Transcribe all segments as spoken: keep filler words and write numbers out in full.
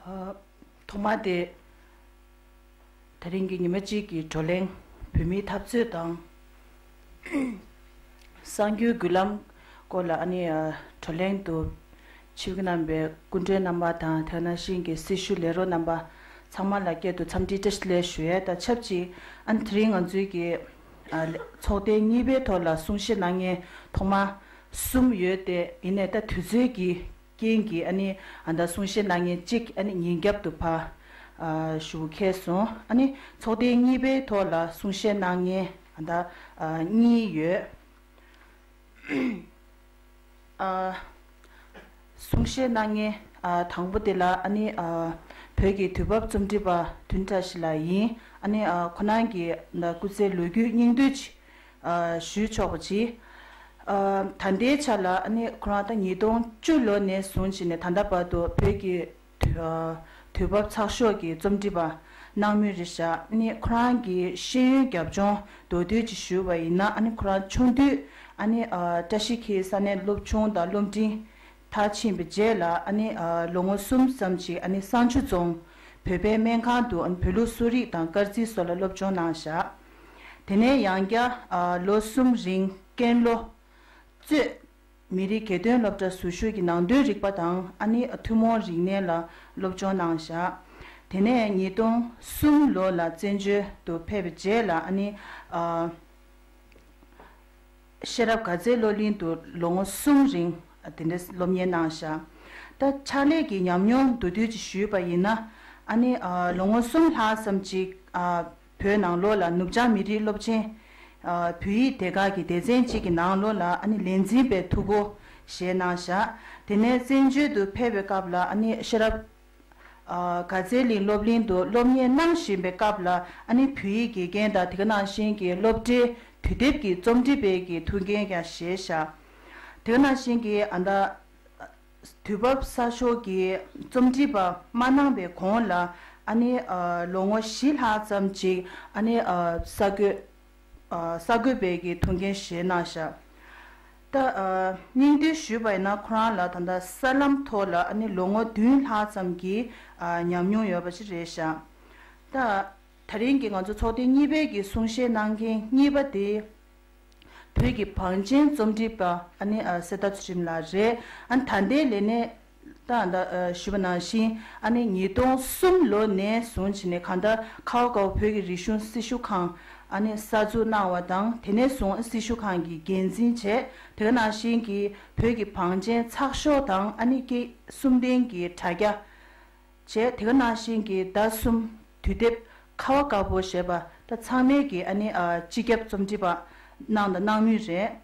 ཐོག་མ་དེ། དེ་རིང་གི་ཉི་མ་གཅིག་གི་བགྲོ་གླེང་བོད་མིའི་འཐབ་རྩོད་དང་། གསར་འགྱུར་བརྒྱུད་ལམ་སྐོར་ལ་ཨ་ནི་བགྲོ་གླེང་དུ་ཆིབས་བསྒྱུར་གནང་བའི་སྐུ་མགྲོན་རྣམ་པ་དང་དེ་ནང་བཞིན་གྱི་སྲི་ཞུ་ལས་རོགས་རྣམ་པ་ཚང་མ་ལ་སྐྱབས་སུ་འཚམས་འདྲི་བཀྲ་ཤིས་བདེ་ལེགས་ཞུ་ཡས་དང་ཆབས་ཅིག་ཨ་ནི་དེ་རིང་ང་ཚོའི་གི་ཚོགས་ཐེངས་གཉིས་པའི་ཐོག་ལ་གསུང་བཤད་གནང་མཁན་ཐོག་མ་གསུམ་ཡོད་དེ་ཡིན་ནའི་ད་དུས་ཚོད་ཀྱི་རྐྱེན་གྱིས་ཨ་ནི་ཨ་ད་གསུང་བཤད་གནང་མཁན་གཅིག་ཨ་ནི་ཉིན་རྒྱབ་ཏུ་ཕར་ཨ་ཞུ་ཁེལ་སོང་། ཨ་ནི་ཚོགས་ཐེངས་གཉིས་པའི་ཐོག་ལ་གསུང་བཤད་གནང་མཁན་ཨ་ད་ཨ་གཉིས་ཡོད། ཨ་གསུང་བཤད་གནང་མཁན་ཨ་དང་པོ་དེ་ལ་ཨ་ནི་ཨ་བོད་ཀྱི་དུས་བབ་རྩོམ་སྒྲིག་པ་དོན་བཀྲ་ཤིས་ལགས་ཡིན། ཨ་ནི་ཨ་ཁོ་རང་གིས་ཨ་ད་སྐུ་ཚེའི་ལོ་རྒྱུས་སྙིང་བསྡུས་ཅིག་ཨ་ཞུས་ཆོག་པ་ཅིག་ཨ་ད་ལྟའི་ཆ་ལ་ཨ་ནི་ཁོ་རང་ད་ཉིས་སྟོང་བཅུ་ལོ་ནས་བཟུང་བྱས་ནས་ད་ལྟ་བར་དུ་བོད་ཀྱི་དུས་ཨ་དུས་བབ་ཚགས་ཤོག་གི་རྩོམ་སྒྲིག་པ་གནང་མུས་རེད་ཤག་ཨ་ནི་ཁོ་རང་གི་ཤེས་ཡོན་རྒྱབ་ལྗོངས་མདོར་བསྡུས་ཅིག་ཞུས་པ་ཡིན་ན་ཨ་ནི་ཁོ་རང་ཆུང་དུས་ཨ་ནི་ཨ་བཀྲ་ཤིས་འཁྱིལ་ས་གནས་སློབ་ཆུང་དང་སློབ་འབྲིང་མཐར་ཕྱིན་པའི་རྗེས་ལ་ཨ་ནི་ཨ་ལོ་ངོ་གསུམ་ཙམ་ཅིག་ཨ་ནི་བསང་ཆུ་རྫོང་བོད་པའི་སྨན་ཁང་དུ་ཨ་ནི་བོད་ལུགས་གསོ་རིག་དང་སྐར་རྩིས་སོགས་ལ་སློབ་སྦྱོང་གནང་བཞག་དེ་ནས་ཡང་བསྐྱར་ཨ་ལོ་གསུམ་རིང་ཀན་ལྷོ་གཙོས་མི་རིགས་སྒེར་དོན་སློབ་གྲྭ་ཟུར་ཞུགས་ཀྱི་ནང་དོན་རིག་པ་དང་ཨ་ནི་ཐུན་མོང་རིག་གནས་ལ་སློབ་སྦྱོང་གནང་བཞག་དེ་ནས་ཉིས་སྟོང་གསུམ་ལོ་ལ་བཙན་བྱོལ་དུ་ཕེབས་པའི་རྗེས་ལ་ཨ་ནི་ཨ། ཤེས་རབ་དགའ་ཚལ་སློབ་གླིང་དུ་ལོ་ངོ་གསུམ་རིང་དེ་འདྲའི་སློབ་གཉེར་གནང་བཞག་ད་ཕྱག་ལས་ཀྱི་ཉམས་མྱོང་མདོར་བསྡུས་ཅིག་ཞུས་པ་ཡིན་ན་ཨ་ནི་ལོ་ངོ་གསུམ་ལྷག་ཙམ་ཅིག་བོད་ནང་ལོགས་ལ་ནུབ་བྱང་མི་རིགས་སློབ་ཆེན་བོད་ཡིག་སྡེ་ཁག་གི་སྡེ་ཚན་གཅིག་གི་ནང་ལོགས་ལ་ཨ་ནི་ལས་འཛིན་པའི་ཐུགས་ཁུར་བཞེས་གནང་བཞག་དེ་ནས་བཙན་བྱོལ་དུ་ཕེབས་པའི་སྐབས་ལ་ཨ་ནི་ཤེས་རབ་དགའ་ཚལ་གླིང་སློབ་གླིང་དུ་སློབ་གཉེར་གནང་བཞིན་པའི་སྐབས་ལ་ཨ་ནི་བོད་ཡིག་དགེ་རྒན་དང་དེ་ག་ནང་བཞིན་གྱི་སློབ་གྲྭའི་དུས་དེབ་ཀྱི་རྩོམ་སྒྲིག་པའི་གི་ཐུགས་འགན་ཀྱང་བཞེས་བཞག་དེ་ག་ནང་བཞིན་གྱི་ཨ་ད་དུས་བབ་གསར་ཤོག་གི་རྩོམ་སྒྲིག་པ་མ་གནང་བའི་གོང་ལ་ཨ་ནི་ལོ་ངོ་བཞི་ལྷག་ཙམ་ཅིག་ཨ་ནི་གསར་འགོད་གསར་འགོད་པའི་གི་ཐུགས་འགན་བཞེས་གནང་བཞག་ད་སྙིང་བསྡུས་ཞུས་པ་ཡིན་ན་ཁོ་རང་ལ་ད་ལྟ་གསར་ལམ་ཐོག་ལ་ཨ་ནི་ལོ་ངོ་བདུན་ལྷག་ཙམ་གྱི་ཉམས་མྱོང་ཡོད་པ་ཅིག་རེད་ཤག་ད་དེ་རིང་གི་ང་ཚོ་ཚོགས་ཐེངས་གཉིས་པའི་གི་གསུང་བཤད་གནང་མཁན་གཉིས་པ་དེ་བོད་ཀྱི་བང་ཆེན་རྩོམ་སྒྲིག་པ་ཨ་ནི་གསེར་རྟ་ཚུལ་ཁྲིམས་ལགས་རེད། ཨ་ནི་ད་ལྟའི་ལས་གནས་ད་ད་ཞུས་པ་ནང་བཞིན་ཨ་ནི་ཉིས་སྟོང་གསུམ་ལོ་ནས་བཟུང་བྱས་ནས་གང་ལྟར་ཁ་བ་དཀར་པོ་བོད་ཀྱི་རིག་གཞུང་སྲི་ཞུ་ཁང་ཨ་ནི་གསར་འཛུགས་གནང་བ་དང་དེ་ནས་བཟུང་སྲི་ཞུ་ཁང་གི་འགན་འཛིན་བྱས་དེ་ག་ནང་བཞིན་གྱི་བོད་ཀྱི་བང་ཆེན་ཚགས་ཤོག་དང་ཨ་ནི་སྐད་གསུམ་ལྡན་གྱི་དྲ་རྒྱ་བྱས་དེ་ག་ནང་བཞིན་གྱི་ཟླ་གསུམ་དུས་དེབ་ཁ་བ་དཀར་པོ་ཞེས་པ་ད་ཚང་མས་ཀྱི་ཨ་ནི་སྤྱི་ཁྱབ་རྩོམ་སྒྲིག་པ་གནང་དང་གནང་མུས་རེད།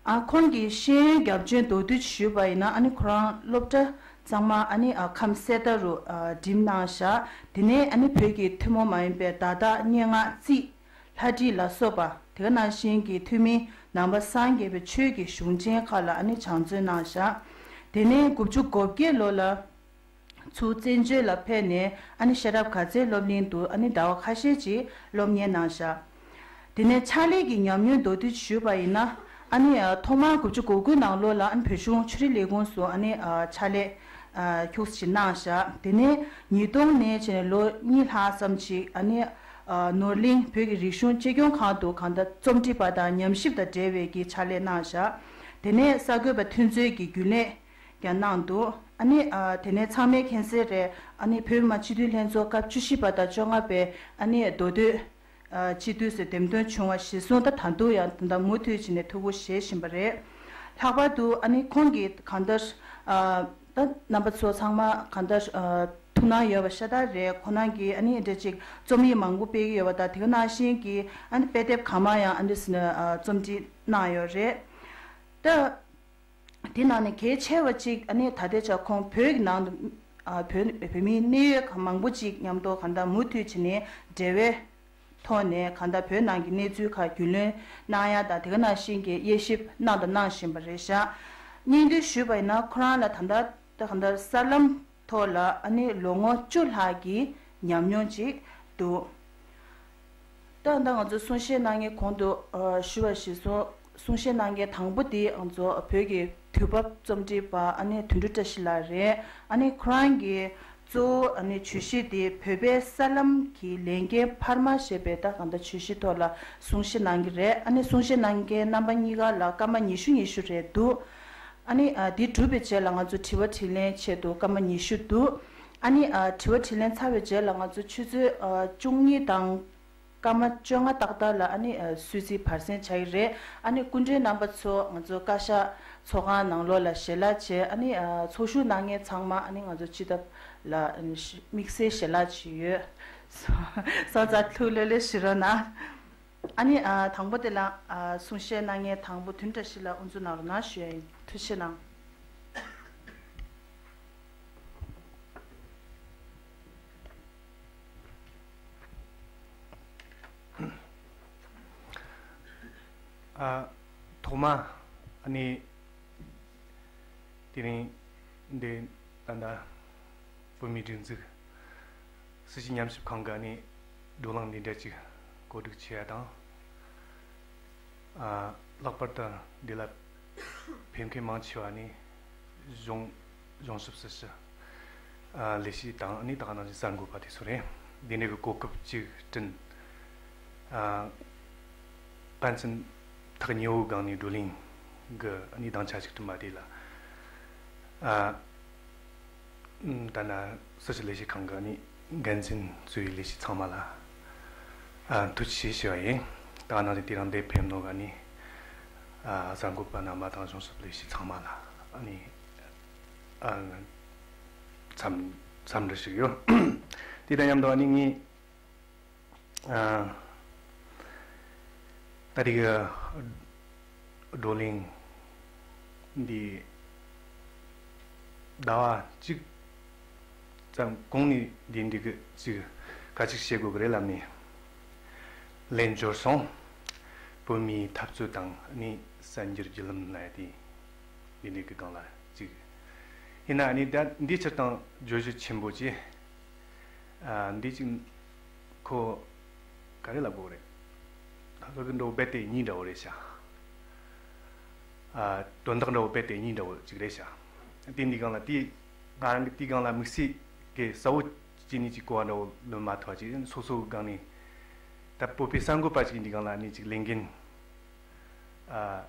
ཨ་ཁོང་གི་ཤེས་ཡོན་རྒྱབ་ལྗོངས་མདོར་བསྡུས་ཞུས་པ་ཡིན་ན་ཨ་ནི་ཁོ་རང་སློབ་གྲྭ་གཙང་མ་ཨ་ནི་ཨ་ཁམས་གསེར་རྟ་རུ་ཨ་འགྲིམས་གནང་བཞག་དེ་ནས་ཨ་ནི་བོད་ཀྱི་ཐུན་མོང་མ་ཡིན་པའི་བརྡ་དག་སྙན་ངག་རྩིས་ལྷ་བྲིས་ལ་སོགས་པ་དེ་ག་ནང་བཞིན་གྱི་ཐོན་མིའི་ནང་པ་སངས་རྒྱས་པའི་ཆོས་ཀྱི་གཞུང་ཆེན་ཁག་ལ་ཨ་ནི་སྦྱང་བརྩོན་གནང་བཞག་དེ་ནས་དགུ་བཅུ་གོ་བརྒྱད་ལོ་ལ། ཚུར་བཙན་བྱོལ་ལ་ཕེབས་ནས་ཨ་ནི་ཤེས་རབ་དགའ་ཚལ་སློབ་གླིང་དུ་ཨ་ནི་ཟླ་བ་ཁ་ཤས་ཅིག་སློབ་གཉེར་གནང་བཞག་དེ་ནས་ཕྱག་ལས་ཀྱི་ཉམས་མྱོང་མདོར་བསྡུས་ཞུས་པ་ཡིན་ན་ཨ་ནི་ཐོག་མར་དགུ་བཅུ་གོ་དགུ་ནང་ལོ་ལ་ཨ་ནི་བོད་གཞུང་ཆོས་རིག་ལས་ཁུངས་སུ་ཨ་ནི་ཕྱག་ལས་ཁྱུག་ཙམ་ཅིག་གནང་བཞག་དེ་ནས་ཉིས་སྟོང་ནས་བྱས་ནས་ལོ་གཉིས་ལྷག་ཙམ་ཅིག་ཨ་ནི་ནོར་གླིང་བོད་ཀྱི་རིག་གཞུང་གཅེས་སྐྱོང་ཁང་དུ་གང་ལྟར་རྩོམ་སྒྲིག་པ་དང་ཉམས་ཞིབ་དང་འབྲེལ་བའི་གི་ཕྱག་ལས་གནང་བཞག་དེ་ནས་གསར་འགོད་པ་ཐོན་རྩོད་ཀྱི་རྒྱུན་ལས། ཀྱང་གནང་འདུག་ཨ་ནི་ཨ་དེ་ནས་ཚང་མས་མཁྱེན་གསལ་རེད། ཨ་ནི་བོད་མི་མང་སྤྱི་འཐུས་ལྷན་ཚོགས་སྐབས་བཅུ་བཞི་པ་དང་བཅོ་ལྔ་པའི་ཨ་ནི་མདོ་སྟོད་ཨ་སྤྱི་འཐུས་སུ་འདེམས་ཐོན་བྱུང་བ་གཞིར་བཟུང་ད་ད་དུང་ཡང་ད་ལྟ་མུ་མཐུད་བྱས་ནས་ཐུགས་ཁུར་བཞེས་བཞིན་པ་རེད། ལྷག་པར་དུ་ཨ་ནི་ཁོང་གིས་གང་ལྟར་ཨ་ད་རྣམ་པ་ཚོ་ཚང་མ་གང་ལྟར་ཨ་ཐུགས་སྣང་ཡོད་པ་ཤ་སྟག་རེད། ཁོང་རྣམ་གཉིས་ཀྱིས་ཨ་ནི་འདྲ་ཅིག་རྩོམ་ཡིག་མང་པོ་སྤེལ་གྱི་ཡོད་པ་དང་དེ་ག་ནང་བཞིན་གྱི་ཨ་ནི་དཔེ་དེབ་གང་མང་ཡང་ཨ་འདྲ་ཟེར་ན་ཨ་རྩོམ་སྒྲིག་གནང་ཡོད་རེད། ད། དེ་ནང་ནས་གལ་ཆེ་བ་གཅིག་ཨ་ནི་ད་ལྟའི་ཆར་ཁོང་བོད་ཀྱི་ནང་དུ་ཨ་བོད་བོད་མིའི་གནད་ཡོད་མང་པོ་གཅིག་མཉམ་དུ་གང་ལྟར་མུ་མཐུད་བྱས་ནས་འབྲེལ་བའི་ཐོག་ནས་གང་ལྟར་བོད་ནང་གི་གནས་ཚུལ་ཁག་རྒྱུས་ལོན་གནང་ཡ་དང་དེ་ག་ནང་བཞིན་གྱི་དབྱེ་ཞིབ་གནང་དང་གནང་བཞིན་པ་རེད་ཤག་སྙིང་བསྡུས་ཞུས་པ་ཡིན་ན་ཁོ་རང་ལ་ད་ལྟ་ད་གང་ལྟར་གསར་ལམ་ཐོག་ལ་ཨ་ནི་ལོ་ངོ་བཅུ་ལྷག་གི་ཉམས་མྱོང་ཅིག་འདུག་ད་ལྟ་ང་ཚོ་གསུང་བཤད་གནང་མཁན་གོང་དུ་ཨ་ཞུ་བ་གཞིར་བཟུང་གསུང་བཤད་གནང་མཁན་དང་པོ་དེ་ང་ཚོ་བོད་ཀྱི་དུས་བབ་རྩོམ་སྒྲིག་པ་ཨ་ནི་དོན་གྲུབ་བཀྲ་ཤིས་ལགས་རེད། ཨ་ནི་ཁོ་རང་གིས་ གཙོ་བོ་ཨ་ནི་བརྗོད་གཞི་དེ་བོད་པའི་གསར་ལམ་གྱི་ལས་འགན་འཕར་མ་ཞེས་པའི་ད་གང་ལྟར་བརྗོད་གཞི་ཐོག་ལ་གསུང་བཤད་གནང་གི་རེད། ཨ་ནི་གསུང་བཤད་གནང་མཁན་རྣམ་པ་གཉིས་ཀ་ལ་སྐར་མ་ཉི་ཤུ་ཉི་ཤུ་རེད་འདུག་ཨ་ནི་ཨ་དེ་གྲུབ་པའི་རྗེས་ལ་ང་ཚོ་དྲི་བ་དྲིས་ལན་ཆེད་དུ་སྐར་མ་ཉི་ཤུ་འདུག་ཨ་ནི་ཨ་དྲི་བ་དྲིས་ལན་ཚར་བའི་རྗེས་ལ་ང་ཚོ་ཆུ་ཚོད་ཨ་བཅུ་གཉིས་དང་སྐར་མ་བཅོ་ལྔ་ཏག་ཏག་ལ་ཨ་ནི་ཨ་སུད་སི་བར་གསེང་བྱ་ཡི་རེད། ཨ་ནི་སྐུ་མགྲོན་རྣམ་པ་ཚོ་ང་ཚོ་བཀའ་ཤག་ཚོགས་ཁང་ནང་ལོགས་ལ་ཞལ་ལག་བྱས། ཨ་ནི་ཨ་ཚོགས་ཞུགས་གནང་མཁན་ཚང་མ་ཨ་ནི་ང་ཚོ་སྤྱི་ཐབ་ལ་ཨ་ནི་ཤ་དམིགས་བསལ་ཞལ་ལག་བྱས་ཡོད། སོང་ཙང་ཐུགས་ལྷོད་ལྷོད་བཞུགས་རོགས་གནང་། ཨ་ནི་ཨ་དང་པོ་དེ་ལ་ཨ་གསུང་བཤད་གནང་མཁན་དང་པོ་དོན་བཀྲ་ཤིས་ལགས་དབུ་འཛུགས་གནང་རོགས་གནང་ཞུ་ཡ་ཡིན། ཐུགས་རྗེ་གནང་། ཨ། ཐོག་མ་ཨ་ནི་དེ་རིང་འདི་ད་ལྟ་བོད་མིའི་སྒྲིག་འཛུགས་སྲིད་བྱུས་ཉམས་ཞིབ་ཁང་གི་ཨ་ནི་བགྲོ་གླེང་འདི་འདྲ་ཅིག་གོ་སྒྲིག་བྱས་ཡ་དང་། ཨ། ལྷག་པར་དུ་འདི་ལ་ཕེབས་མཁན་མང་ཆེ་བ་ནི་གཞུང་གཞུང་ཞབས་སྲིད་ཞུ། ཨ། ལས་བྱེད་དང་ནི་ད་ག་ནང་བཞིན་གསར་འགོད་པ་དེ་ཚོ་རེད། འདི་འདྲའི་གི་གོ་སྐབས་ཅིག་བསྐྲུན། ཨ། ཕན་ཚུན་ཐག་ཉེ་བོའི་སྒང་ནས་བགྲོ་གླེང་གི་ནི་སྡིངས་ཆ་ཅིག་བསྐྲུན་པ་དེ་ལ། ཨ། ད་ནི་སྲིད་བྱུས་ལས་བྱེད་ཁང་གི་ནི་འགན་འཛིན་གཙོས་པའི་ལས་བྱེད་ཚང་མ་ལ། ཨ། ཐུགས་རྗེ་ཆེ་ཞུ་བ་ཡིན། ད་ག་ནང་བཞིན་དེ་རིང་འདིར་ཕེབས་མྱོང་གི་ནི། ཨ། གསར་འགོད་པ་རྣམ་པ་དང་གཞུང་ཞབས་ལས་བྱེད་ཚང་མ་ལ་ཨ་ནི། ཨ། འཚམས་འཚམས་འདྲི་ཞུ་གི་ཡོད། དེ་དང་མཉམ་དུ་ཨ་ནི་ངས། ཨ། ད་རེས་ཀྱི་བགྲོ་གླེང་འདི་ཟླ་བ་གཅིག་ཙམ་གོང་ནས་འདི་འདི་གི་ཅིག་ག་ཅིག་བྱེད་དགོས་ཀྱི་རེད་ལབ་ནས་ལན་འབྱོར་སོང་། བོད་མིའི་འཐབ་རྩོད་དང་ནི་གསར་འགྱུར་བརྒྱུད་ལམ་ལབ་ཡ་དེ། འདི་འདྲའི་གི་སྒང་ལ་གཅིག་ཡིན་ན་ནི་ད་འདི་སྤྱིར་བཏང་བརྗོད་གཞི་ཆེན་པོ་ཅིག་ཨ། འདི་གཅིག་ཁོ་ག་རེ་ལབ་དགོས་རེད། ད་ཁོ་གི་འདྲ་བོ་རྦད་དེ་གཉིས་འདྲ་བོ་རེད་ཤག་ཨ། དོན་དག་འདྲ་བོ་རྦད་དེ་གཉིས་འདྲ་བོ་ཅིག་རེད་ཤག་དེ་འདི་སྒང་ལ་དེ་ང་རང་གི་དེའི་སྒང་ལ་དམིགས་བསལ་གི་གསལ་བོ་ཅིག་ནི་ཅིག་གོ་བ་འདྲ་བོ་ལོན་མ་ཐུབ་པ་ཅིག་སོ་སོ་གི་སྒང་ནས་ད་བོད་པའི་གསར་འགོད་པ་ཅིག་འདི་སྒང་ལ་ནི་ཅིག་ལས་འགན། ཨ།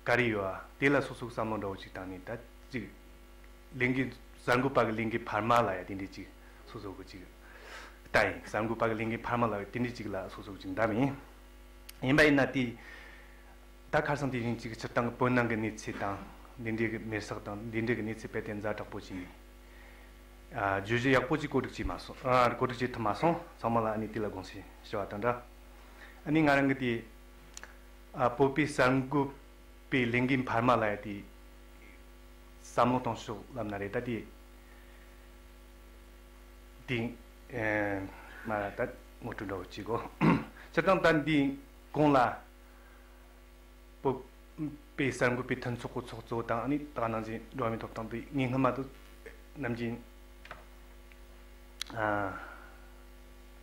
ག་རེ་ཡོད་ཨ། དེ་ལ་སོ་སོ་གི་བསམ་བློ་འདྲ་བོ་ཅིག་བཏང་ནས་ད་ཅིག་ལས་འགན་གསར་འགོད་པ་གི་ལས་འགན་འཕར་མ་ལབ་ཡ་དེ་འདྲའི་ཅིག་སོ་སོ་གི་ཅིག་ལྟ་ཡིན། གསར་འགོད་པ་གི་ལས་འགན་འཕར་མ་ལབ་ཡ་དེ་འདྲའི་ཅིག་ལ་སོ་སོ་གི་ཅིག་འདམ་ཡིན། ཡིན་པ་ཡིན་ན་དེ་ད་ཁ་སང་དེ་བཞིན་ཅིག་སྤྱིར་བཏང་གི་བོད་ནང་གི་གནས་ཚུལ་དང་འདི་འདྲའི་གི་མེར་སྲེག་དང་འདི་འདྲའི་གི་གནས་ཚུལ་རྦད་དེ་ཛ་དྲག་པོ་ཅིག་ནས། ཨ། བརྗོད་གཞི་ཡག་པོ་ཅིག་གོ་སྒྲིག་བྱས་མ་སོང་། ཨ། གོ་སྒྲིག་བྱེད་ཐུབ་མ་སོང་། ཚང་མ་ལ་ཨ་ནི་དེ་ལ་དགོངས་སེལ་ཞུ་བ་དང་འདྲ། ཨ་ནི་ང་རང་གི་དེ། ཨ། བོད་པའི་གསར་འགོད་པའི་ལས་འགན་འཕར་མ་ལབ་ཡ་དེ། བསམ་བློ་གཏོང་ཕྱོགས་ལབ་ན་རེད་ད་དེ། དེ། ཨེ། མ་ད་ངོ་སྤྲོད་འདྲ་བོ་བྱེད་དགོས། སྤྱིར་བཏང་ད་འདི་གོང་ལ། བོད་པའི་གསར་འགོད་པའི་མཐུན་ཚོགས་ཀྱི་ཚོགས་གཙོ་དང་ནི་ད་ག་ནང་བཞིན་འགྲོ་བ་མིའི་ཐོབ་ཐང་དེ་ངས་སྔོན་མ་དུ་ནམ་རྒྱུན། ཨ།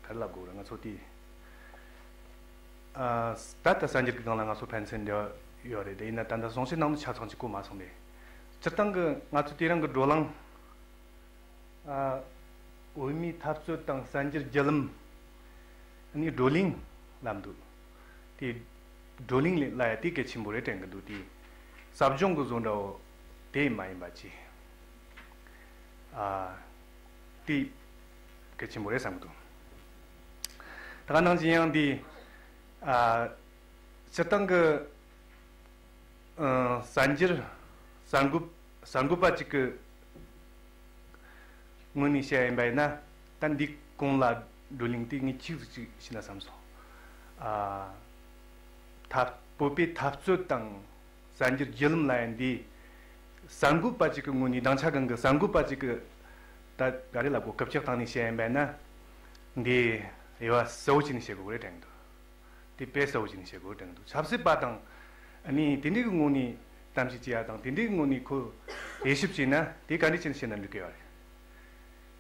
ག་རེ་ལབ་དགོས་རེད་ང་ཚོ་དེ། ཨ། ད་ལྟ་གསར་འགྱུར་གྱི་སྒང་ལ་ང་ཚོ་ཕན་ཚུན་འབྲེལ་བ་ཡོད་རེད་དེ་ཡིན་ན་ད་ལྟ་གསུང་བཤད་ནང་དུ་ཆ་ཚང་ཅིག་གོ་མ་སོང་སྟེ། སྤྱིར་བཏང་གི་ང་ཚོ་དེ་རིང་གི་བགྲོ་གླེང་། ཨ། བོད་མིའི་འཐབ་རྩོད་དང་གསར་འགྱུར་བརྒྱུད་ལམ། ནི་བགྲོ་གླེང་ལབ་འདུག་དེ་བགྲོ་གླེང་ལབ་ཡ་དེ་གལ་ཆེན་པོ་རེད་དྲན་གི་འདུག་དེ་ཟབ་སྦྱོང་གི་བཟོ་འདྲ་བོ་དེ་མ་ཡིན་པ་ཅིག་ཨ། དེ་གལ་ཆེན་པོ་རེད་བསམ་གི་འདུག་ད་ག་ནང་བཞིན་ཡང་དེ། ཨ། སྤྱིར་བཏང་གི། ཨ། གསར་འགྱུར། གསར་འགོད། གསར་འགོད་པ་གཅིག་གི་ངོས་ནས་བཤད་ཡིན་པ་ཡིན་ན། ད་འདི་གོང་ལ་བགྲོ་གླེང་དེ་ངས་ཁྱེད་ཚོ་ཅིག་བྱས་ན་བསམ་སོང་། ཨ། ད་བོད་པའི་འཐབ་རྩོད་དང་གསར་འགྱུར་བརྒྱུད་ལམ་ལབ་ཡ་འདི། གསར་འགོད་པ་གཅིག་གི་ངོས་ནས་སྡིངས་ཆ་སྒང་གི་གསར་འགོད་པ་གཅིག་གི་ད་ག་རེ་ལབ་དགོས་སྐུལ་ལྕག་བཏང་ནས་བཤད་ཡིན་པ་ཡིན་ན། འདི་དབྱེ་བ་གསལ་བོ་བྱས་ནས་བཤད་དགོས་རེད་དྲན་གི་འདུག་དེ་དཔེ་གསལ་བོ་བྱས་ནས་བཤད་དགོས་དྲན་གི་འདུག་ཆབ་སྲིད་པ་དང་། ཨ་ནི་དེ་འདྲའི་གི་ངོས་ནས་གཏམ་བཤད་བྱེད་ཡ་དང་དེ་འདྲའི་གི་ངོས་ནས་ཁོ་དབྱེ་ཞིབ་བྱས་ན་དེ་ག་འདྲ་བྱས་ནས་བཤད་ན་འགྲིག་གི་ཡོད་རེད།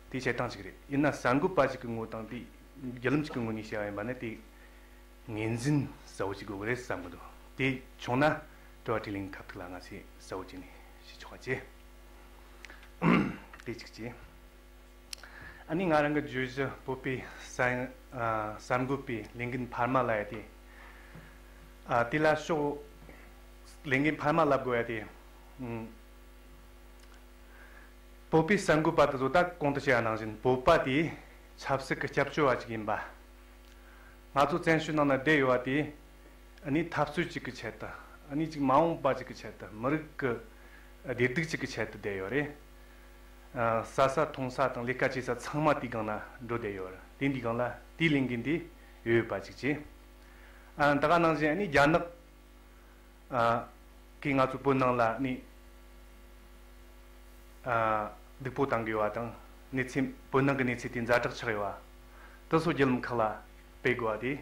དེ་བཤད་སྟངས་གཅིག་རེད། ཡིན་ན་གསར་འགོད་པ་གཅིག་གི་ངོས་དང་དེ་བརྒྱུད་ལམ་གཅིག་གི་ངོས་ནས་བཤད་པ་ཡིན་པ་ན་དེ་ངོས་འཛིན་གསལ་བོ་ཞིག་དགོས་གི་རེད་བསམ་གི་འདུག་དེ་བྱུང་ན་དྲི་བ་དྲིས་ལན་ཁ་ཐུག་ལ་ང་ཚོས་གསལ་བོ་བྱས་ནས་ཞུ་ཆོག་པ་བྱེད། དེ་གཅིག་བྱས། ཨ་ནི་ང་རང་གི་བརྗོད་གཞི་བོད་པའི་གསར་ཨ་གསར་འགོད་པའི་ལས་འགན་འཕར་མ་ལབ་ཡ་དེ། ཨ་དེ་ལ་ཕྱོགས་ལས་འགན་འཕར་མ་ལབ་དགོས་ཡ་དེ། ཨུམ། བོད་པའི་གསར་འགོད་པ་དེ་ཚོ་ད་གོང་དུ་བཤད་པ་ནང་བཞིན་བོད་པ་དེ་ཆབ་སྲིད་ཀྱི་སྐྱབས་བཅོལ་བ་ཅིག་ཡིན་པ། ང་ཚོ་བཙན་བྱོལ་ནང་ན་བསྡད་ཡོད་པ་དེ། ཨ་ནི་འཐབ་རྩོད་ཅིག་གི་ཆེད་དུ། ཨ་ནི་ཅིག་མ་འོངས་པ་ཅིག་གི་ཆེད་དུ། མི་རིགས་ཀྱི་བདེ་སྡུག་ཅིག་གི་ཆེད་དུ་བསྡད་ཡོད་རེད། ཨ་ཟ་ས་འཐུང་ས་དང་ལས་ཀ་བྱེད་ས་ཚང་མ་དེའི་སྒང་ན་འགྲོ་བསྡད་ཡོད་རེད། དེ་འདི་སྒང་ལ་དེའི་ལས་འགན་དེ་ཡོད་ཡོད་པ་ཅིག་བྱས། ཨ་ད་ག་ནང་བཞིན་ཨ་ནི་རྒྱ་ནག་ཨ་གིས་ང་ཚོ་བོད་ནང་ལ་ནི་ཨ་སྡུག་པོ་བཏང་གི་ཡོད་པ་དང་། གནས་ཚུལ་བོད་ནང་གི་གནས་ཚུལ་དེ་ཛ་དྲག་ཆགས་ཡོད་པ་དེ་ཚོ་བརྒྱུད་ལམ་ཁག་ལ་སྤེལ་དགོས་པ་དེ་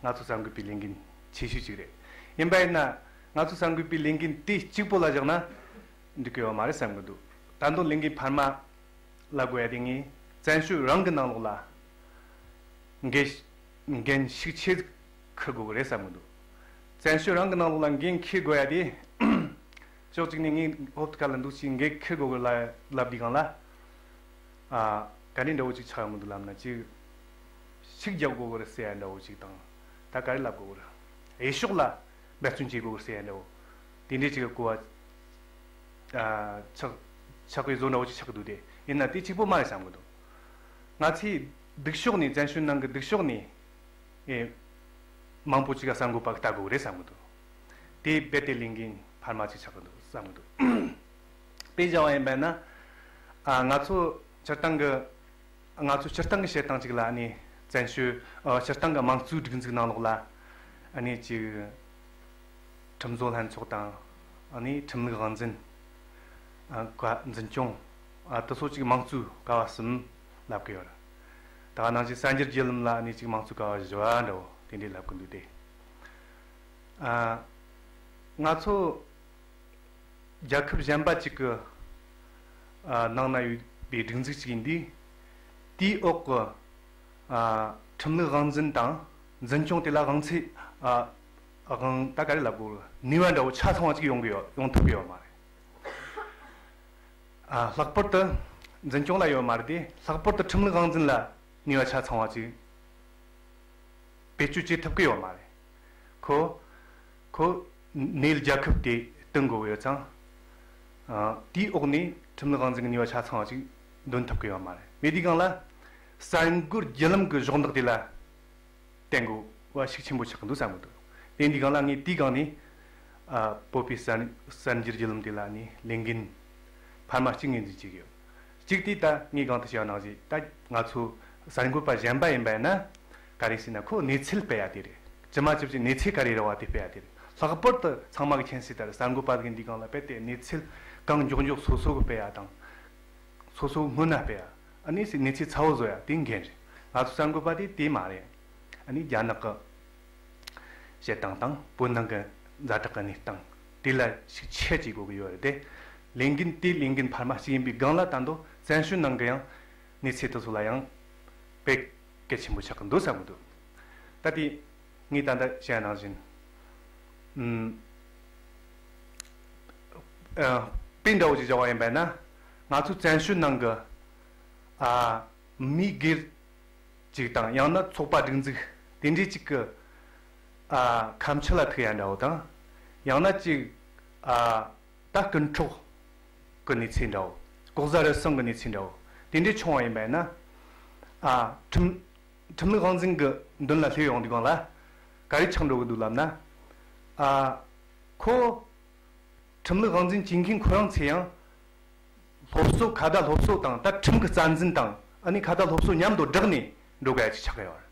ང་ཚོ་གསར་འགོད་པའི་ལས་འགན་ཆེ་ཤོས་ཅིག་རེད། ཡིན་པ་ཡིན་ན་ང་ཚོ་གསར་འགོད་པའི་ལས་འགན་དེ་གཅིག་པོ་ལ་བཞག་ན་འགྲིག་གི་ཡོད་མ་རེད་བསམ་གི་འདུག་ད་དུང་ལས་འགན་འཕར་མ་ལབ་དགོས་ཡ་དེ་ངས་བཙན་བྱོལ་རང་གི་ནང་ལོགས་ལ་འགན་འགན་ཤུགས་ཆེ་འཁུར་དགོས་ཀྱི་རེད་བསམ་གི་འདུག་བཙན་བྱོལ་རང་གི་ནང་ལོགས་ལ་འགན་འཁྱེར་དགོས་ཡ་དེ། ཕྱོགས་གཅིག་ནས་ངས་ཧོབ་ཏེ་ཁ་ལ་འདུག་ཅིག་འགན་འཁྱེར་དགོས་ཀྱི་ལ་ལབ་དུས་སྒང་ལ། ཨ་ག་རེ་འདྲ་བོ་ཅིག་ཆགས་ཡོང་གི་འདུག་ལབ་ན། ཅིག་ཤུགས་རྒྱག་དགོས་ཀྱི་རེད་ཟེར་ཡ་འདྲ་བོ་ཅིག་དང་། ད་ག་རེ་ལབ་དགོས་ཀྱི་རེད། འོས་ཤོག་ལ་འབད་བརྩོན་བྱེད་དགོས་ཀྱི་རེད་ཟེར་ཡ་འདྲ་བོ། དེ་འདྲའི་ཅིག་གི་གོ་བ་ཨ་ཆགས་ཆགས་པའི་བཟོ་འདྲ་བོ་ཅིག་ཆགས་ཀྱི་འདུག་དེ་ཡིན་ན་དེ་གཅིག་པོ་མ་རེད་བསམ་གི་འདུག་ང་ཚོའི་སྡུག་ཕྱོགས་ནས། བཙན་བྱོལ་ནང་གི་སྡུག་ཕྱོགས་ནས་ཨེ་མང་པོ་ཅིག་ག་གསར་འགོད་པ་གི་ལྟ་དགོས་རེད་བསམ་གི་འདུག་དེ་རྦད་དེ་ལས་འགན་འཕར་མ་ཅིག་ཆགས་གི་འདུག་བསམ་གི་འདུག་དཔེ་བཞག་པ་ཡིན་པ་ན། ཨ་ང་ཚོ་སྤྱིར་བཏང་གི་ང་ཚོ་སྤྱིར་བཏང་གི་བཤད་སྟངས་ཅིག་ལ་ནི། བཙན་བྱོལ་ཨ་སྤྱིར་བཏང་གི་དམངས་གཙོའི་སྒྲིག་འཛུགས་ནང་ལོགས་ལ་ཨ་ནི་ཅིག་ཁྲིམས་བཟོ་ལྷན་ཚོགས་དང་། ཨ་ནི་ཁྲིམས་ལུགས་དབང་འཛིན། ཨ་ཀ་འཛིན་སྐྱོང་། ཨ་དེ་ཚོ་ཅིག་དམངས་གཙོའི་ཀ་བ་གསུམ་ལབ་གི་ཡོད་རེད། ད་ག་ནང་བཞིན་གསར་འགྱུར་བརྒྱུད་ལམ་ལ་ནི་ཅིག་དམངས་གཙོའི་ཀ་བ་བཞི་བ་འདྲ་བོ་དེ་འདྲས་ལབ་གི་འདུག་སྟེ། ཨ་ང་ཚོ་རྒྱལ་ཁབ་གཞན་པ་ཅིག་གི་ཨ་ནང་ན་ཡོད་པའི་སྒྲིག་འཛུགས་ཅིག་ཡིན་དུས། དེའི་འོག་གི་ཨ་ཁྲིམས་ལུགས་དབང་འཛིན་དང་འཛིན་སྐྱོང་དེ་ལ་དབང་ཚད་ཨ་དབང་ད་ག་རེ་ལབ་དགོས། ནུས་པ་འདྲ་བོ་ཆ་ཚང་བ་ཅིག་ཡོང་གི་ཡོད། ཡོང་ཐུབ་ཀྱི་ཡོད་མ་རེད། ཨ་ལྷག་པར་དུ་འཛིན་སྐྱོང་ལ་ཡོད་མ་རེད་དེ། ལྷག་པར་དུ་ཁྲིམས་ལུགས་དབང་འཛིན་ལ་ནུས་པ་ཆ་ཚང་བ་ཅིག་བེད་སྤྱོད་བྱེད་ཐུབ་ཀྱི་ཡོད་མ་རེད། ཁོ་ཁོ་གནས་རྒྱལ་ཁབ་དེ་བསྟུན་དགོས་ཡོད་ཙང་། ཨ་དེའི་འོག་ནས་ཁྲིམས་ལུགས་དབང་འཛིན་གྱི་ནུས་པ་ཆ་ཚང་བ་ཅིག་འདོན་ཐུབ་ཀྱི་ཡོད་མ་རེད། མེད་དུས་སྒང་ལ་གསར་འགོད་བརྒྱུད་ལམ་གྱི་གཞོགས་འདེགས་དེ་ལ་བརྟེན་དགོས་པ་ཤུགས་ཆེན་པོ་ཆགས་ཀྱི་འདུག་བསམ་གྱི་འདུག་དེ་འདི་སྒང་ལ་ངས་དེའི་སྒང་ནས་ཨ་བོད་པའི་གསར་གསར་འགྱུར་བརྒྱུད་ལམ་དེ་ལ་ནི་ལས་འགན་འཕར་མ་གཅིག་ངོས་འཛིན་བྱེད་ཀྱི་ཡོད། གཅིག་དེ་ད་ངས་གོང་དུ་བཤད་པ་ནང་བཞིན། ད་ང་ཚོ་གསར་འགོད་པ་གཞན་པ་ཡིན་པ་ཡིན་ན། ག་རེ་ཟེར་ན་ཁོ་གནས་ཚུལ་སྤེལ་ཡ་དེ་རེད། ཇི་མ་ཇི་བཞིན་གནས་ཚུལ་ག་རེ་རེད་པ་དེ་སྤེལ་ཡ་དེ་རེད། ལྷག་པར་དུ་ཚང་མ་གི་མཁྱེན་གསལ་ལྟར་གསར་འགོད་པ་དེ་འདི་སྒང་ལ་རྦད་དེ་གནས་ཚུལ་གང་མགྱོགས་མགྱོགས་སོ་སོ་གི་སྤེལ་ཡ་དང་། སོ་སོ་སྔོན་ན་སྤེལ་ཡ། ཨ་ནི་གནས་ཚུལ་ཚ་བོ་བཟོ་ཡ་དེ་འགན་རེད། ང་ཚོ་གསར་འགོད་པ་དེ་དེ་མ་རེད། ཨ་ནི་རྒྱ་ནག་གི་བཤད་སྟངས་དང་བོད་ནང་གི་ཛ་དྲག་གི་གནས་སྟངས་དེ་ལ་ཤུགས་ཆེ་བྱེད་དགོས་ཀྱི་ཡོད་རེད་དེ། ལས་འགན་དེ་ལས་འགན་འཕར་མ་ཞིག་ཡིན་པའི་སྒང་ལ། ད་དུང་བཙན་བྱོལ་ནང་གི་ཡང་གནས་ཚུལ་དེ་ཚོ་ལ་ཡང་དཔེ་གལ་ཆེན་པོ་ཆགས་ཀྱི་འདུག་བསམ་གྱི་འདུག་ད་དེ་ངས་ད་ལྟ་བཤད་ནང་བཞིན། ཨུམ། ཨ་དཔེ་འདྲ་བོ་ཞིག་བཞག་པ་ཡིན་པ་ན། ང་ཚོ་བཙན་བྱོལ་ནང་གི་ཨ་མི་སྒེར་ཅིག་དང་། ཡང་ན་ཚོགས་པ་སྒྲིག་འཛུགས་དེ་འདྲའི་ཅིག་གི་ཨ་ཁ་མཆུ་ལ་ཐུག་ཡ་འདྲ་བོ་དང་། ཡང་ན་ཅིག་ཨ་ད་རྐུན་འཕྲོག་གི་གནས་ཚུལ་འདྲ་བོ། ལྐོག་ཟ་རུལ་སུངས་གི་གནས་ཚུལ་འདྲ་བོ་དེ་འདྲའི་བྱུང་བ་ཡིན་པ་ཡིན་ན། ཨ་ཁྲིམས་ཁྲིམས་ལུགས་དབང་འཛིན་གྱི་མདུན་ལ་སླེབས་ཡོང་དུས་སྒང་ལ་ག་རེ་ཆགས་འགྲོ་གི་འདུག་ལབ་ན། ཨ་ཁོ་ཁྲིམས་ལུགས་དབང་འཛིན་བྱེད་མཁན་ཁོ་རང་ཚོ་ཡང་སློབ་གསོ། ཁ་བརྡ་སློབ་གསོ་དང་། ད་ཁྲིམས་ཀྱི་རྩ་འཛིན་དང་། ཨ་ནི་ཁ་བརྡ་སློབ་གསོ་མཉམ་དུ་བསྒྲགས་ནས་འགྲོ་དགོས་ཡ་ཅིག་ཆགས་ཀྱི་ཡོད་རེད།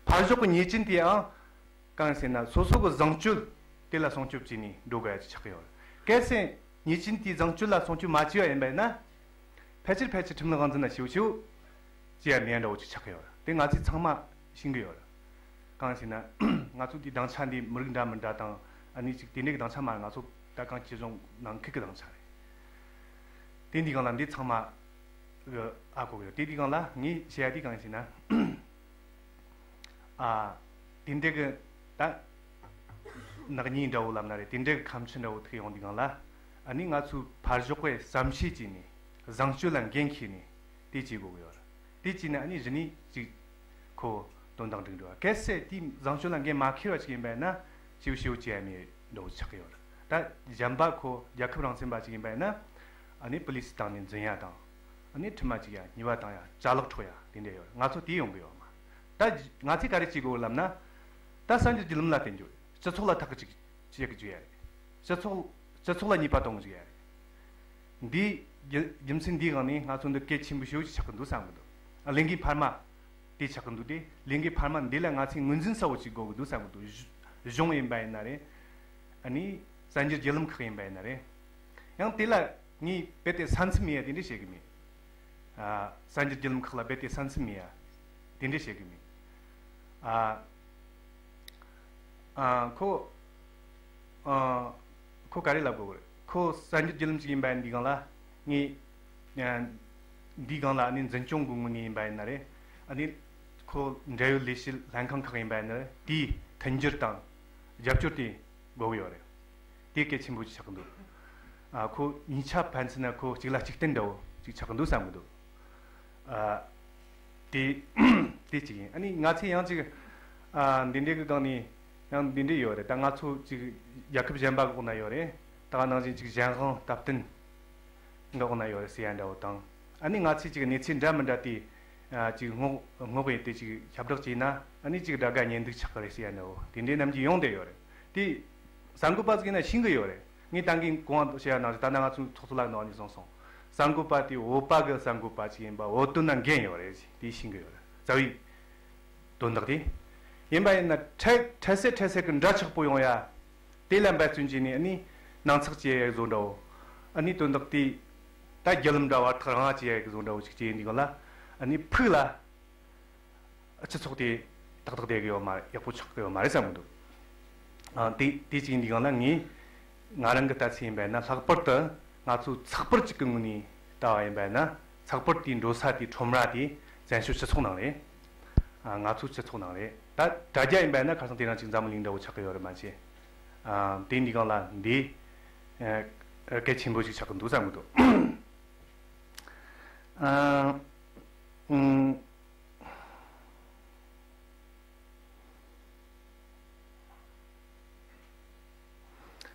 ཕར་ཕྱོགས་ཀྱི་ཉེས་ཅན་དེའང་གང་ཟེར་ན་སོ་སོ་གི་བཟང་སྤྱོད་དེ་ལ་སྲུང་སྐྱོབ་བྱས་ནས་འགྲོ་དགོས་ཡ་ཅིག་ཆགས་ཀྱི་ཡོད་རེད། གལ་སྲིད་ཉེས་ཅན་དེའི་བཟང་སྤྱོད་ལ་སྲུང་སྐྱོབ་མ་བྱས་པ་ཡིན་པ་ཡིན་ན། ཕལ་ཆེར་ཕལ་ཆེར་ཁྲིམས་ལུགས་དབང་འཛིན་ལ་ཞེ་པོ་ཞེ་པོ་བྱེད་ཡ་མེད་ཡ་འདྲ་བོ་ཅིག་ཆགས་ཀྱི་ཡོད་རེད། དེ་ང་ཚོས་ཚང་མ་ཤེས་ཀྱི་ཡོད་རེད། གང་ཟེར་ན་ང་ཚོ་འདིའི་སྡིངས་ཆ་འདི་མི་རིགས་འདྲ་མི་འདྲ་དང་། ཨ་ནི་ཅིག་དེ་འདྲའི་གི་སྡིངས་ཆ་མ་རེད། ང་ཚོ་ད་གང་སྤྱི་གཞུང་ནང་ཁུལ་གི་སྡིངས་ཆ་རེད། དེ་འདི་སྒང་ལ་འདི་ཚང་མ་གི་ཨ་གོ་གི་ཡོད། དེ་འདི་སྒང་ལ་ངས་བཤད་ཡ་དེ་གང་ཟེར་ན། ཨ་དེ་འདྲའི་གི་ད་ནག་ཉེས་འདྲ་བོ་ལབ་ན་རེད། དེ་འདྲའི་གི་ཁ་མཆུ་འདྲ་བོ་ཐུག་ཡོང་དུས་སྒང་ལ། ཨ་ནི་ང་ཚོས་ཕར་ཕྱོགས་པས་བསམ་ཤེས་བྱས་ནས་བཟང་སྤྱོད་ལ་འགན་འཁྱེར་ནས་དེ་བྱེད་དགོས་ཀྱི་ཡོད་རེད། དེ་བྱས་ནས་ཨ་ནི་གཞི་ནས་ཅིག་ཁོ་དོན་དག་འགྲིག་འགྲོ་བ། གལ་སྲིད་དེའི་བཟང་སྤྱོད་ལ་འགན་མ་འཁྱེར་བ་ཞིག་ཡིན་པ་ཡིན་ན་ཞིའུ་ཞིའུ་བྱེད་ཡ་མེད་འགྲོ་ཆགས་ཀྱི་ཡོད་རེད། ད་གཞན་པ་ཁོ་རྒྱལ་ཁབ་རང་བཙན་པ་ཞིག་ཡིན་པ་ཡིན་ན་ཨ་ནི་པུ་ལི་སི་བཏང་ནས་འཛིན་ཡ་དང་། ཨ་ནི་ཁྲིམས་མ་བཅད་ཡ། ཉེས་པ་བཏང་ཡ། ཅ་ལག་འཕྲོག་ཡ། དེ་འདྲ་ཡོད་རེད། ང་ཚོ་དེ་ཡོང་གི་ཡོད་མ། ད་ང་ཚོས་ག་རེ་བྱེད་དགོས་ལབ་ན། ད་གསར་འགྱུར་བརྒྱུད་ལམ་ལ་བརྟེན་རྒྱུ་རེད། སྤྱི་ཚོགས་ལ་ཐག་གཅིག་བྱེད་ཀྱི་བཅུག་ཡ་རེད། སྤྱི་ཚོགས་སྤྱི་ཚོགས་ལ་ཉེས་པ་གཏོང་གི་བཅུག་ཡ་རེད། འདི་རྒྱུ་རྒྱུ་མཚན་འདིའི་སྒང་ནས་ང་ཚོ་འདི་གལ་ཆེན་པོ་ཞེ་པོ་ཅིག་ཆགས་ཀྱི་འདུག་བསམ་གྱི་འདུག་ཨ། ལས་འགན་འཕར་མ་དེ་ཆགས་ཀྱི་འདུག་དེ་ལས་འགན་འཕར་མ་འདི་ལ་ང་ཚོས་ངོས་འཛིན་གསལ་བོ་ཅིག་དགོས་ཀྱི་འདུག་བསམ་གྱི་འདུག་གཞུང་ཡིན་པ་ཡིན་ན་རེད། ཨ་ནི་གསར་འགྱུར་བརྒྱུད་ལམ་ཁག་ཡིན་པ་ཡིན་ན་རེད། ཡང་དེ་ལ་ངས་རྦད་དེ་ས་མཚམས་མེད་ཡ་དེ་འདྲ་བཤད་གི་མེད། ཨ། གསར་འགྱུར་བརྒྱུད་ལམ་ཁག་ལ་རྦད་དེ་ས་མཚམས་མེད་ཡ་དེ་འདྲ་བཤད་གི་མེད། ཨ། ཨ། ཁོ། ཨ། ཁོ་ག་རེ་ལབ་དགོས་རེད། ཁོ་གསར་འགྱུར་བརྒྱུད་ལམ་ཅིག་ཡིན་པ་ཡིན་འདི་སྒང་ལ་ངས། ཨ། འདིའི་སྒང་ལ་ཨ་ནི་འཛིན་སྐྱོང་གི་ངོས་ནས་ཡིན་པ་ཡིན་ན་རེད། ཨ་ནི་ཁོ་འབྲེལ་ཡོད་ལས་བྱེད་ལྷན་ཁང་ཁག་ཡིན་པ་ཡིན་ན་རེད། དེའི་མཐུན་འགྱུར་དང་རྒྱབ་སྐྱོར་དེ་དགོས་ཀྱི་ཡོད་རེད། དེ་གལ་ཆེན་པོ་ཅིག་ཆགས་ཀྱི་འདུག་ཨ། ཁོ་གཉིས་ཆ་ཕན་ཚུན་ན་ཁོ་གཅིག་ལ་གཅིག་བརྟེན་འདྲ་བོ་ཅིག་ཆགས་ཀྱི་འདུག་བསམ་གྱི་འདུག་ཨ། དེ་དེ་གཅིག་ཡིན། ཨ་ནི་ང་ཚོས་ཡང་ཅིག་ཨ། འདི་འདྲའི་གི་སྒང་ནས་ཡང་འདི་འདྲའི་ཡོད་རེད། ད་ང་ཚོ་ཅིག་རྒྱལ་ཁབ་གཞན་པ་གི་འོག་ན་ཡོད་རེད། ད་ག་ནང་བཞིན་ཅིག་གཞན་དབང་སྟབས་བསྟུན་གི་འོག་ན་ཡོད་རེད་ཟེར་ཡ་འདྲ་བོ་དང་། ཨ་ནི་ང་ཚོས་ཅིག་གནས་ཚུལ་འདྲ་མི་འདྲ་དེ། ཨ། ཅིག་སྔོག་སྔོག་ཡས་དེ་ཅིག་ཁྱབ་བསྒྲགས་བྱས་ན་ཨ་ནི་ཅིག་དགྲ་དགའ་གཉེན་སྡུག་ཆགས་ཀྱི་རེད་ཟེར་ཡ་འདྲ་བོ་དེ་འདྲའི་རྣམ་འགྱུར་ཡོང་བསྡད་ཡོད་རེད། དེ་གསར་འགོད་པ་ཟིག་ཡིན་ན་ཤེས་གི་ཡོད་རེད། ངས་ད་གིན་གོང་བ་བཤད་ཡ་ནང་བཞིན་ད་ནང་ང་ཚོའི་ཚོགས་གཙོ་ལགས་ནང་ནས་གསུངས་སོང་། གསར་འགོད་པ་དེ་བོད་པ་གི་གསར་འགོད་པ་ཅིག་ཡིན་པ་བོད་དོན་ན་འགན་ཡོད་རེད། དེ་ཤེས་གི་ཡོད་རེད། རྩ་བའི་དོན་དག་དེ་ཡིན་པ་ཡིན་ན་འཕྲལ་འཕྲལ་སེལ་འཕྲལ་སེལ་གི་འདྲ་ཆགས་པོ་ཡོང་ཡ། དེ་ལ་འབད་བརྩོན་བྱས་ནས་ཨ་ནི་ནང་ཚགས་བྱེད་ཡ་བཟོ་འདྲ་བོ། ཨ་ནི་དོན་དག་དེ་ད་བརྒྱུད་ལམ་འདྲ་བར་ཐག་རིང་བ་བྱེད་ཡ་བཟོ་འདྲ་བོ་ཅིག་བྱས་ཡིན་དུས་ག་ལ། ཨ་ནི་ཕུགས་ལ་སྤྱི་ཚོགས་དེ་ཏག་ཏག་བསྡད་གི་ཡོད་མ། ཡག་པོ་ཆགས་གི་ཡོད་མ་རེད་བསམ་གི་འདུག་ཨ། དེ་དེ་གཅིག་འདི་སྒང་ལ་ངས་ང་རང་གི་ལྟ་ཚུལ་ཡིན་པ་ཡིན་ན། ལྷག་པར་དུ་ང་ཚོ་ཚགས་པར་གཅིག་གི་ངོས་ནས་ལྟ་བ་ཡིན་པ་ཡིན་ན། ཚགས་པར་དེའི་འགྲོ་ས་དེའི་ཁྲོམ་ར་དེ་བཙན་བྱོལ་སྤྱི་ཚོགས་ནང་རེད། ཨ། ང་ཚོའི་སྤྱི་ཚོགས་ནང་རེད། ད་དྲ་རྒྱ་ཡིན་པ་ཡིན་ན་ཁ་སང་དེ་རིང་ཅིག་འཛམ་གླིང་འདྲ་བོ་ཆགས་གི་ཡོད་རེད་མ་གཞི། ཨ། དེ་འདི་སྒང་ལ་འདི་ཨ་གལ་ཆེན་པོ་ཞིག་ཆགས་གི་འདུག་བསམ་གི་འདུག་ཨ། ཨུམ།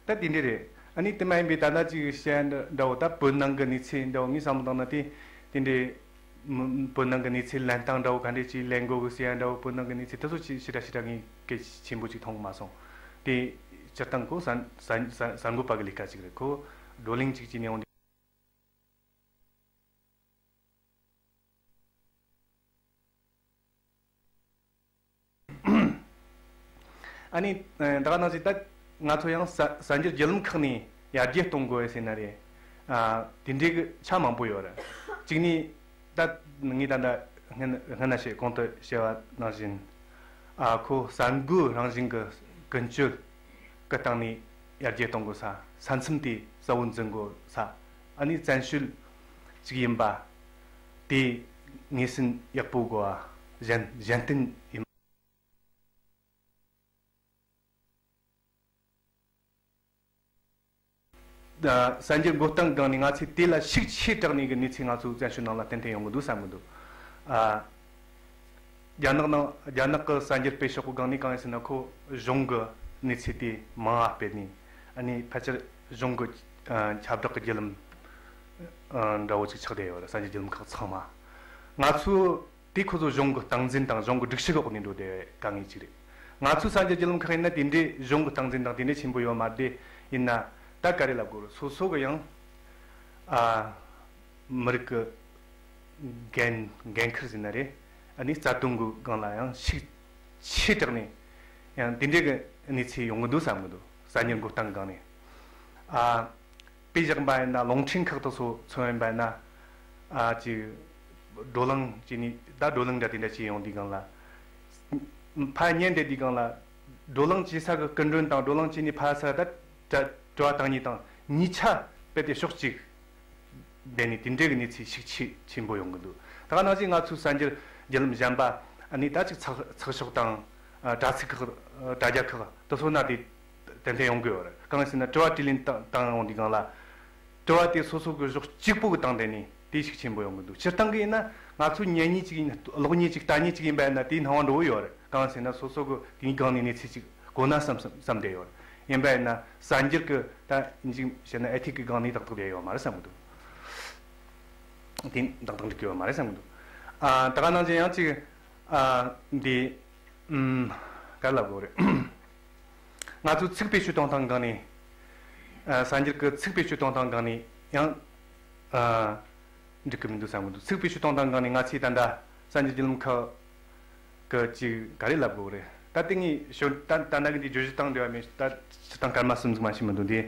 ད་དེ་འདྲ་རེད། ཨ་ནི་དེ་མ་ཡིན་པའི་ད་ལྟ་ཅིག་བཤད་འདྲ་བོ། ད་བོད་ནང་གི་གནས་ཚུལ་འདྲ་བོ་ངས་བསམ་བློ་བཏང་ན་དེ་དེ་འདྲའི་མི་བོད་ནང་གི་གནས་ཚུལ་ལེན་སྟངས་འདྲ་བོ་ག་འདྲ་ཅིག་ལེན་དགོས་གི་ཟེར་ཡ་འདྲ་བོ། བོད་ནང་གི་གནས་ཚུལ་དེ་ཚོ་ཅིག་ཞེ་དྲག་ཞེ་དྲག་ངས་གལ་ཆེན་པོ་ཅིག་མཐོང་མ་སོང་། དེ་སྤྱིར་བཏང་ཁོ་གསར་གསར་གསར་གསར་འགོད་པ་གི་ལས་ཀ་ཅིག་རེད། ཁོ་བགྲོ་གླེང་ཅིག་བྱས་ནས་འོང་དུས། ཨ་ནི་ད་ག་ནང་བཞིན་ད་ང་ཚོ་ཡང་གསར་གསར་འགྱུར་བརྒྱུད་ལམ་ཁག་ནས་ཡར་རྒྱས་གཏོང་དགོས་ཟེར་ན་རེད། ཨ། དེ་འདྲའི་གི་ཆ་མང་པོ་ཡོད་རེད། གཅིག་ནི་ད་ངས་ད་ལྟ་སྔན་སྔན་ན་བཤད་གོང་དུ་བཤད་པ་ནང་བཞིན། ཨ། ཁོ་གསར་འགོད་རང་བཞིན་གི་ཀུན་སྤྱོད་གི་སྟེང་ནས་ཡར་རྒྱས་གཏོང་དགོས་ས། ས་མཚམས་དེ་གསལ་བོ་འཛིན་དགོས་ས། ཨ་ནི་བཙན་བྱོལ་ཅིག་ཡིན་པ་དེ་ངེས་ཟིན་ཡག་པོ་དགོས་པ་གཞན་གཞན་བརྟེན་ཡིན། གསར་འགྱུར་འགོད་སྟངས་སྒང་ནས་ང་ཚོས་དེ་ལ་ཤུགས་ཆེ་དྲགས་ནས་གི་གནས་ཚུལ་ང་ཚོའི་བཙན་བྱོལ་ནང་ལ་ཏན་ཏན་ཡོང་གི་འདུག་བསམ་གི་འདུག་ཨ། རྒྱ་ནག་ནང་རྒྱ་ནག་གི་གསར་འགྱུར་སྤེལ་ཕྱོགས་ཀྱི་སྒང་ནས་གང་ཡིན་ཟེར་ན། ཁོ་གཞུང་གི་གནས་ཚུལ་དེ་མང་ང་སྤེལ་ནས། ཨ་ནི་ཕལ་ཆེར་གཞུང་གི་ཨ་ཁྱབ་བསྒྲགས་ཀྱི་བརྒྱུད་ལམ་ཨ་འདྲ་བོ་ཅིག་ཆགས་བསྡད་ཡོད་རེད། གསར་འགྱུར་བརྒྱུད་ལམ་ཁག་ཚང་མ། ང་ཚོ་དེ་ཁོ་ཚོ་གཞུང་གི་སྟངས་འཛིན་དང་གཞུང་གི་སྒྲིག་གཞི་འོག་ནས་འགྲོ་བསྡད་དཀའ་ངལ་ཅིག་རེད། ང་ཚོའི་གསར་འགྱུར་བརྒྱུད་ལམ་ཁག་ཡིན་ན་དེ་འདྲའི་གཞུང་གི་སྟངས་འཛིན་དང་དེ་འདྲའི་ཆེན་པོ་ཡོད་མ་རེད། ཡིན་ན་ད་ག་རེ་ལབ་དགོས་རེད། སོ་སོ་གི་ཡང་ཨ་མི་རིགས་ཀྱི་འགན་འགན་ཁུར་ཟེར་ན་རེད། ཨ་ནི་རྩ་དོན་གྱི་སྒང་ལ་ཡང་ཤུགས་ཆེ་དྲགས་ནས་ཡང་དེ་འདྲའི་གི་གནས་ཚུལ་ཡོང་གི་འདུག་བསམ་གི་འདུག་གསར་འགྱུར་འགོད་སྟངས་སྒང་ནས། ཨ། དཔེ་བཞག་པ་ཡིན་ན་རླུང་འཕྲིན་ཁག་དེ་ཚོ་མཚོན་པ་ཡིན་ན། ཨ། ཅིག་བགྲོ་གླེང་བྱས་ནས། ད་བགྲོ་གླེང་འདྲ་དེ་འདྲ་བྱས་ཡོང་དུས་སྒང་ལ། ཕར་ཉན་བསྡད་དུས་སྒང་ལ། བགྲོ་གླེང་བྱེད་ས་གི་སྐུ་མགྲོན་དང་བགྲོ་གླེང་བྱས་ནས་ཕར་ས་ད་དྲ་དྲི་བ་བཏང་མཁན་དང་གཉིས་ཆ་རྦད་དེ་ཕྱོགས་གཅིག་བསྡད་ནས་དེ་འདྲའི་གི་གནས་ཚུལ་ཤུགས་ཆེ་ཆེན་པོ་ཡོང་གི་འདུག་ད་ག་ནང་བཞིན་ང་ཚོའི་གསར་འགྱུར་བརྒྱུད་ལམ་གཞན་པ། ཨ་ནི་ད་ཅིག་ཚགས་ཚགས་ཤོག་དང་། ཨ། དྲ་ཚིགས་ཁག་དྲ་རྒྱ་ཁག་དེ་ཚོ་ན་དེ་ཏན་ཏན་ཡོང་གི་ཡོད་རེད། གང་ཡིན་ཟེར་ན་དྲི་བ་དྲིས་ལན་བཏང་བཏང་ཡོང་དུས་སྒང་ལ། དྲི་བ་དེ་སོ་སོ་གི་ཕྱོགས་གཅིག་པོ་གི་སྟེང་བསྡད་ནས་དེ་ཤུགས་ཆེན་པོ་ཡོང་གི་འདུག་སྤྱིར་བཏང་གི་ཡིན་ན་ ང་ཚོ་ཉན་མཁན་ཅིག་ཡིན། ཀློག་མཁན་ཅིག་ལྟ་མཁན་ཅིག་ཡིན་པ་ཡིན་ན། དེའི་སྣང་བ་འགྲོ་གི་ཡོད་རེད། གང་ཟེར་ན་སོ་སོ་གི་དེའི་སྒང་ནས་གནས་ཚུལ་ཅིག་གོ་ན་བསམ་བསམ་བསམ་བསྡད་ཡོད་རེད། ཡིན་པ་ཡིན་ན་གསར་འགྱུར་གི་ད་ཅིག་བཤད་ན་ཨེ་ཐིག་གི་སྒང་ནས་ཏག་ཏག་བསྡད་ཡོད་མ་རེད་བསམ་གི་འདུག་དེ་ཏག་ཏག་འགྲིག་གི་ཡོད་མ་རེད་བསམ་གི་འདུག་ཨ། ད་ག་ནང་བཞིན་ཡང་ཅིག་ཨ། འདི། ཨུམ། ག་རེ་ལབ་དགོས་རེད། ང་ཚོས་ཚིག་བེད་སྤྱོད་གཏོང་སྟངས་སྒང་ནས། ཨ། གསར་འགྱུར་གྱི་ཚིག་བེད་སྤྱོད་གཏོང་སྟངས་སྒང་ནས་ཡང་། ཨ། འགྲིག་གི་མི་འདུག་བསམ་གི་འདུག་ཚིག་བེད་སྤྱོད་གཏོང་སྟངས་སྒང་ནས་ང་ཚོས་ད་ལྟ་གསར་འགྱུར་བརྒྱུད་ལམ་ཁག་གི་ཅིག་ག་རེ་ལབ་དགོས་རེད། ད་ལྟ་ངས་ཞོ་ད་ད་ལྟ་གི་འདི་བརྗོད་གཞི་དང་འབྲེལ་བ་མེད། ད་སྤྱིར་བཏང་སྐར་མ་གསུམ་ཟིག་མ་ཤེས་མི་འདུག་འདི།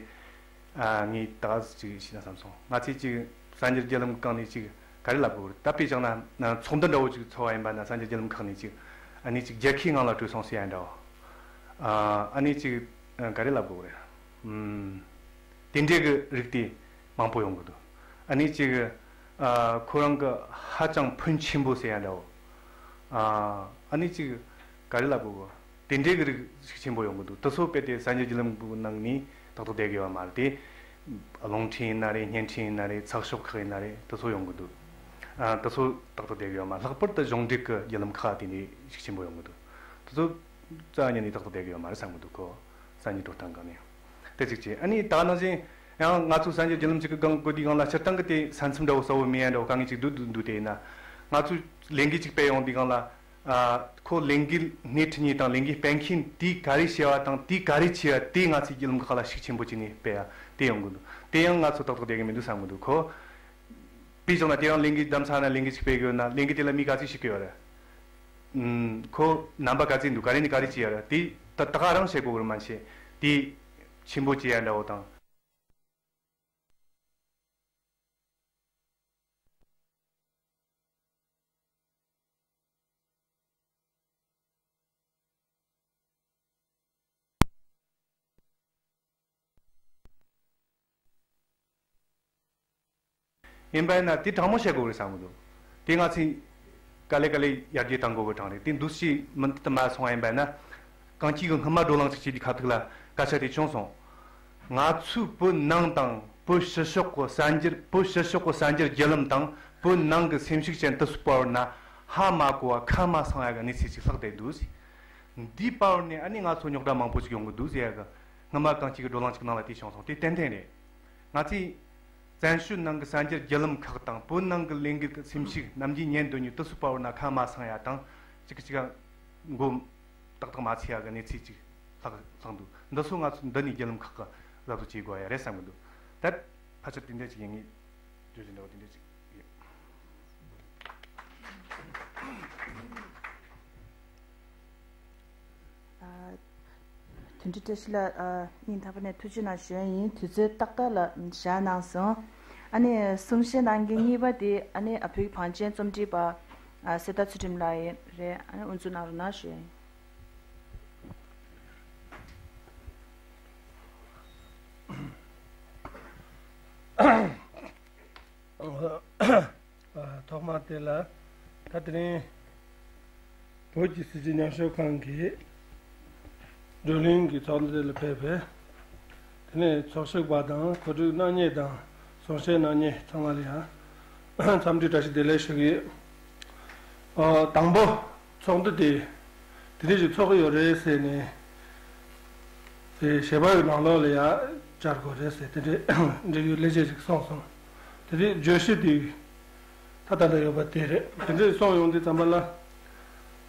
ཨ། ངས་ད་ག་ཟིག་ཅིག་ཤེས་ན་བསམ་སོང་། ང་ཚོས་ཅིག་གསར་འགྱུར་བརྒྱུད་ལམ་སྒང་ནས་ཅིག་ག་རེ་ལབ་དགོས་རེད། ད་དཔེ་བཞག་ན་ཚོགས་འདུ་འདྲ་བོ་ཅིག་ཚོགས་པ་ཡིན་པ་ན་གསར་འགྱུར་བརྒྱུད་ལམ་ཁག་ནས་ཅིག་ཨ་ནི་ཅིག་རྒྱལ་ཁའི་ངང་ལ་བྲོས་སོང་ཟེར་ཡ་འདྲ་བོ། ཨ། ཨ་ནི་ཅིག་ཨ། ག་རེ་ལབ་དགོས་རེད། ཨུམ། དེ་འདྲའི་གི་རིགས་དེ་མང་པོ་ཡོང་གི་འདུག་ཨ་ནི་ཅིག་ཨ། ཁོ་རང་གི་ཧ་ཅང་ཕོན་ཆེན་པོ་ཟེར་ཡ་འདྲ་བོ། ཨ། ཨ་ནི་ཅིག་ག་རེ་ལབ་དགོས། དེ་འདྲའི་གི་རིགས་ཤུགས་ཆེན་པོ་ཡོང་གི་འདུག་དེ་ཚོ་རྦད་དེ་གསར་འགྱུར་བརྒྱུད་ལམ་གི་ནང་ནས་ཏག་ཏག་བསྡད་གི་ཡོད་མ་རེད་དེ། རླུང་འཕྲིན་ཡིན་ན་རེད། བརྙན་འཕྲིན་ཡིན་ན་རེད། ཚགས་ཤོག་ཁག་ཡིན་ན་རེད། དེ་ཚོ་ཡོང་གི་འདུག་ཨ། དེ་ཚོ་ཏག་ཏག་བསྡད་གི་ཡོད་མ། ལྷག་པར་དུ་གཞུང་འབྲེལ་གི་བརྒྱུད་ལམ་ཁག་དེ་འདྲའི་ཤུགས་ཆེན་པོ་ཡོང་གི་འདུག་དེ་ཚོ་རྩ་བ་ཉིད་ནས་ཏག་ཏག་བསྡད་གི་ཡོད་མ་རེད་བསམ་གི་འདུག་གོ་གསར་འགྱུར་འགྲོ་སྟངས་སྒང་ནས། དེ་གཅིག་བྱས། ཨ་ནི་ད་ག་ནང་བཞིན་ཡང་ང་ཚོ་གསར་འགྱུར་བརྒྱུད་ལམ་ཅིག་གི་སྒང་གོ་དུས་སྒང་ལ་སྤྱིར་བཏང་གི་དེ་ས་མཚམས་འདྲ་བོ་གསལ་བོ་མེད་ཡ་འདྲ་བོ་དཀའ་ངལ་ཅིག་འདུག་འདུག་འདུག་དེ་ཡིན་ན་ང་ཚོས་ལས་འགུལ་ཅིག་སྤེལ་ཡོང་དུས་སྒང་ལ། ཨ། ཁོ་ལས་འགུལ་སྣེ་ཁྲིད་མཁན་དང་ལས་འགུལ་སྤེལ་མཁན་དེས་ག་རེ་བྱས་པ་དང་དེས་ག་རེ་བྱས་པ་དེ་ང་ཚོས་བརྒྱུད་ལམ་ཁག་ལ་ཤུགས་ཆེན་པོ་བྱས་ནས་སྤེལ་ཡ་དེ་ཡོང་གི་འདུག་དེ་ཡང་ང་ཚོ་ཏག་ཏག་བསྡད་གི་མི་འདུག་བསམ་གི་འདུག་གོ་དཔེ་བཞག་ན་དེ་རིང་ལས་འགུལ་གདམ་ས་ན་ལས་འགུལ་ཅིག་སྤེལ་གི་ཡོད་ན་ལས་འགུལ་དེ་ལ་མི་ག་ཚོད་ཞུགས་གི་ཡོད་རེད། ཨུམ། ཁོ་རྣམ་པ་ག་ཚོད་འདུག་ག་རེ་ནས་ག་རེ་བྱས་ཡོད་རེད། དེ་ད་ད་ག་རང་བཤད་དགོས་རེད་མ་གཞི། དེ་ཆེན་པོ་བྱས་ཡ་འདྲ་བོ་དང་། ཡིན་པ་ཡིན་ན་དེ་དྲང་མོ་བཤད་དགོས་རེད་བསམ་གི་འདུག་དེ་ང་ཚོས་ག་ལེ་ག་ལེ་ཡར་རྒྱས་གཏང་དགོས་པའི་གྲངས་རེད། དེ་འདུག་སེ་མུ་མཐུད་དུ་མར་སོང་བ་ཡིན་པ་ཡིན་ན། གང་ཅིའི་སྔོན་མ་བགྲོ་གླེང་ཅིག་བྱེད་དུས་ཁ་ཐུག་ལ་སྐད་ཆ་དེ་བྱུང་སོང་། ང་ཚོའི་བོད་ནང་དང་བོད་ཕྱི་ཕྱོགས་ཀྱི་གསར་འགྱུར། བོད་ཕྱི་ཕྱོགས་ཀྱི་གསར་འགྱུར་བརྒྱུད་ལམ་དང་བོད་ནང་གི་སེམས་ཤུགས་ཅན་དེ་ཚོའི་བར་ན་ཧ་མ་གོ་བ་ཁ་མ་ཚང་ཡ་གི་གནས་ཚུལ་ཅིག་ལྷག་བསྡད་འདུག་འདིའི་བར་ནས་ཨ་ནི་ང་ཚོ་རྙོག་དྲ་མང་པོ་ཅིག་ཡོང་གི་འདུག་ཟེར་ཡ་གི་སྔོན་མ་གང་ཅིའི་བགྲོ་གླེང་ཅིག་ནང་ལ་དེ་བྱུང་སོང་། དེ་ཏན་ཏན་རེད། ང་ཚོས་བཙན་བྱོལ་ནང་གི་གསར་འགྱུར་བརྒྱུད་ལམ་ཁག་དང་བོད་ནང་གི་ལས་འགུལ་གྱི་སེམས་ཤུགས་ནམ་རྒྱུན་ཉན་འདོད་མཁན་དེ་ཚོའི་བར་ན་ཁ་མ་ཚང་ཡ་དང་གཅིག་གིས་གཅིག་ག་མགོ་ཏག་ཏག་མ་ཚོས་ཡ་གི་གནས་ཚུལ་ཅིག་ལྷག་ལྷག་འདུག་འདི་ཚོ་ང་ཚོ་འདི་ནས་བརྒྱུད་ལམ་ཁག་གི་བཟོ་བཅོས་བྱེད་དགོས་ཡ་རེད་བསམ་གི་འདུག་ད་ཕལ་ཆེར་དེ་འདྲ་ཅིག་ཡིན། ངས་བརྗོད་བཞིན་འདྲ་བོ་དེ་འདྲ་ཅིག་ཡིན། ཨ། དོན་འགྲུབ་བཀྲ་ཤིས་ལགས། ཨ། སྙིང་ཐག་པ་ནས་ཐུགས་རྗེ་གནང་ཞུ་ཡ་ཡིན། དུས་ཚོད་ཏག་ཏག་ལ་བཞག་གནང་སོང་། ཨ་ནི་གསུང་བཤད་གནང་མཁན་གཉིས་པ་དེ་ཨ་ནི་བོད་ཀྱི་བང་ཆེན་རྩོམ་སྒྲིག་པ། ཨ། གསེར་རྟ་ཚུལ་ཁྲིམས་ལགས་ཡིན་རེད། ཨ་ནི་དབུ་འཛུགས་གནང་རོགས་གནང་ཞུ་ཡ་ཡིན། ཐོག་མ་དེ་ལ་ད་དེ་རིང་བོད་ཀྱི་སྲིད་བྱུས་ཉམས་ཞིབ་ཁང་གི་བགྲོ་གླེང་གི་ཚོགས་འདུ་དེ་ལ་ཕེབས་པའི་དེ་ནས་ཚོགས་ཞུགས་པ་དང་གོ་སྒྲིག་གནང་མཁན་དང་གསུང་བཤད་གནང་མཁན་ཚང་མ་ལ་ཡང་འཚམས་འདྲི་བཀྲ་ཤིས་བདེ་ལེགས་ཞུ་གི་ཡོད། ཨ། དང་པོ་ཚོགས་འདུ་དེ་དེ་འདྲ་ཞིག་ཚོགས་ཀྱི་ཡོད་རེད་ཟེར་ནས། དེ་ཞལ་པར་གྱི་ནང་ལོགས་ལ་ཡང་བཅར་དགོས་རེད་ཟེར་དེ་འདྲའི་འབྲེལ་ཡོད་ལས་བྱེད་ཅིག་གསུངས་སོང་། དེ་དུས་བརྗོད་གཞི་དེ་ད་ལྟ་ལ་ཡོད་པ་དེ་རེད། དེ་འདྲའི་གསུངས་ཡོང་དུས་ཙམ་པ་ལ་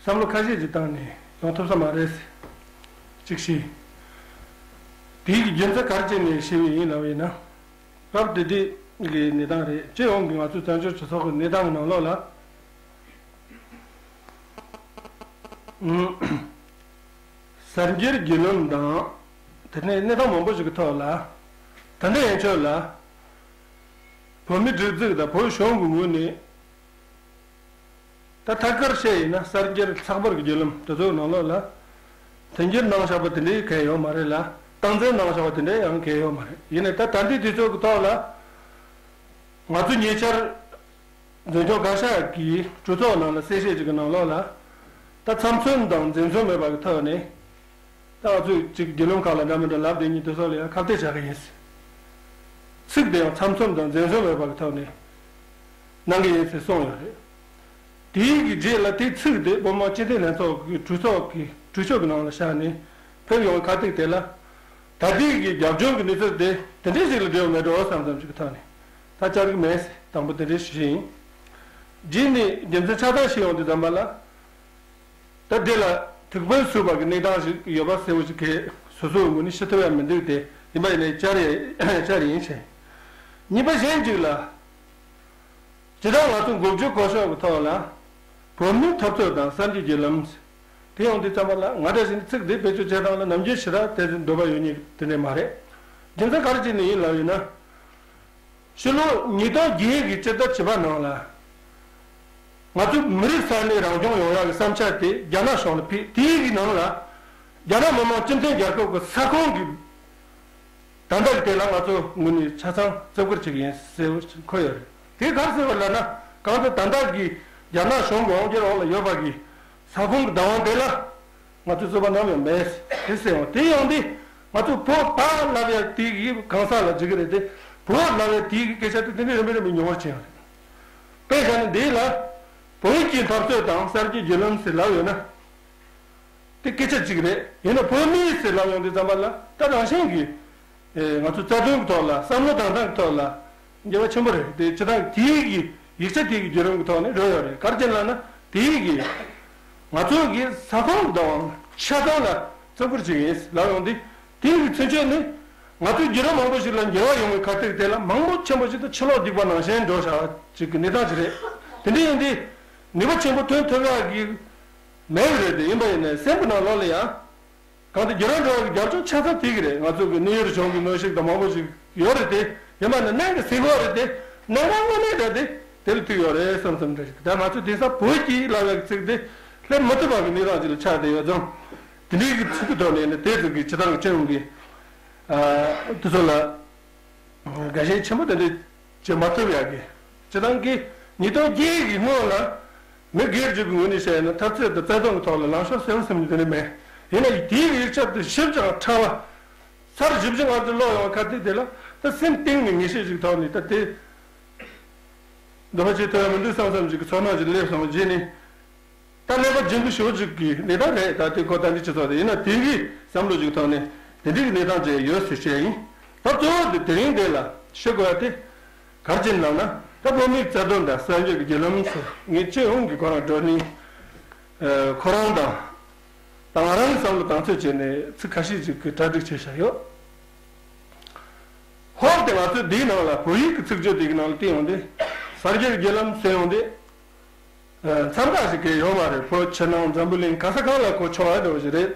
བསམ་བློ་ཁ་ཤས་ཅིག་བཏང་ནས་ཡོང་ཐུབ་ས་མ་རེད་ཟེར་གཅིག་བཤད། དེའི་གི་རྒྱུ་མཚན་ག་རེ་བྱས་ནས་བཤད་པ་ཡིན་ལབ་པ་ཡིན་ན། སྐབས་དེ་དུས་ཀྱི་གནས་སྟངས་རེད། སྤྱི་ཡོངས་ཀྱི་ང་ཚོའི་བཙན་བྱོལ་སྤྱི་ཚོགས་ཀྱི་གནས་སྟངས་ཀྱི་ནང་ལོགས་ལ། གསར་འགྱུར་བརྒྱུད་ལམ་དང་དེ་ནས་གནས་སྟངས་མང་པོ་ཞིག་གི་ཐོག་ལ། ད་ལྟ་ཡན་ཆོད་ལ་བོད་མི་སྒྲིག་འཛུགས་དང་བོད་གཞུང་གི་ངོས་ནས་ད་ཐད་ཀར་བཤད་ཡིན་ན་གསར་འགྱུར་ཚགས་པར་གྱི་བརྒྱུད་ལམ་དེ་ཚོའི་ནང་ལོགས་ལ་དོན་འཁྱོལ་གནང་བཞག་པ་དེ་འདྲའི་གང་ཡང་ཡོད་མ་རེད་ལ། སྟངས་འཛིན་གནང་བཞག་པ་དེ་འདྲའི་ཡང་གང་ཡང་ཡོད་མ་རེད། ཡིན་ནའི་ད་ད་ལྟའི་དུས་ཚོད་ཀྱི་ཐོག་ལ་ང་ཚོ་ཉེ་ཆར། འཛིན་སྐྱོང་བཀའ་ཤག་གིས་གྲོས་ཚོགས་ནང་ལ་གསལ་བཤད་ཅིག་གི་ནང་ལོགས་ལ། ད་ཚབ་མཚོན་དང་འཛེམ་ཟོན་མེད་པ་གི་ཐོག་ནས། ད་ང་ཚོས་ཅིག་བརྒྱུད་ལམ་ཁག་ལ་འདྲ་མི་འདྲ་ལབ་བསྡད་མཁན་དེ་ཚོ་ལ་ཡང་ཁ་གཏད་བྱ་གི་ཡིན་ཟེར། ཚིག་དེ་ཡང་ཚབ་མཚོན་དང་འཛེམ་ཟོན་མེད་པ་གི་ཐོག་ནས་གནང་གི་ཡིན་ཟེར་གསུངས་ཡོད་རེད། དེའི་གི་རྗེས་ལ་དེའི་ཚིག་དེ་བོད་མི་མང་སྤྱི་འཐུས་ལྷན་ཚོགས་ཀྱི་གྲོས་ཚོགས་ཀྱི་གྲོས་ཆོད་ཀྱི་ནང་ལ་བཞག་ནས་ཕེབས་ཡོང་བའི་ཁ་ཐུག་དེ་ལ། ད་ལྟའི་གི་རྒྱབ་ལྗོངས་ཀྱི་གནས་ཚུལ་དེ་དེ་འདྲའི་ཞིག་ལ་འབྲེལ་བ་མེད་འགྲོ་བསམ་བསམ་ཞིག་གི་ཐོག་ནས་ད་བཅར་གི་མེད། དང་པོ་དེ་འདྲའི་ཞིག་ཡིན། རྗེས་ནས་རྒྱུ་མཚན་ཆ་ཚང་ཤེས་ཡོང་དུས་ཙམ་པ་ལ། ད་འདི་ལ་ཐུགས་ཕན་གསོས་པ་གི་གནས་སྟངས་ཤིག་ཡོད་པ་གསལ་བོ་ཞིག་གིས་སོ་སོའི་ངོས་ནས་ཤེས་ཐུབ་ཡ་མི་འདུག་སྟེ། ཡིན་པ་ཡིན་ནའི་བཅར་ཡ་བཅར་ཡིན་ཞེས། གཉིས་པ་གཞན་གཅིག་ལ། སྤྱིར་བཏང་ང་ཚོ་འགོ་བརྗོད་སྐོར་ཤོག་གི་ཐོག་ལ། བོད་མིའི་འཐབ་རྩོད་དང་གསར་འགྱུར་བརྒྱུད་ལམ། དེ་ཡོང་དུས་ཙམ་པ་ལ་ང་འདྲ་ཞིག་ནི་ཚིག་འདི་བེད་སྤྱོད་བྱེད་སྟངས་ལ་ནམ་རྒྱུན་ཞེ་དྲག་དེ་ཚོའི་འདོད་པ་ཡོད་མཁན་དེ་འདྲ་མ་རེད། རྒྱུ་མཚན་ག་རེ་བྱས་ནས་ཡིན་ལབ་ཡིན་ན། ཕྱི་ལོ་ཉིས་སྟོང་བརྒྱད་ཀྱི་སྤྱི་ཟླ་བཅུ་པ་ནང་ལ། ང་ཚོ་མི་རིགས་ས་གནས་རང་སྐྱོང་ཡོང་ཡག་གི་བསམ་འཆར་དེ་རྒྱ་ནག་གཞུང་ལ་ཕུལ། དེའི་གི་ནང་ལ་རྒྱ་ནག་མི་དམངས་སྤྱི་མཐུན་རྒྱལ་ཁབ་ཀྱི་ས་ཁོངས་ཀྱི་ད་ལྟ་གི་དེ་ལ་ང་ཚོ་ངོས་ནས་ཆ་ཚང་བརྩི་བཀུར་བྱེད་ཀྱི་ཡིན་ཟེར་བ་འཁོད་ཡོད་རེད། དེ་ག་རེ་ཟེར་བ་ལབ་ན། གང་ལྟར་ད་ལྟ་གི་རྒྱ་ནག་གཞུང་གི་དབང་སྒྱུར་འོག་ལ་ཡོད་པ་གི་ས་ཁོངས་ཀྱི་བདག་དབང་དེ་ལ། ང་ཚོའི་རྩོད་པ་ནམ་ཡང་མེད། དེ་ཟེར་བ་དེ་ཡང་དེ། ང་ཚོ་བོད་པ་ལབ་ཡ་དེ་གི་གང་ཟག་ལ་འཇིགས་ཀྱི་རེད་དེ། བོད་ལབ་ཡ་དེ་གི་སྐད་ཆ་དེ་དེ་འདྲའི་རིམ་པས་རིམ་པས་ཉུང་བར་ཕྱིན་ཡོད་རེད། དཔེ་བཞག་ན་འདི་ལ། བོད་ཀྱི་འཐབ་རྩོད་དང་གསར་འགྱུར་བརྒྱུད་ལམ་ཟེར་ལབ་ཡོད་ན། དེ་སྐད་ཆ་གཅིག་རེད། ཡིན་ན་བོད་མི་ཟེར་ལབ་ཡོང་དུས་ཙམ་པ་ལ་ད་རང་བཞིན་གྱི། ཨེ། ང་ཚོ་རྩ་དོན་གྱི་ཐོག་ལ་བསམ་བློ་བཏང་སྟངས་ཀྱི་ཐོག་ལ་འགྱུར་བ་ཆེན་པོ་རེད་དེ། སྤྱིར་བཏང་དེའི་གི་ཡིག་ཆ་དེའི་གི་བརྒྱུད་རིམ་གྱི་ཐོག་ནས་འགྲོ་ཡོད་རེད། ག་རེ་བྱས་ལབ་ན་དེའི་གི་ང་ཚོ་གི་ས་ཁོངས་དང་ཆ་ཚང་ལ་བརྩི་བཀུར་བྱེད་ཀྱི་ཡིན་ལབ་ཡོང་དུས། དེའི་གི་ཚུན་ཆད་ནི་ང་ཚོའི་བརྒྱུད་རིམ་མང་པོ་ཞིག་ལ་འགྱུར་བ་ཡོང་བའི་ཁ་ཐུག་དེ་ལ་མང་པོ་ཆེན་པོ་ཞིག་ཏུ་ཕྱི་ལོགས་སྡིག་པ་ནང་བཞིན་འགྲོ་བཞག་ཅིག་གི་གནས་སྟངས་ཅིག་རེད། དེ་འདྲ་ཡིན་དུས་ནུས་པ་ཆེན་པོ་ཐོན་ཐུབ་ཡག་གི་མེད་རེད་དེ། ཡིན་པ་ཡིན་ནའི་སེམས་ཀྱི་ནང་ལོགས་ལ་ཡང་། གང་ལྟར་རྒྱུན་རིང་འགྲོ་བའི་རྒྱབ་ལྗོངས་ཆ་ཚང་དེ་གི་རེད། ང་ཚོ་གི་གནས་ཡུལ་གཞུང་གི་གནོན་ཤུགས་དང་མང་པོ་ཞིག་ཡོད་རེད་དེ། ཡིན་པ་ནི་གནད་ཀྱི་ཟིན་གོ་རེད་དེ། གནད་འགག་དངོས་གནས་རེད་དེ། དེ་ལ་ཐུག་ཡོད་རེད་བསམ་བསམ་འདྲ་ཞིག་ད་ང་ཚོ་དེང་སང་བོད་ཀྱི་ལབ་ཡག་གི་ཚིག་དེ་སླེབས་མི་ཐུབ་པ་གི་གནས་སྟངས་ཅིག་ལ་ཆགས་བསྡད་ཡོད་ཙང་། དེ་འདྲའི་གི་ཚིག་གི་ཐོག་ནས་ནི་དེ་ཚོ་གི་སྤྱི་བཏང་གི་སྤྱི་ཡོངས་ཀྱི་དེ་ཚོ་ལ་དགའ་ཞེན་ཆེན་པོ་དེ་འདྲ་བྱེད་མ་ཐུབ་ཡག་གི། སྤྱིར་བཏང་གི་ཉིས་སྟོང་བརྒྱད་ཀྱི་སྔོན་ལ་མི་སྒེར་གཅིག་གི་ངོས་ནས་བཤད་ན་འཐབ་རྩོད་དང་རྩ་དོན་གྱི་ཐོག་ལ་ལངས་ཕྱོགས་གསལ་པོ་ཟིན་རྒྱུ་དེ་འདྲ་མེད། ཡིན་ན་དེའི་ཡིག་ཆ་དེ་ཞིབ་ཅིང་ཕྲ་བ། ཚར་བཞི་བཅུ་ལྔ་བཅུ་ཀློག་ཡོང་བ་ཁ་ཐུག་དེ་ལ་ད་སེམས་གཏིང་ནས་ངེས་ཤེས་ཤིག་ཐོག་ནས་ད་དེ་འདོད་པ་བྱེད་ཐུབ་ཡ་མི་འདུག་བསམ་བསམ་ཅིག་གི་ཚོར་སྣང་ཅིག་སླེབས་སོང་། རྗེས་ནས་ད་ཀླད་པ་འཇིགས་པོ་ཞེ་པོ་ཅིག་གི་གནས་སྟངས་རེད། ད་དེ་ཁོ་ད་འདི་སྤྱི་ཚོགས་དེ་ཡིན་ན་དེང་གི་བསམ་བློ་ཅིག་ཐོག་ནས་དེ་འདྲའི་གི་གནས་སྟངས་ཅིག་ཡོད་ཟེར་བཤད་ཡིན། ད་གཙོ་བོ་དེ་དེ་རིང་འདི་ལ་ཞུ་དགོས་ཡ་དེ། ག་རེ་བྱས་ནས་ལབ་ན། ད་བོད་མིའི་རྩ་དོན་དང་གསར་འགྱུར་གྱི་བརྒྱུད་ལམ་སོགས་ངས་སྤྱི་ཡོངས་ཀྱི་ཁོ་རང་བགྲོ་གླེང་། ཨ། ཁོ་རང་དང་། ད་ང་རང་གི་བསམ་བློ་དང་ཚོད་བྱས་ནས་ཚིག་ཁ་ཤས་ཅིག་གི་གྲ་སྒྲིག་བྱས་བཞག་ཡོད། ཧོབ་སྟེ་ང་ཚོས་འདིའི་ནང་ལ་བོད་ཡིག་གི་ཚིག་བརྗོད་དེ་གི་ནང་ལ་བལྟས་ཡོང་དུས། གསར་འགྱུར་གྱི་བརྒྱུད་ལམ་ཟེར་ཡོང་དུས། ཨ། མཚམས་ཁག་ཞིག་གི་ཡོད་མ་རེད། བོད་ཕྱི་ནང་འཛམ་བུ་གླིང་ག་ས་གང་ལ་གོ་ཆོག་ཡ་འདྲ་བོ་ཞིག་རེད།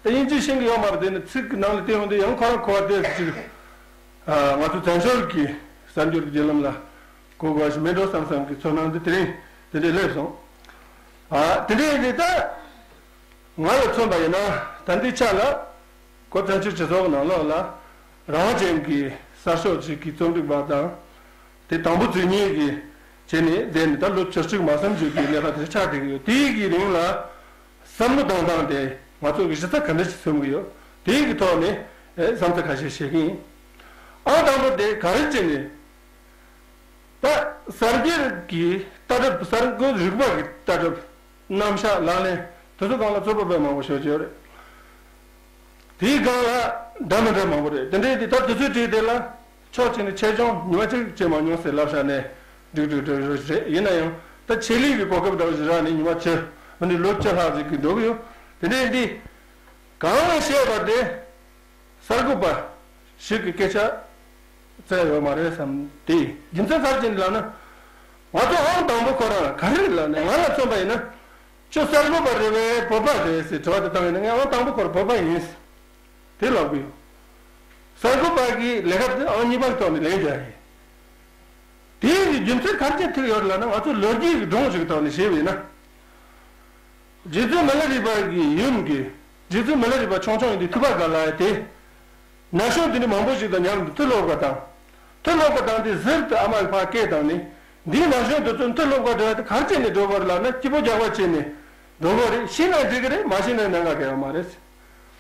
ད་དབྱིན་ཇི་ཤེས་ཀྱི་ཡོད་མ་རེད། དེ་ནི་ཚིག་གི་ནང་ལ་བལྟས་ཡོང་དུས་ཡང་ཁོ་རང་གོ་བ་དེ་ཅིག་ཨ། ང་ཚོ་བཙན་བྱོལ་གྱི་གསར་འགྱུར་གྱི་བརྒྱུད་ལམ་ལ་གོ་དགོས་པ་ཞིག་མེད་འགྲོ་བསམ་བསམ་གྱི་ཚོར་སྣང་འདི་དེ་རིང་དེ་འདྲས་སླེབས་སོང་། ཨ། དེ་འདྲས་ཡིན་དུས་ད་ང་ལ་མཚོན་པ་ཡིན་ན་ད་འདི་ཆ་ལ་གོ་བཙན་བྱོལ་སྤྱི་ཚོགས་ནང་ལོགས་ལ་རང་དབང་ཅན་གྱི་གསར་ཤོག་ཅིག་གི་རྩོམ་སྒྲིག་པ་དང་། དེ་དང་པོ་འཛུལ་མཁན་གྱི་བྱས་ནས་བསྡད་ནས་ད་ལོ་བཅུ་གཅིག་མ་ཟིན་ཅིག་གི་གནས་སྟངས་དེ་ཆགས་བསྡད་ཀྱི་ཡོད། དེའི་གི་རིང་ལ་བསམ་བློ་བཏང་སྟངས་དེ་ང་ཚོ་གི་གཞི་རྩ་ག་འདྲ་ཞིག་མཚོན་གྱི་ཡོད། དེའི་གི་ཐོག་ནས་ཨེ་བསམ་ཚུལ་ཁ་ཤས་བཤད་ཀྱི་ཡིན། ཨང་དང་པོ་དེ་ག་རེ་བྱས་ནས་ད་གསར་འགྱུར་གྱི་ལྟ་གྲུབ། གསར་འགྱུར་རིག་པ་གི་ལྟ་གྲུབ། རྣམ་གཞག་ལག་ལེན་དེ་ཚོ་སྒང་ལ་རྩོད་པ་དཔེ་མང་པོ་ཤོད་ཀྱི་ཡོད་རེད། དེའི་སྒང་ལ་འདྲ་མི་འདྲ་མང་པོ་རེད། དེ་འདྲའི་དེ་ད་དུས་ཚོད་བྲིས་དེ་ལ་ཕྱོགས་གཅིག་ནས་ཆེད་སྦྱོང་ཉི་མ་གཅིག་བྱས་མ་མྱོང་ཟེར་ལབ་བཞག་ནས་འགྲིག་འགྲིག་འགྲིག་རེད། ཡིན་ན་ཡང་ད་ཆེད་ལས་ཀྱི་གོ་སྐབས་འདྲ་བོ་ཞིག་རག་ནས་ཉི་མ་བཅུ། འོན་ཏེ་ལོ་བཅུ་ལྷག་ཅིག་གི་འགྲོ་གི་ཡོད། དེ་འདྲའི་འདི་གང་ལ་བཤད་པ་དེ། གསར་འགོད་པ་ཞིག་གི་སྐད་ཆ་བཙལ་ཡོད་མ་རེད་བསམ། དེ་རྒྱུ་མཚན་ག་རེ་བྱས་ནས་ལབ་ན། ང་ཚོ་ཨང་དང་པོ་ཁོ་རང་ག་རེ་ལབ་ནས་ང་ལ་མཚོན་པ་ཡིན་ན། ཁྱོད་གསར་འགོད་པ་རེད་པས་བོད་པ་རེད་ཟེར་དྲི་བ་དེ་བཏང་ཡིན་ན་ངས་ཨང་དང་པོ་ཁོ་རང་བོད་པ་ཡིན་དེ་ལབ་གི་ཡོད། གསར་འགོད་པ་གི་ལས་ཀ་དེ་ཨང་གཉིས་པ་གི་ཐོག་ནས་ལེན་རྒྱག་ཡིན། དེའི་རྒྱུ་མཚན་ག་རེ་བྱས་ཐུག་ཡོད་ལབ་ན། ང་ཚོ་ལོ་རྒྱུས་ཀྱི་སྒྲུང་ཞིག་གི་ཐོག་ནས་བཤད་པ་ཡིན་ན། རྗེ་བཙུན་མི་ལ་རས་པ་གི་ཡུམ་གྱི། རྗེ་བཙུན་མི་ལ་རས་པ་ཆུང་ཆུང་ཡིན་དུས་ཐུབ་པ་དགའ་ལ་ཡ་དེ། ན་གཞོན་དེ་འདྲ་མང་པོ་ཞིག་དང་མཉམ་དུ་མཐུ་སློབ་པ་དང་། མཐུ་སློབ་པ་དང་དེ་ཟུར་དུ་ཨ་མ་གིས་ཕར་སྐད་བཏང་ནས། འདིའི་ན་གཞོན་དེ་ཚོ་མཐུ་སློབ་ག་འགྲོ་ཡ་དེ་ག་རེ་བྱས་ནས་འགྲོ་དགོས་རེད་ལབ་ན། སྐྱིད་པོ་རྒྱག་པ་བྱས་ནས་འགྲོ་དགོས་རེད། ཤི་ན་འགྲིག་གི་རེད། མ་ཤི་ན་གནད་འགག་གང་ཡང་མ་རེད།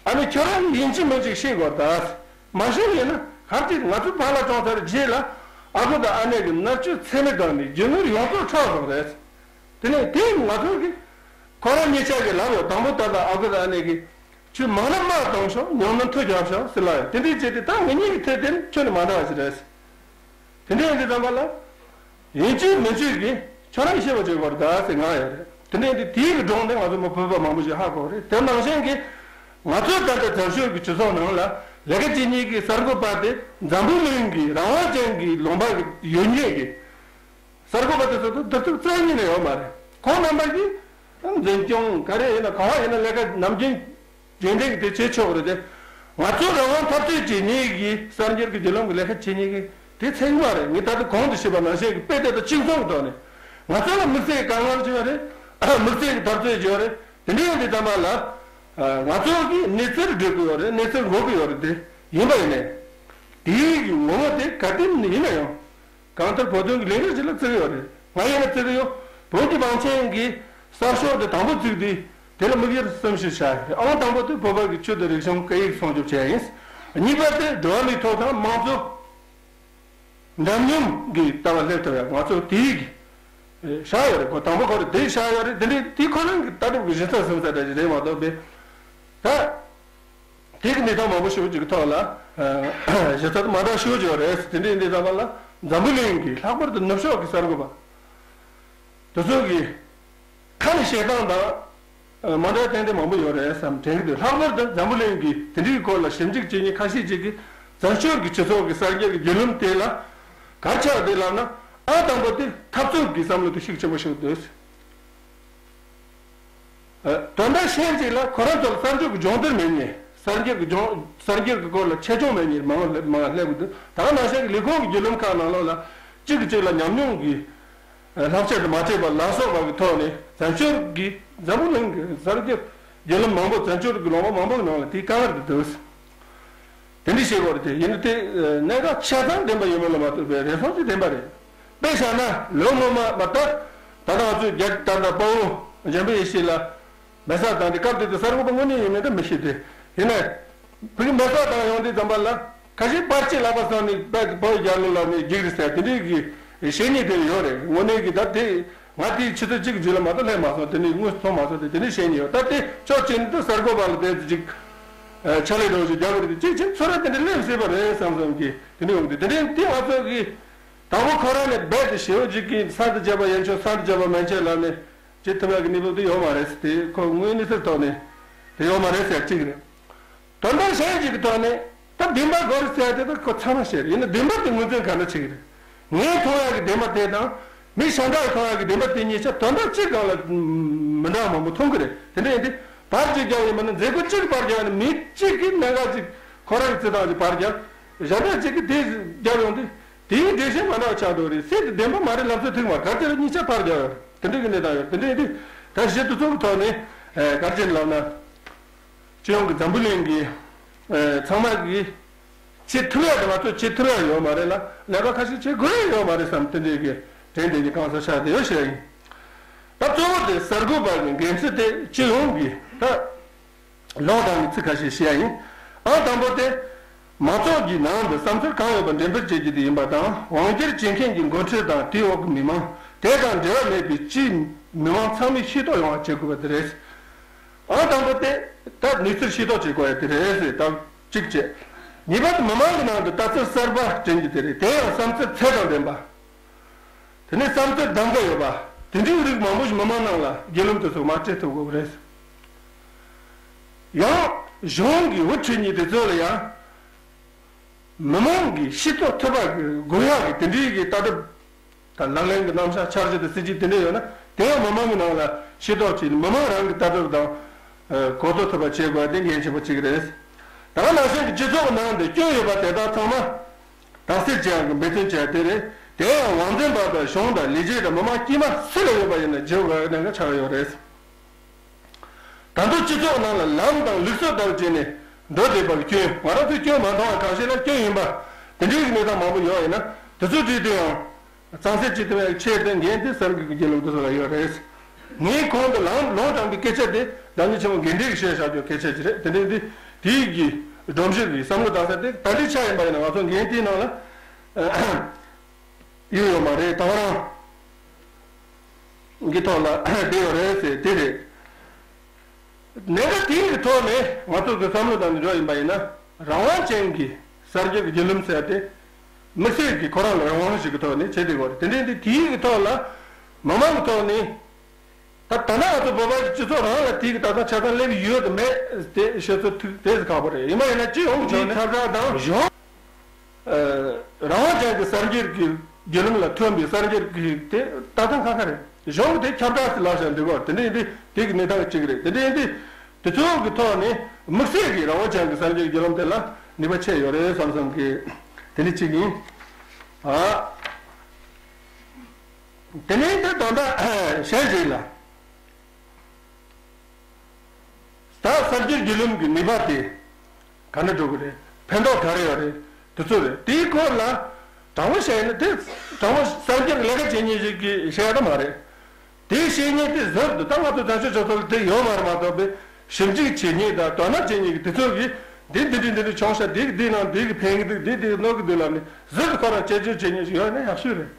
ཨ་ནི་ཁྱོད་རང་ཡིན་གཅིག་མིན་གཅིག་ཤི་དགོས་རེད་ད། མ་ཤི་ཡིན་ན་ག་རེ་བྱས། ང་ཚོ་ཕ་ལ་གྲོངས་ཚར་རྗེས་ལ་ཨ་ཁུ་དང་ཨ་ནེ་གི་མནར་གཅོད་ཚད་མེད་བཏང་ནས་རྒྱུ་ནོར་ཡོངས་རྫོགས་འཕྲོག་སོང་རེད། དེ་ནས་དེ་ང་ཚོ་གི་ཁོ་རང་གཉིས་ཆ་གི་ལབ་ཡོད། དང་པོ་ད་ལྟ་ཨ་ཁུ་དང་ཨ་ནེ་གི་ཁྱོད་མང་ན་དམག་གཏོང་ཤོག་ཉུང་ན་མཐུ་རྒྱབ་ཤོག་ཟེར་ལབ་ཡོད། དེ་འདྲའི་བྱས་ཏེ་ད་ངེད་གཉིས་ཀྱི་ཐད་དེ་ནི་ཁྱོད་ནི་མ་འདྲ་བ་ཞིག་རེད། དེ་འདྲ་ཡིན་དུས་ཙམ་པ་ལ། ཡིན་གཅིག་མིན་གཅིག་གིས་ཁྱོད་རང་ཤེས་པ་བྱེད་དགོས་རེད་ཟེར་ང་ཡོད་རེད། དེ་འདྲ་ཡིན་དུས་དེའི་གི་སྒྲུང་དེ་ང་ཚོ་མི་བོད་པ་མང་པོ་ཞིག་ཧ་གོ་རེད། དེ་ནང་བཞིན་གྱི་ང་ཚོའི་ད་ལྟ་བཙན་བྱོལ་གྱི་སྤྱི་ཚོགས་ནང་ལ་ལས་ཀ་བྱེད་མཁན་གྱི་གསར་འགོད་པ་དེ་འཛམ་བུ་གླིང་གི་རང་དབང་ཅན་གྱི་ལུང་པ་གི་ཡོད་མཁན་གྱི་གསར་འགོད་པ་དེ་ཚོ་དང་དུས་ཚོད་རྩ་བ་ཉིད་ནས་ཡོད་མ་རེད། ཁོང་རྣམ་པ་གིས་འཛིན་སྐྱོང་ག་རེ་ཡིན་ན་ག་བ་ཡིན་ན་ལས་ཀ་ནམ་རྒྱུན་རྒྱུན་ལྡན་གྱི་དེ་བྱེད་ཆོག་གི་རེད་དེ། ང་ཚོ་རང་དབང་འཐབ་རྩོད་བྱེད་མཁན་གྱི་གསར་འགྱུར་གྱི་བརྒྱུད་ལམ་གྱི་ལས་ཀ་བྱེད་མཁན་གྱི་དེ་ཚད་མ་རེད། ངས་ད་ལྟ་གོང་དུ་ཞུས་པ་ནང་བཞིན་གྱི་དཔེ་དེབ་དང་གཅིག་མཚུངས་ཐོག་ནས་ང་ཚོ་ལ་དམིགས་བསལ་གྱི་དཀའ་ངལ་བྱུང་བ་རེད། དམིགས་བསལ་གྱི་འཐབ་རྩོད་བྱུང་བ་རེད། དེ་འདྲ་ཡིན་དུས་ཙམ་པ་ལ་ང་ཚོ་གིས་གནས་ཚུལ་སྒྲུབ་ཀྱི་ཡོད་རེད། གནས་ཚུལ་འགོད་ཀྱི་ཡོད་རེད། དེ་ཡིན་པ་ཡིན་ནས་དེའི་གི་ངོ་བོ་དེ་ག་དེ་ཡིན་ན་ཡང་། གང་ལྟར་བོད་དོན་གྱི་ལས་འགུལ་ཞིག་ལ་བརྩི་གི་ཡོད་རེད། ང་ཡིན་ན་བརྩི་གི་ཡོད། བོད་ཀྱི་བང་ཆེན་གྱི་གསར་ཤོག་དེ་དང་པོ་བཙུགས་དུས་དེ་ལ་དམིགས་ཡུལ་གསུམ་ཞིག་བཞག་ཡོད་རེད། ཨང་དང་པོ་དེ་བོད་པ་གི་ཆོས་དང་རིག་གཞུང་སྐད་ཡིག་སྲུང་སྐྱོབ་བྱས་ཡིན། གཉིས་པ་དེ་འགྲོ་བ་མིའི་ཐོབ་ཐང་དམངས་གཙོ་འདྲ་མཉམ་གྱི་ལྟ་བ་སླེབས་ཐུབ་ཡག་ང་ཚོ་དེའི་གི་བཞག་ཡོད་རེད། ཁོ་དང་པོ་ཁོ་རེ་དེ་བཞག་ཡོད་རེད། དེ་འདྲའི་དེ་ཁོ་རང་གི་ལྟ་གྲུབ་ཀྱི་གཞི་རྩ་ཟིན་ས་འདྲ་ཞིག་རེད་མ་གཏོགས་པས་ད། དེ་གི་གནས་སྟངས་མང་པོ་ཞེ་པོ་ཅིག་གི་ཐོག་ལ་ཨ་ཞེ་ས་མ་འདྲ་ཞེ་པོ་ཅིག་ཡོད་རེད། དེ་འདྲའི་གནས་སྟངས་ལ་འཛམ་བུ་གླིང་གི་ལྷག་པར་དུ་ནུབ་ཕྱོགས་ཀྱི་གསར་འགོད་པ་དེ་ཚོ་གི་ཁ་ནས་བཤད་སྟངས་དང་མ་འདྲ་ཏན་ཏན་མང་པོ་ཡོད་རེད་བསམ་དྲན་གི་འདུག་ལྷག་པར་དུ་འཛམ་བུ་གླིང་གི་དེ་འདྲའི་སྐོར་ལ་ཞིབ་འཇུག་བྱེད་མཁན་ཁ་ཤས་ཅིག་གིས་བཙན་བྱོལ་གྱི་སྤྱི་ཚོགས་ཀྱི་གསར་འགྱུར་གྱི་བརྒྱུད་ལམ་དེ་ལ་གར་ཆག་དེ་ལབ་ན་ཨ་དང་པོ་དེ་འཐབ་རྩོད་ཀྱི་བསམ་བློ་དེ་ཤུགས་ཆེན་པོ་ཞིག་འདུག་དོན་དག་གཞན་ཅིག་ལ་ཁོ་རང་ཚོར་གསར་འགྱུར་གྱི་སྦྱོང་བརྡར་མེད་མཁན། གསར་འགྱུར་གྱི་སྦྱོང་། གསར་འགྱུར་གྱི་སྐོར་ལ་ཆེད་སྦྱོང་མེད་མཁན་མང་མང་སླེབས་ཀྱི་འདུག་ད་ག་ནང་བཞིན་གྱི་ལས་ཁུངས་ཀྱི་བརྒྱུད་ལམ་ཁག་ནང་ལོགས་ལ་གཅིག་གིས་གཅིག་ལ་ཉམས་མྱོང་གི་བསླབ་བྱ་དེ་མ་སྤྲད་པར་ལ་སོགས་པ་གི་ཐོག་ནས་བཙན་བྱོལ་གྱི་འཛམ་བུ་གླིང་གི་གསར་འགྱུར་བརྒྱུད་ལམ་མང་པོ་བཙན་བྱོལ་གྱི་ལུང་པ་མང་པོ་གི་ནང་ལ་དེའི་དཀའ་ངལ་དེ་འདུག་དེ་འདྲ་བྱེད་དགོས་རེད་དེ། ཡིན་ན་དེ་གནད་འགག་ཆ་ཚང་ལྡན་པ་ཡིན་པ་ལ་མ་ལྟོས་པའི་རེ་ཟུང་ཅིག་ལྡན་པ་རེད། དཔེ་བཞག་ན་ལོ་སྔོན་མ་མ་ད་ད་ལྟ་ང་ཚོའི་རྒྱལ་ད་ལྟ་དཔའ་བོ་འཇམ་དཔལ་ཡེ་ཤེས་ལགས་མེ་སྲེག་བཏང་དེ་སྐབས་དེ་དུས་གསར་འགོད་པ་དངོས་གནས་ཡིན་མིན་ད་མི་ཤེས་ཏེ། ཡིན་ནའི་ཕ་གི་མེ་སྲེག་བཏང་ཡོང་དུས་ཙམ་པ་ལ་ཁ་ཤས་པར་ཆས་ལག་པ་བཟུང་ནས་དཔའ་དཔའ་བོ་རྒྱལ་ལོ་ལབ་ནས་འགྲིག་རེད་ཟེར་དེ་འདྲའི་གི་བཤད་མཁན་དེ་ཡོད་རེད། དངོས་གནས་གི་ད་དེ་ང་དེའི་ཆུ་ཚོད་གཅིག་གི་རྗེས་ལ་མ་གཏོགས་སླེབས་མ་སོང་། དེ་ནས་དངོས་སུ་མཐོང་མ་སོང་། དེ་དེ་འདྲའི་བཤད་མཁན་ཡོད། ད་དེ་ཕྱོགས་གཅིག་ནས་ད་གསར་འགོད་པ་ལ་དེ་ཅིག་ཕྱག་ལས་འགྲོ་ཞིག་རྒྱག་གི་རེད། དེ་ཅིག་ཅིག་ཚོར་བ་དེ་འདྲ་སླེབས་སྲིད་པ་རེད་བསམ་བསམ་གི་དེ་འདྲ་ཡོང་གི་དེ་འདྲའི་དེ་ང་ཚོ་གི་དང་པོ་ཁོ་རང་ནས་རྦད་དེ་ཞེ་པོ་ཅིག་གིས་ས་འདི་བརྒྱབ་པ་ཡན་ཆོད་ས་འདི་བརྒྱབ་པ་མན་ཆད་ལབ་ནས་ཅི་ཐུབ་ཡག་གི་གནས་བབ་དེ་ཡོད་མ་རེད་ཟེར། དེ་ཁོ་དངོས་གནས་ཚུལ་ཐོག་ནས་དེ་ཡོད་མ་རེད་ཟེར་གཅིག་རེད། དོན་དག་གཞན་ཞིག་གི་ཐོག་ནས་ད་བདེན་པ་དགོས་རེད་ཟེར་དེ་ད་ཁོ་ཚང་མ་བཤད་རེད། ཡིན་ན་བདེན་པ་དེ་ངོས་འཛིན་ག་འདྲ་བྱེད་ཀྱི་རེད། ངས་མཐོང་ཡག་གི་བདེན་པ་དེ་དང་མི་གཞན་དག་གིས་མཐོང་ཡག་གི་བདེན་པ་དེ་གཉིས་ཆ་དོན་དག་གཅིག་སྒང་ལ་མི་འདྲ་བ་མང་པོ་མཐོང་གི་རེད། དེ་འདྲ་ཡིན་དུས་པར་གཅིག་རྒྱག་ཡིན་པ་ན་མཛད་སྒོ་གཅིག་པར་རྒྱག་ནས་མི་གཅིག་གིས་གནད་འགག་ཅིག་ཁོ་རང་གི་རྩི་སྟངས་ཀྱི་པར་རྒྱག་གཞན་པ་གཅིག་གིས་དེ་རྒྱབ་ཡོང་དུས་དེའི་འགྲེལ་བཤད་མ་འདྲ་བ་ཆགས་འགྲོ་རེད། སྲིད་དེ་བདེན་པ་མ་རེད་ལབ་ཚོད་ཐུག་མ་ག་ཚོད་ལ་གཉིས་ཆ་པར་རྒྱག་ཡོད་རེད། དེ་འདྲ་གི་གནས་སྟངས་ཡོད། དེ་འདྲ་ཡིན་དུས་ད་གཞི་དེ་ཚོ་གི་ཐོག་ནས་ག་རེ་བྱས་ནས་ལབ་ན། སྤྱི་ཡོངས་ཀྱི་འཛམ་བུ་གླིང་གི་ཚང་མ་གིས་བྱེད་ཐུབ་ཡག་དང་ང་ཚོས་བྱེད་ཐུབ་ཡག་ཡོད་མ་རེད་ལ་ལས་ཀ་ཁ་ཤས་བྱེད་དགོས་ཡག་ཡོད་མ་རེད་བསམ་དེ་འདྲའི་གི་དྲན་དེ་ནི་གང་ཟག་ཆགས་བསྡད་ཡོད་ཞེས་ཡིན། ད་གཙོ་བོ་དེ་གསར་འགོད་པ་གི་འགན་འཁྲི་དེ་སྤྱི་ཡོངས་ཀྱི་ད་ལུང་དྲངས་ནས་ཚིག་ཁ་ཤས་བཤད་ཡ་ཡིན། ཨང་དང་པོ་དེ། མང་ཚོགས་ཀྱི་ནང་དུ་བསམ་ཚུལ་གང་ཡོད་པ་འགྲེམས་སྤེལ་བྱེད་རྒྱུ་དེ་ཡིན་པ་དང་དབང་སྒྱུར་བྱེད་མཁན་གྱི་འགོ་ཁྲིད་དང་དེའི་འོག་གི་མི་མང་དེ་དང་འབྲེལ་བ་མེད་པའི་སྤྱིའི་མི་མང་ཚང་མས་ཤེས་རྟོགས་ཡོང་བ་བྱེད་དགོས་པ་དེ་རེད། ཨང་དང་པོ་དེ་ད་གནས་ཚུལ་ཤེས་རྟོགས་བྱེད་དགོས་ཡ་དེ་རེད་ཟེར་ད་གཅིག་བྱས། གཉིས་པ་དེ་མི་མང་གི་ནང་དུ་ལྟ་ཚུལ་གསར་པ་བསྐྲུན་རྒྱུ་དེ་རེད། དེ་ཡང་བསམ་ཚུལ་ཚད་དང་ལྡན་པ། དེ་ནས་བསམ་ཚུལ་གདམ་ག་ཡོད་པ། དེ་འདྲའི་རིགས་མང་པོ་ཞིག་མི་མང་ནང་ལ་བརྒྱུད་ལམ་དེ་ཚོ་མར་སྤྲད་ཐུབ་དགོས་པ་རེད། ཡང་གཞུང་གི་དབུ་ཁྲིད་གཉིས་དེ་ཚོ་ལ་ཡང་མི་མང་གིས་ཤེས་རྟོགས་ཐུབ་པ་གི་དགོས་ཡག་གི་དེ་འདྲའི་གི་ལྟ་གྲུབ་དང་ལག་ལེན་གྱི་རྣམ་གཞག་འཆར་གཞི་དང་སྲིད་ཇུས་དེ་འདྲ་ཡོད་ན་དེ་ཡང་མི་མང་གི་ནང་ལ་ཤེས་རྟོགས་བྱས་ནས་མི་མང་རང་གི་ལྟ་གྲུབ་དང་གོ་རྟོགས་ཐུབ་པ་བྱེད་དགོས་པ་དེ་འགན་ཆེན་པོ་གཅིག་རེད། ད་ག་ནང་བཞིན་གྱི་སྤྱི་ཚོགས་ནང་དུ་སྐྱོན་ཡོད་པ་དེ་དག་ཚང་མ་དག་སེལ་བྱེད་ཡག་གི་འབད་བརྩོན་བྱས་དེ་རེད། དེ་ཡང་དབང་འཛིན་པ་དང་གཞུང་དང་ལས་བྱེད་དང་མི་མང་དཀྱུས་མ་སུ་ལ་ཡོད་པ་ཡིན་ན་བརྗེ་དགོས་པའི་གནད་འགག་ཆགས་ཡོད་རེད། ད་དུང་སྤྱི་ཚོགས་ནང་ལ་ལམ་དང་ལུགས་སྲོལ་ལྟར་བྱས་ནས་འགྲོ་བསྡད་པ་གི་སྐྱོན། ང་རང་ཚོས་སྐྱོན་མ་མཐོང་བ་གང་ཞིག་ལ་སྐྱོན་ཡིན་པ་དེ་འདྲའི་གནས་སྟངས་མང་པོ་ཡོད་ཡིན་ན་དེ་ཚོའི་གྲས་དེ་ཡང་གཙང་སེལ་བྱེད་ཐུབ་པའི་ཆེད་དུ་འགན་དེ་གསར་འགོད་ཀྱི་རྒྱུན་ལས་དེ་ཚོ་ལ་ཡོད་རེད། ངས་གོང་དུ་ལམ་ལུང་དྲངས་པའི་སྐད་ཆ་དེ་བདག་ཉིད་ཆེན་མོ་དགེ་འདུན་གྱིས་བཤད་བཞག་རྒྱུ་སྐད་ཆ་ཅིག་རེད། དེ་འདྲའི་འདི་དེའི་གི་སྒྲོམ་གཞི་གི་བསམ་བློ་བཏང་ས་དེ་ད་འདྲའི་ཆ་ཡིན་པ་ཡིན་ན་ང་ཚོ་འགན་དེའི་ནང་ལ་ཡོད་ཡོད་མ་རེད། ད་ག་རང་གི་ཐོག་ ལ་བསྡད་ཡོད་རེད་ཟེར་དེ་རེད། གནད་འགག་དེའི་གི་ཐོག་ནས་ང་ཚོ་གི་བསམ་བློ་བཏང་ནས་འགྲོ་ཡིན་པ་ཡིན་ན། རང་དབང་ཅན་གྱི་གསར་འགྱུར་གྱི་བརྒྱུད་ལམ་ཟེར་ཏེ་དམིགས་བསལ་གྱི་ཁོ་རང་ལ་རང་དབང་ཞིག་གི་ཐོག་ནས་བྱེད་བསྡད་ཡོད་རེད། དེ་འདྲ་ཡིན་དུས་དེའི་གི་ཐོག་ལ་མི་མང་གི་ཐོག་ནས། ད་ད་ལྟ་ང་ཚོ་བོད་པའི་སྤྱི་ཚོགས་རང་ལ་དེའི་གི་ད་ལྟ་ཆ་ཚང་སླེབས་ཡོད་དམ་མེད་དེ་བཤད་ཚོད་ཐུག་དེ་ཁག་པོ་རེད། ཡིན་པ་ཡིན་ན་སྤྱི་ཡོངས་ཀྱི་ཁྱབ་བསྒྲགས་དང་གཞུང་། རང་དབང་ཅན་གྱི་གསར་འགྱུར་གྱི་བརྒྱུད་ལམ་ལ་ཐོན་པའི་གསར་འགྱུར་གྱི་དེ་ལྟ་སྟངས་ཁ་ཁ་རེད། གཞུང་གི་དེ་ཁྱབ་བསྒྲགས་སུ་ལག་བཞག་འདུག་གོ། དེ་འདྲ་ཡིན་དུས་དེ་གི་གནས་སྟངས་གཅིག་རེད། དེ་འདྲ་ཡིན་དུས་དེ་ཚོ་གི་ཐོག་ནས་དམིགས་བསལ་གྱི་རང་དབང་ཅན་གྱི་གསར་འགྱུར་བརྒྱུད་ལམ་དེ་ལ་ནུས་པ་ཆེ་ཡོད་རེད་བསམ་བསམ་གི་དེ་འདྲ་གཅིག་ཡིན། ཨ། དེ་ནས་དེ་ད་ལྟ་གཞན་ཞིག་ལ། ད་གསར་འགྱུར་བརྒྱུད་ལམ་གྱི་ནུས་པ་དེ་ག་འདྲ་འགྲོ་གི་རེད། ཕན་ཐོགས་ག་རེ་ཡོད་རེད། དེ་ཚོ་རེད། དེའི་སྐོར་ལ་དྲང་པོ་བཤད་ན་དེ་དྲང་པོ་གསར་འགྱུར་ལས་ཀ་བྱེད་མཁན་ཞིག་གིས་བཤད་ཡ་ད་མ་རེད། དེའི་བཤད་མཁན་དེ་ཟུར་དུ་ད་ང་ཚོ་བཙན་བྱོལ་སྤྱི་ཚོགས་ལ་དེ་ཡོད་མ་རེད་མ་གཏོགས་པའི་ཞིབ་འཇུག་བྱེད་མཁན་དང་དོ་སྣང་བྱེད་མཁན་གྱི་དེ་ཚོ་གིས་འདི་འདི་འདྲ་འདི་འདྲ་བྱུང་ཤག་འདི་གི་འདི་ནང་འདི་གི་ཕན་གི་འདུག་འདི་འདི་གནོད་གི་འདུག་ལབ་ནས་ཟུར་དུ་ཁོ་རང་དཔྱད་བརྗོད་བྱེད་མཁན་ཞིག་ཡོད་ན་ཡག་ཤོས་རེད།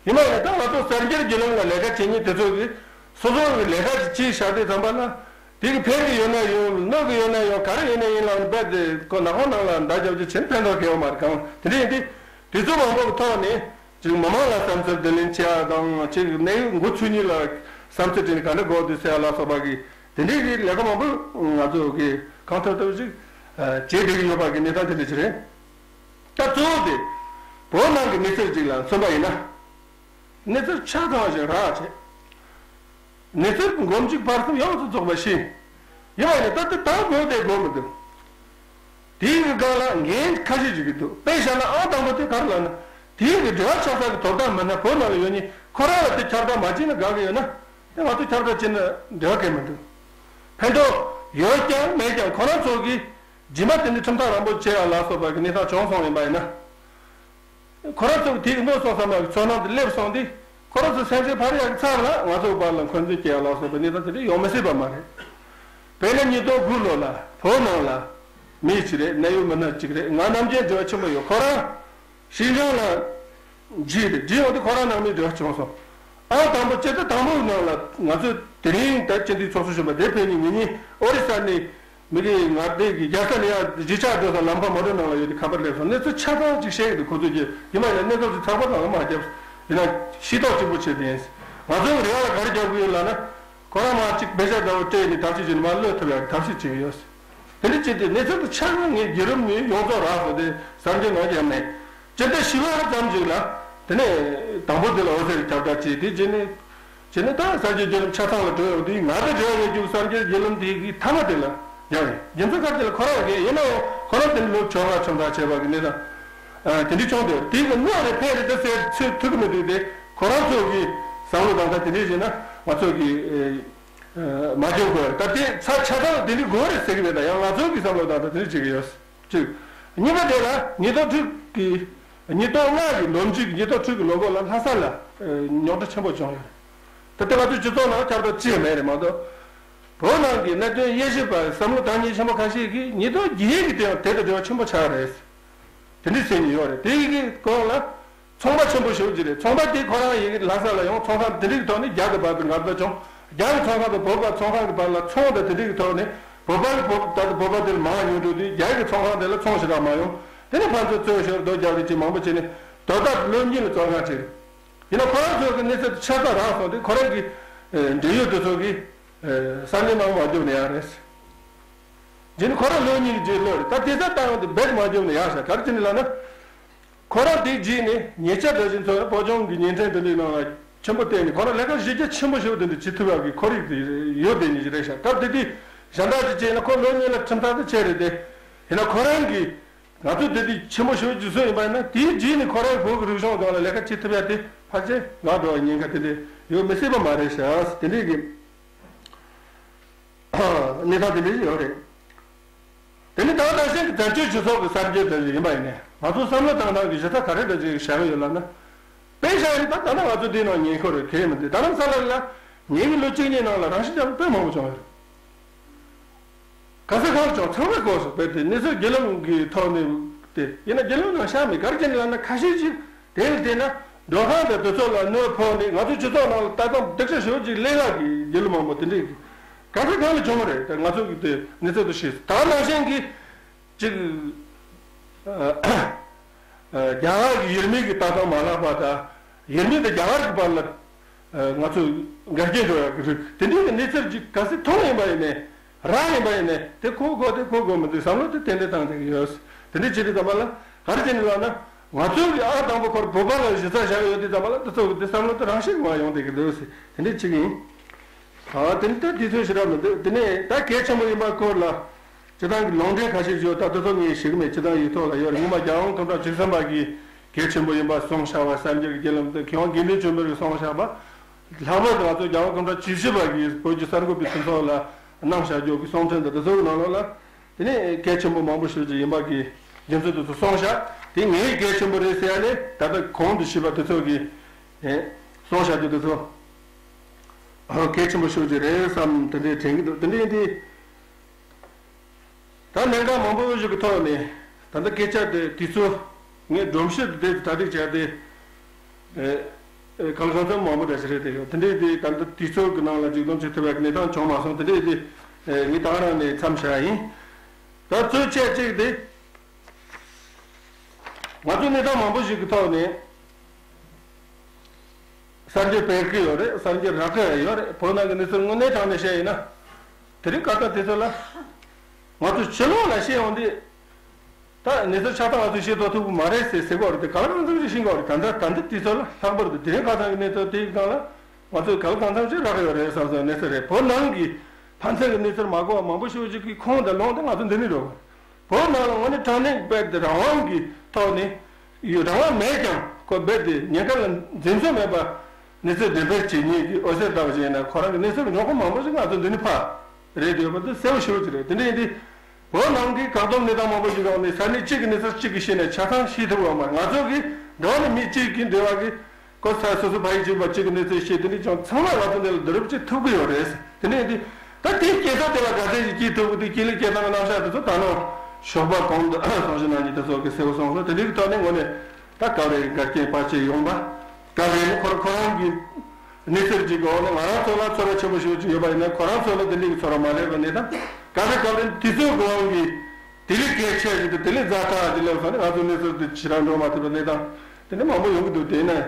ཡིན་ན་ཡང་ད་ང་ཚོ་གསར་འགྱུར་བརྒྱུད་ལམ་ལ་ལས་ཀ་བྱེད་མཁན་དེ་ཚོ་གིས་སོ་སོ་གི་ལས་ཀ་ཅིག་བྱས་བཞག་དུས་ཙམ་པ་ལ་དེ་གི་ཕན་གི་ཡོད་ན་ཡོད། གནོད་གི་ཡོད་ན་ཡོད། ག་རེ་ཡིན་ན་ཡིན་ལབ་ནས་རྦད་དེ་ཁོ་ནག་ཁང་ནང་ལ་མདའ་རྒྱབ་རྒྱུ་བྱས་ན་ཕན་ཐོགས་གང་ཡང་ཡོད་མ་རེད། གང་དེ་འདྲ་ཡིན་དུས་དུས་ཚོད་མང་པོ་གི་ཐོག་ནས་ཅིག་མི་མང་ལ་བསམ་ཚུལ་བསྡུ་ལེན་བྱེད་ཡ་དང་། ཅིག་གནད་ཡོད་འགོ་ཚུགས་ཉིན་ལ་བསམ་ཚུལ་བྲིས་ནས་ག་འདྲ་དགོས་འདུག་ཟེར་ཡ་ལ་སོགས་པ་གི་དེ་འདྲའི་གི་ལས་ཀ་མང་པོ་ང་ཚོ་གི་གང་ཐུབ་ཐུབ་ཅིག་བྱེད་བསྡད་ཀྱི་ཡོད་པ་གི་གནས་སྟངས་དེ་འདྲ་ཅིག་རེད། ད་གཙོ་བོ་དེ་བོད་ནང་གི་མི་སེར་ཅིག་ལ་མཚོན་པ་ཡིན་ན། གནས་ཚུལ་ཆ་ཚང་ཞིག་རག་བྱས། གནས་ཚུལ་མགོ་མཇུག་བར་གསུམ་ཡོངས་སུ་རྫོགས་པ་ཤེས། ཡིན་པ་ཡིན་ན་ད་ལྟ་དང་པོ་དེ་དགོས་མི་འདུག་དེའི་གི་སྒང་ལ་འགན་ཁ་ཤས་ཅིག་གི་འདུག་དཔེ་བཞག་ན་ཨང་དང་པོ་དེ་ག་རེ་ལབ་ན། དེའི་གི་འབྲེལ་བ་ཆགས་ས་གི་དོ་བདག་མི་སྣ་བོད་ནང་ལ་ཡོད་མཁན་ཁོ་རང་ལ་དེ་ཁྱབ་བསྒྲགས་མ་བྱས་ན་དགའ་གི་ཡོད་ན། དེ་ང་ཚོ་ཁྱབ་བསྒྲགས་བྱས་ན་འབྲེལ་བ་གང་ཡང་མི་འདུག་ཕན་ཐོགས་ཡོད་ཀྱང་མེད་ཀྱང་ཁོ་རང་ཚོ་གིས་རྗེས་མ་དེ་ནས་ཁྲིམས་ཐག་རིང་པོ་བཅད་ཡ་ལ་སོགས་པ་གི་གནས་སྟངས་བྱུང་སོང་ཡིན་པ་ཡིན་ན། ཁོ་རང་ཚོ་གི་དེའི་མནོ་བསམ་བསམ་ཡག་གི་ཚོར་སྣང་དེ་སླེབས་སོང་དུས་ཁོ་རང་ཚོ་སེམས་ཅན་ཕལ་ཡག་གི་ཚབ་ལ་ང་ཚོའི་བར་ལ་འཁོན་འཛིན་སྐྱེ་ཡ་ལ་སོགས་པའི་གནས་སྟངས་དེ་འདྲ་ཡོང་མི་སྲིད་པ་མ་རེད། དཔེར་ན་ཉིས་སྟོང་དགུ་ལོ་ལ་བོད་ནང་ལ་མི་གཅིག་རེད། གནད་ཡོད་མི་སྣ་གཅིག་རེད། ང་ནམ་རྒྱུན་འབྲེལ་བ་ཆེན་པོ་ཡོད། ཁོ་རང་ཤིན་ཅང་ལ་བགྲིས་རེད། བགྲིས་ཡོང་དུས་ཁོ་རང་ནང་མི་འབྲེལ་བ་བྱུང་སོང་། ཨང་དང་པོ་སྤྱི་ཟླ་དང་པོའི་ནང་ལ་ང་ཚོས་དེ་རིང་ད་སྤྱི་འཐུས་ཚོགས་གཙོ་གཞོན་པ་དེ་ཕེབས་ཉིན་ངེད་གཉིས་ཨོ་རི་ས་ནས་མི་རིགས་ང་སྡེ་གི་རྒྱལ་ས་ནས་ཡར་གཞིས་ཆགས་འགྲོ་ས་ལམ་ཁ་མོ་ཊ་ནང་ལ་ཡོད་དུས་ཁ་པར་སླེབས་སོང་། གནས་ཚུལ་ཆ་ཚང་ཅིག་བཤད་ཀྱི་འདུག་ཁོ་ཚོས་ཀྱིས་ཡིན་པ་ཡིན་ན་གནས་ཚུལ་དེ་ཚགས་པར་ནང་ལ་མ་བརྒྱབ། ཡིན་ན་ཤེས་རྟོགས་གཅིག་པོ་བྱས་ཏེ་ཡིན། ང་ཚོའི་རེ་བ་ལ་ག་རེ་རྒྱག་དགོས་ཡོད་ལབ་ན། ཁོ་རང་མར་གཅིག་པེ་ཤ་འདྲ་བོ་སྤྲད་ནས་ཐབས་ཤེས་བྱས་ནས་མར་གློད་ཐུབ་ཡག་གི་ཐབས་ཤེས་བྱེད་ཀྱི་ཡོད། དེ་འདྲ་བྱས་ཏེ་གནས་ཚུལ་དེ་ཆ་ཚང་ངས་བརྒྱུད་རིམ་ནས་ཡོངས་རྫོགས་རག་སོང་སྟེ་གསར་འགྱུར་ནང་བརྒྱབ་ནས། སྤྱི་ཟླ་བཞི་པ་ཙམ་ཞིག་ལ། དེ་ནས་དང་པོ་དེ་ལ་ཨོ་ཙི་ཁྱབ་བསྒྲགས་བྱས། དེ་རྗེས་ནས་རྗེས་ནས་ད་གསར་འགྱུར་བརྒྱུད་ལམ་ཆ་ཚང་ལ་འགྲོ་ཡོང་དུས་ང་ཚོ་འབྲེལ་བ་ཡོད་རྒྱུ་གསར་འགྱུར་བརྒྱུད་ལམ་དེ་གི་མཐའ་མ་དེ་ལ་སྦྱར་བས། རྒྱུ་མཚན་ག་རེ་ལ་ཁོ་རང་གིས་ཡིན་ན་ཡང་ཁོ་རང་དེ་ནས་ལོ་བཅོ་ལྔ་ཁྲིམས་ཐག་བཅད་པ་གི་གནས་སྟངས་དེ་འདྲ་བྱུང་སྟེ། དེ་གི་གནོད་རེད་ཕན་རེད་ད་ཟེར་ཚོད་ཐུག་གི་མི་འདུག་དེ་ཁོ་རང་ཚོ་གི་བསམ་བློ་དང་ད་དེ་འདྲ་བྱས་ན་ང་ཚོ་གི་མ་སྐྱོབ་དགོས། ད་དེ་ཚ་ཆ་ཚང་དེ་འདྲ་དགོས་རེད་ཟེར་གི་མེད། ད་ཡང་ང་ཚོ་གི་བསམ་བློ་དང་ད་དེ་འདྲ་བྱེད་གི་ཡོད། གཅིག་གཉིས་པ་དེ་ལ་ཉིས་སྟོང་དྲུག་གི་ཉིས་སྟོང་ལྔ་གི་ལོ་མཇུག་ཉིས་སྟོང་དྲུག་གི་ལོ་འགོ་ལ་ལྷ་ས་ལ་རྙོག་དྲ་ཆེན་པོ་བྱུང་ཡོད་རེད། ད་ལྟ་ང་ཚོའི་སྤྱི་ཚོགས་ནང་ཁྱབ་བསྒྲགས་ཅི་ཡང་མེད་རེད་མ་གཏོགས། བོད་ནང་གི་གནད་དོན་དབྱེ་ཞིབ་པ་བསམ་བློ་གཏོང་མཁན་ཆེན་པོ་ཁ་ཤས་ཀྱིས་ཉིས་སྟོང་བརྒྱད་ཀྱི་སྟེང་དེ་དང་འབྲེལ་བ་ཆེན་པོ་ཆགས་རེད། དེ་འདྲའི་ཟེར་ནས་ཡོད་རེད། དེ་ཡི་གི་སྐོར་ལ་ཚོང་པ་ཆེན་པོ་ཞེ་པོ་ཅིག་རེད། ཚོང་པ་དེ་ཁོ་རང་ཡི་གི་ལྷ་ས་ལ་ཡོང་། ཚོང་ཁང་དེ་འདྲའི་གི་ཐོག་ནས་རྒྱ་དང་བོད་དང་འགལ་ཟླ་བྱུང་། རྒྱ་གི་ཚོང་ཁང་དང་བོད་པ་ཚོང་ཁང་གི་བར་ལ་ཚོང་དང་དེ་འདྲའི་གི་ཐོག་ནས་བོད་པ་གི་བོད་ད་ལྟ་བོད་པ་དེ་ལ་མང་ཉུང་འགྲོ་དུས་རྒྱ་གི་ཚོང་ཁང་དེ་ལ་ཚོང་ཞེ་དྲག་མ་ཡོང་། དེ་ནས་ཕར་ཚུར་རྩོད་ཞོར་རྡོ་རྒྱག་རེས་ཅིག་མང་པོ་བྱས་ནས་དོ་བདག་ལོ་གཉིས་ལ་བཙོན་ཁང་ཁྲིད། ཡིན་ན་ཁོ་རང་ཚོ་གི་གནས་ཚུལ་དེ་ཆ་ཚང་རག་སོང་དུས་ཁོ་རང་གི་འབྲེལ་ཡོད་དེ་ཚོ་གིས་གསར་འགྱུར་ནང་མ་བརྒྱབ་ན་ཡག་རེད། རྗེས་ནས་ཁོ་རང་ལོ་གཉིས་ཀྱི་རྗེས་ལོ་རེད། ད་དེ་ཚོ་ལྟ་ཡོང་དུས་རྦད་མ་བརྒྱབ་ན་ཡག་ཤག་ག་རེ་བྱས་ནས་ལབ་ན། ཁོ་རང་དེའི་རྗེས་ནས་ཉེ་ཆར་འདྲ་བཞིན་ཚོ་བོད་ལྗོངས་ཀྱི་བརྙན་འཕྲིན་དེ་འདྲའི་ནང་ལ་ཆེན་པོ་བལྟས་ནས་ཁོ་རང་ལས་ཀ་གཞི་རྒྱ་ཆེན་པོ་ཞེ་པོ་དེ་འདྲ་བྱེད་ཐུབ་ཡག་གི་ཁོར་ཡུག་དེ་ཡོད་བསྡད་ནི་ཞིག་རེད་ཤག་སྐབས་དེ་དུས་གཞན་དག་ཅིག་བྱས་ན་ཁོ་ལོ་གཉིས་ལ་ཁྲིམས་ཐག་དེ་བཅད་རེད་དེ། ཡིན་ན་ཁོ་རང་གིས་ང་ཚོ་དེ་དུས་ཆེན་པོ་ཞེ་པོ་ཅིག་བཟོས་ཡིན་པ་ཡིན་ན། དེའི་རྗེས་ནས་ཁོ་རང་བོད་ཀྱི་རིག་གཞུང་སྒང་ལ་ལས་ཀ་བྱེད་ཐུབ་ཡག་དེ་ཕལ་ཆེར་ང་འགྲོ་བའི་ཉེན་ཁ་དེ་འདྲ་ཡོད་མི་སྲིད་པ་མ་རེད་ཤག་དེ་འདྲའི་གི་གནས་སྟངས་དེ་འདྲ་ཞིག་ཡོད་རེད། དེ་ནི་ད་ལྟ་ཞིག་བཙན་བྱོལ་སྤྱི་ཚོགས་ཀྱི་གསར་འགྱུར་འདྲ་ཞིག་ཡིན་པ་ཡིན་ནའི་ང་ཚོ་བསམ་བློ་བཏང་སྟངས་ཀྱི་གཞི་རྩ་ག་རེ་འདྲ་ཞིག་བཞག་གི་ཡོད་ལབ་ན། དཔེ་བཞག་ཡིན་ད་ད་ལྟ་ང་ཚོ་འདིའི་ནང་ཉེ་འཁོར་རེད་གལ་མི་འདུག་ད་ལམ་ས་ལ་ལ་ཉེ་བའི་ལོ་གཅིག་གཉིས་ནང་ལ་རང་ཤི་རྒྱག་དཔེ་མང་པོ་བྱུང་ཡོད་རེད། ག་ས་གང་བྱུང་ཚང་མས་གོ་སོང་། དཔེ་དེ་གནས་ཚུལ་བརྒྱུད་ལམ་གྱི་ཐོག་ནས་དེ་ཡིན་ན་བརྒྱུད་ལམ་ནང་བཞག་མེད། ག་རེ་བྱས་ནས་ལབ་ན་ཁ་ཤས་ཅིག་དེ་ལ་བལྟས་ན། ཡོང་ཁང་དང་དེ་ཚོ་ལ་གནོད་ཕོག་ནས་ང་ཚོའི་སྤྱི་ཚོགས་ནང་ལ་ལྟ་སྟངས་སྡུག་ཅག་ཞེ་པོ་ཅིག་སླེབས་ཡག་གི་རྒྱུ་ལོ་མང་པོ་དེ་འདྲའི་གང་ས་གང་ལ་བྱུང་བ་རེད། དེ་ང་ཚོ་གི་དེ་གནས་ཚུལ་དུ་ཤེས། ད་ནང་བཞིན་གྱི་ཅིག་རྒྱ་གར་གྱི་ཡུལ་མི་གི་ལྟ་སྟངས་མ་ལག་པ་དང་། ཡུལ་མི་དང་རྒྱ་གར་གྱི་བར་ལ་ང་ཚོ་འགལ་རྐྱེན་འགྲོ་ཡག་གི་རིགས་དེ་འདྲའི་གནས་ཚུལ་ཅིག་གལ་སྲིད་མཐོང་ཡིན་པ་ཡིན་ནའི། རག་ཡིན་པ་ཡིན་ནའི་དེ་གོ་དགོས་དེ་གོ་དགོས་མི་འདུག་བསམ་བློ་དེ་ཏན་ཏན་བཏང་བསྡད་ཀྱི་ཡོད། དེ་འདྲའི་བྱེད་དུས་ཙམ་པ་ལ་ག་རེ་བྱས་ནས་ལབ་ན། ང་ཚོའི་གི་ཨ་དང་པོ་ཁོར་བོད་པ་ལ་གཞི་རྩ་བཞག་ཡོད་དུས་ཙམ་པ་ལ་དེ་ཚོ་གི་དེ་བསམ་བློ་དེ་རང་བཞིན་གྱི་མར་ཡོང་བསྡད་ཀྱི་འདུག་ཟེར་དེ་འདྲའི་བྱེད་ཀྱི་ཡིན། ཨ་དེ་ནི་ད་དུས་ཚོད་ཞེ་དྲག་མི་འདུག་དེ་ནས་ད་གལ་ཆེན་པོ་ཡིན་པ་སྐོར་ལ་སྤྱི་བཏང་གི་ལུང་འདྲེན་ཁ་ཤས་ཡོད། ད་དེ་ཚོ་ངས་ཞུ་གི་མེད། སྤྱི་བཏང་ཡིག་ཐོག་ལ་ཡོད་རེད། སྔོན་མ་རྒྱལ་དབང་སྐུ་ཕྲེང་བཅུ་གསུམ་པ་གིས་གལ་ཆེན་པོ་ཡིན་པ་གསུངས་བཞག་པ། གསར་འགྱུར་གྱི་བརྒྱུད་ལམ་དུ་མཁས་དབང་དགེ་འདུན་ཆོས་འཕེལ་གྱིས་གསུངས་བཞག་པ། ལྷག་པར་དུ་ང་ཚོ་རྒྱལ་དབང་སྐུ་ཕྲེང་བཅུ་བཞི་པ་གིས་བོད་ཀྱི་གསར་འགོད་པའི་མཐུན་ཚོགས་ལ་གནང་བཞག་རྒྱུ་གི་གསུང་འཕྲིན་དང་དེ་ཚོའི་ནང་ལོགས་ལ། དེ་ནས་གལ་ཆེན་པོ་མང་པོ་ཞིག་ཅིག་ཡིན་པ་གི་རྒྱུ་མཚན་དེ་ཚོ་གསུངས་བཞག་དེ་ངས་གལ་ཆེན་པོ་རེད་ཟེར་ཡ་ནི་ད་ལྟ་གོང་དུ་ཞུས་པ་དེ་ཚོ་གི་ཨེ་གསུངས་བཞག་རྒྱུ་དེ་ཚོ་གལ་ཆེན་པོ་ཞིག་ཅིག་རེད་བསམ་དེ་འདྲའི་དྲན་གྱི་འདུག་དེ་འདྲའི་འདི་ད་གནད་འགག་མང་པོ་ཞིག་གི་ཐོག་ནས་ད་ལྟ་སྐད་ཆ་དེ་དུས་ཚོད་ངས་སྒྲོམ་གཞི་དེ་གྲ་སྒྲིག་བྱས་ཏེ། ཨེ། ཨེ། གང་ལ་གང་འཚམ་མང་པོ་འདྲ་ཞིག་རེད་དེ་ཡོད། དེ་འདྲའི་དེ་ད་ལྟ་དུས་ཚོད་ཀྱི་ནང་ལ་འཇིགས་སྡང་བྱེད་ཐུབ་པའི་གནས་སྟངས་བྱུང་མ་སོང་། དེ་འདྲའི་དེ་ཨེ། ངས་ད་ག་རང་ནས་མཚམས་བཞག་ཡིན། ད་གཙོ་ཆེ་གཅིག་དེ་ང་ཚོ་གནས་སྟངས་མང་པོ་ཞིག་གི་ཐོག་ནས་གསར་འགྱུར་སྤེལ་གི་ཡོད་རེད། གསར་འགྱུར་རག་གི་ཡོད་རེད། བོད་ནང་གི་གནས་ཚུལ་དངོས་གནས་དྲང་གནས་བཤད་ཡིན་ན། དེ་རིང་ཁ་སང་དེ་ཚོ་ལ་ང་ཚོ་ཕྱི་ལོགས་ལ་བཤད་ཡོང་དུས། ད་གནས་ཚུལ་ཆ་ཚང་ང་ཚོས་ཤེས་རྟོགས་ཐུབ་ཀྱི་མ་རེད་ཟེར་ཟེར་གྱི་ཡོད་རེད་དེ། གང་ལ་གང་འཚམ་ཞིག་ཤེས་ཀྱི་ཡོད་རེད། ད་ལྟ་ད་ལྟ་དུས་ཚོད་ལ་ལྷག་པར་དུ་དེ་རིང་ཁ་སང་གི་གནས་ཚུལ་དེའི་སྒང་ལ་ང་ཚོས་གང་ལ་གང་འཚམ་ཞིག་རག་གི་ཡོད་རེད་བསམ་བསམ་གནས་ཚུལ་རེད། བོད་ནང་གི་ཕན་ཚུན་གྱི་གནས་ཚུལ་མ་གོ་བ་མང་པོ་ཞིག་ཅིག་གི་ཁུངས་དང་ལུང་དེ་ང་ཚོ་འདི་ནས་འགྲོ་གི་ཡོད་རེད། བོད་ནང་ལ་དངོས་གནས་དྲང་གནས་རྦད་དེ་རང་དབང་གི་ཐོག་ནས་ཡོད། རང་དབང་མེད་ཀྱང་ཁོ་རྦད་དེ་ཉེན་ཁ་ལ་འཛེམ་ཟོན་མེད་པ་གནས་ཚུལ་འགྲེམས་སྤེལ་བྱེད་མཁན་གྱི་འོད་ཟེར་ལྟ་བུ་ཞིག་ཡིན་ན། ཁོ་རང་གི་གནས་ཚུལ་ཉོ་ཁོ་མང་པོ་ཞིག་ང་ཚོ་འདི་ནས་ཕར་རེད་ཡོད་པ་དེ་གསལ་པོ་ཞེ་པོ་ཅིག་རེད། དེ་འདྲ་ཡིན་དུས། བོད་ནང་གི་བཀག་སྡོམ་གནས་སྟངས་མང་པོ་ཞིག་འོག་ནས་ས་གནས་གཅིག་གི་གནས་ཚུལ་གཅིག་གིས་ཤེས་ནས་ཆ་ཚང་ཤེས་ཐུབ་ཡོད་མ་རེད། ང་ཚོ་གི་འགྲོ་བ་ནས་མི་གཅིག་གི་འབྲེལ་བ་གི་ཁོ་ས་སོ་སོ་ཕ་ཡུལ་གཅིག་པ་གཅིག་གི་གནས་ཚུལ་ཤེས། དེ་འདྲ་ཅང་ཚང་མ་ང་ཚོ་འདི་ལ་བསྡུ་རུབ་བྱེད་ཐུབ་ཀྱི་ཡོད་རེད། དེ་འདྲ་ཡིན་དུས་ད་དེའི་སྐྱེ་ས་དེ་ལ་ག་ཚད་ཅིག་སྐྱེ་ཐུབ་ཀྱི་འདུག་སྐྱེ་ལུགས་སྐྱེ་སྟངས་ཀྱི་རྣམ་གཞག་དེ་ཚོ་ད་ནང་ཞོགས་པ་གོང་དུ་གསུང་བཤད་གནང་མཁན་དེ་ཚོ་གིས་གསལ་པོ་གསུངས་སོང་། དེ་འདྲའི་གི་ཐོག་ནས་ངོས་ནས་ད་ག་རེ་འགལ་རྐྱེན་བར་ཆད་ཡོང་པ་ག་རེ་ནི་ཁོ་ཁོ་རང་གི་གནས་ཚུལ་གཅིག་གི་འོག་ནས་ང་རང་ཚོ་ལ་ཚོར་བ་ཆེན་པོ་ཞིག་ཅིག་ཡོད་པ་ཡིན་ན། ཁོ་རང་ཚོ་ལ་དེ་འདྲའི་གི་ཚོར་བ་མ་སླེབས་པ་ནས་ད་ག་རེ་ག་རེ་དུས་ཚོད་དགོས་ཀྱི་དེ་ལས་གལ་ཆེ་ཞིག་དང་དེ་ལས་ཛ་དྲག་ཅིག་སླེབས་སོང་ན་ང་ཚོ་གནས་ཚུལ་དེ་ཇེ་ཞན་འགྲོ་མ་ཐུབ་པ་ནས་ད་དེ་འདྲ་མང་པོ་ཡོང་གི་འདུག་དེ་ནས་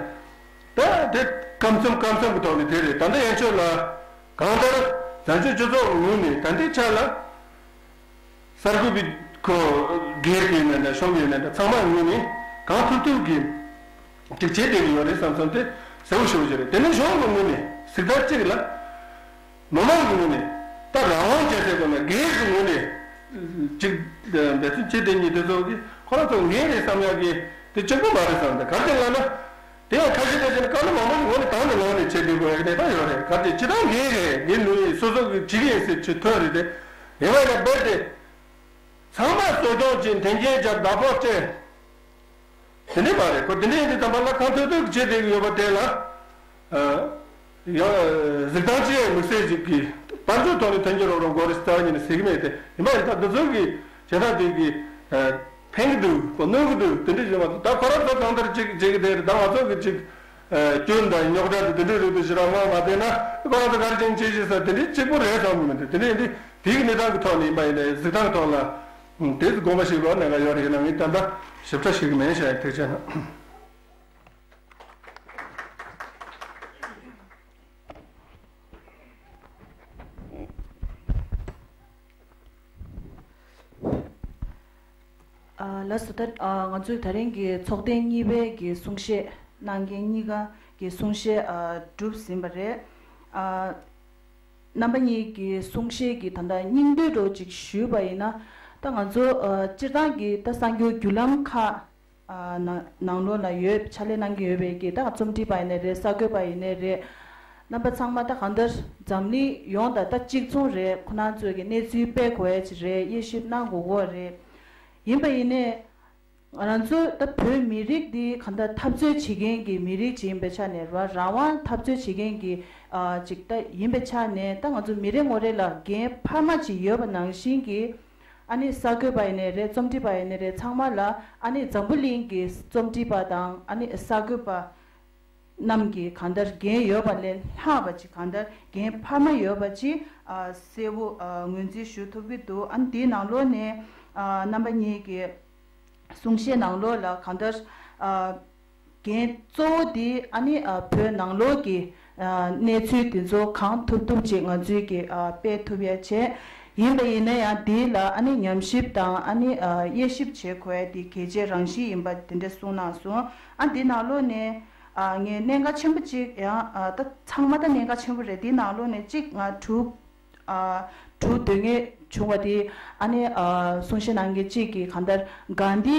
ད་དེ་སྐབས་མཚམས་སྐབས་མཚམས་ཀྱི་ཐོག་ནས་དེ་རེད། ད་ལྟ་ཡན་ཆོད་ལ་གང་ལྟར་བཙན་བྱོལ་སྤྱི་ཚོགས་ངོས་ནས་ད་ལྟའི་ཆ་ལ། གསར་འགོད་པའི་ཁོ་སྒེར་གྱི་ཡིན་ན་འདྲ། གཞུང་གི་ཡིན་ན་འདྲ། ཚང་མ་ངོས་ནས་གང་ཐུབ་ཐུབ་ཀྱིས་ཅིག་བྱེད་བསྡད་ཀྱི་ཡོད་རེད་བསམ་བསམ་དེ་གསལ་པོ་ཞེ་པོ་ཅིག་རེད། དེ་ནས་གཞུང་གི་ངོས་ནས་གཟིགས་ཐག་གཅིག་ལ། མི་མང་གི་ངོས་ནས་ད་རང་དབང་བྱས་ཚེ་དགོས་ན་སྒེར་གྱི་ངོས་ནས་ཅིག་འབད་བརྩོན་བྱེད་བསྡད་མཁན་དེ་ཚོ་གིས་ཁོ་རང་ཚོ་ངན་རེད་བསམ་ཡག་གི་དེ་གཅིག་པུ་མ་རེད་བསམ། ད་ག་རེ་ལབ་ན། དེ་ཡང་ཁ་ཤས་ཁ་ཤས་ནི་བཀའ་སློབ་མང་པོ་ཞིག་ངོས་ནས་དང་དུ་ལངས་ནས་བྱེད་དགོས་དགོས་ཡག་གནས་སྟངས་ཡོད་རེད། གལ་ཏེ་སྤྱི་བཏང་འགན་རེད། འགན་ནུས་སོ་སོ་གིས་བྱེད་ཀྱི་ཡིན་ཟེར་ཆེད་ཐོན་རེད་དེ། ཡིན་པ་ཡིན་ན་རྦད་དེ་ཚང་མ་གསོ་སྐྱོང་བྱེད། མཐུན་རྐྱེན་སྦྱར། བདག་པོ་སྤྲད། དེ་འདྲས་མ་རེད། ཁོ་དེ་འདྲས་ཡིན་དུས་ཙམ་པ་ལ་གང་ཐུབ་ཐུབ་བྱེད་བསྡད་ཀྱི་ཡོད་པ་དེ་ལ། ཡང་གཟིགས་སྟངས་ཅི་ཡང་དམིགས་བསལ་ཅིག་གིས་དཔལ་འབྱོར་ཐོག་ནས་མཐུན་འགྱུར་རོགས་རམ་དགོས་རེད་ཟེར་རྩ་བ་ཉིད་ནས་ཟེར་གྱི་མེད་དེ། ཡིན་པ་ཡིན་ད་འདི་ཚོ་གི་བྱེད་སྟངས་དེ་གི་ཕན་གྱི་འདུག་གོ་གནོད་ཀྱི་འདུག་དེ་འདྲ་ཞིག་མ་གཏོགས། ད་ཁོ་རང་ཚོ་གང་ལྟར་ཅིག་བྱེད་ཀྱི་དེ་རེད། ད་ང་ཚོ་གི་ཅིག་སྐྱོན་དང་རྙོག་དྲ་དེ་དེ་འདྲའི་རིགས་དེ་ཞེ་དྲག་མངོན་མ་བསྡད་ན་ཁོ་རང་ཚོ་ག་རེ་བྱེད་ཀྱི་བྱེད་ཤེས་ས་དེ་འདྲའི་གཅིག་པུ་རེད་བསམ་གྱི་མི་འདུག་དེ་འདྲ་ཡིན་དུས་དེ་གི་གནས་སྟངས་ཀྱི་ཐོག་ནས་ཡིན་པ་ཡིན་ནའི་གཟིགས་སྟངས་ཐོག་ལ་དེ་ཚོ་དགོངས་པ་བཞེས་དགོས་གནད་འགག་ཡོད་རེད། ཡིན་ན་ངས་ད་ལྟ་ཞིབ་ཕྲ་ཞིག་མིན་ཤག་ཐུགས་རྗེ་གནང་། ཨ། ལགས་སོ། ད་ཨ་ང་ཚོའི་ད་རིང་གི་ཚོགས་ཐེངས་གཉིས་པའི་གི་གསུང་བཤད་གནང་མཁན་གཉིས་ཀ་གི་གསུང་བཤད་ཨ་གྲུབ་ཟིན་པ་རེད། ཨ་རྣམ་པ་གཉིས་ཀྱི་གསུང་བཤད་ཀྱི་ད་ལྟ་སྙིང་བསྡུས་འདྲ་བོ་ཅིག་ཞུས་པ་ཡིན་ན། ད་ང་ཚོ་ཨ་སྤྱིར་བཏང་གི་ད་གསར་འགྱུར་བརྒྱུད་ལམ་ཁག་ཨ་ནང་ནང་ལོགས་ལ་ཡོད། ཕྱག་ལས་གནང་གི་ཡོད་པའི་གི་ད་རྩོམ་སྒྲིག་པ་ཡིན་ནའི་རེད། གསར་འགོད་པ་ཡིན་ནའི་རེད། རྣམ་པ་ཚང་མ་ད་གང་ལྟར་འཛམ་གླིང་ཡོངས་དང་ད་གཅིག་མཚུངས་རེད། ཁོ་རང་ཚོས་ཀྱི་གནས་ཚུལ་སྤེལ་དགོས་ཡ་ཅིག་རེད། དབྱེ་ཞིབ་གནང་དགོས་ཀྱི་རེད། ཡིན་པ་ཡིན་ནའི་ང་རང་ཚོ་ད་བོད་མི་རིགས་འདི་གང་ལྟར་འཐབ་རྩོད་བྱེད་མཁན་གྱི་མི་རིགས་ཅིག་ཡིན་པའི་ཆ་ནས་ར་རང་དབང་འཐབ་རྩོད་བྱེད་མཁན་གྱི་ཨ་ཅིག་ད་ཡིན་པའི་ཆ་ནས། ད་ང་ཚོ་མི་རེ་ངོ་རེ་ལ་འགན་འཕར་མ་ཅིག་ཡོད་པ་ནང་བཞིན་གྱི། ཨ་ནི་གསར་འགོད་པ་ཡིན་ནའི་རེད། རྩོམ་སྒྲིག་པ་ཡིན་ནའི་རེད། ཚང་མ་ལ་ཨ་ནི་འཛམ་བུ་གླིང་གི་རྩོམ་སྒྲིག་པ་དང་ཨ་ནི་གསར་འགོད་པ་ རྣམས་ཀྱིས་གང་ལྟར་འགན་ཡོད་པ་ལས་ལྷག་པ་ཅིག་གང་ལྟར་འགན་འཕར་མ་ཡོད་པ་ཅིག་ཨ་གསལ་པོ་ཨ་ངོས་འཛིན་ཞུ་ཐུབ་ཀྱི་འདུག་ཨ་ནི་དེའི་ནང་ལོགས་ནས་ཨ་རྣམ་པ་གཉིས་ཀྱི་གསུང་བཤད་ནང་ལོགས་ལ་གང་ལྟར་ཨ་འགན་གཙོ་བོ་དེ་ཨ་ནི་ཨ་བོད་ནང་ལོགས་ཀྱི་ཨ་གནས་ཚུལ་དེ་ཚོ་གང་ཐུབ་ཐུབ་ཅིག་ང་ཚོས་ཀྱི་ཨ་སྤེལ་ཐུབ་ཡ་བྱས། ཡིན་པ་ཡིན་ན་ཡང་དེ་ལ་ཨ་ནི་ཉམས་ཞིབ་དང་ཨ་ནི་ཨ་དབྱེ་ཞིབ་བྱེད་དགོས་ཡ་དེ་གལ་ཆེ་རང་བཞིན་ཡིན་པ་དེ་འདྲ་གསུངས་གནང་སོང་། ཨ་འདི་ནང་ལོགས་ནས་ཨ་ངས་གནད་འགག་ཆེན་པོ་གཅིག་ཡང་ཨ་ད་ཚང་མ་ད་གནད་འགག་ཆེན་པོ་རེད། དེའི་ནང་ལོགས་ནས་གཅིག་ང་དྲུག་ཨ་དྲུག་འདོན་ངེས་བྱུང་བ་དེ་ཨ་ནི་ཨ་གསུང་བཤད་གནང་མཁན་གཅིག་གིས་གང་ལྟར་གྷན་དྷི་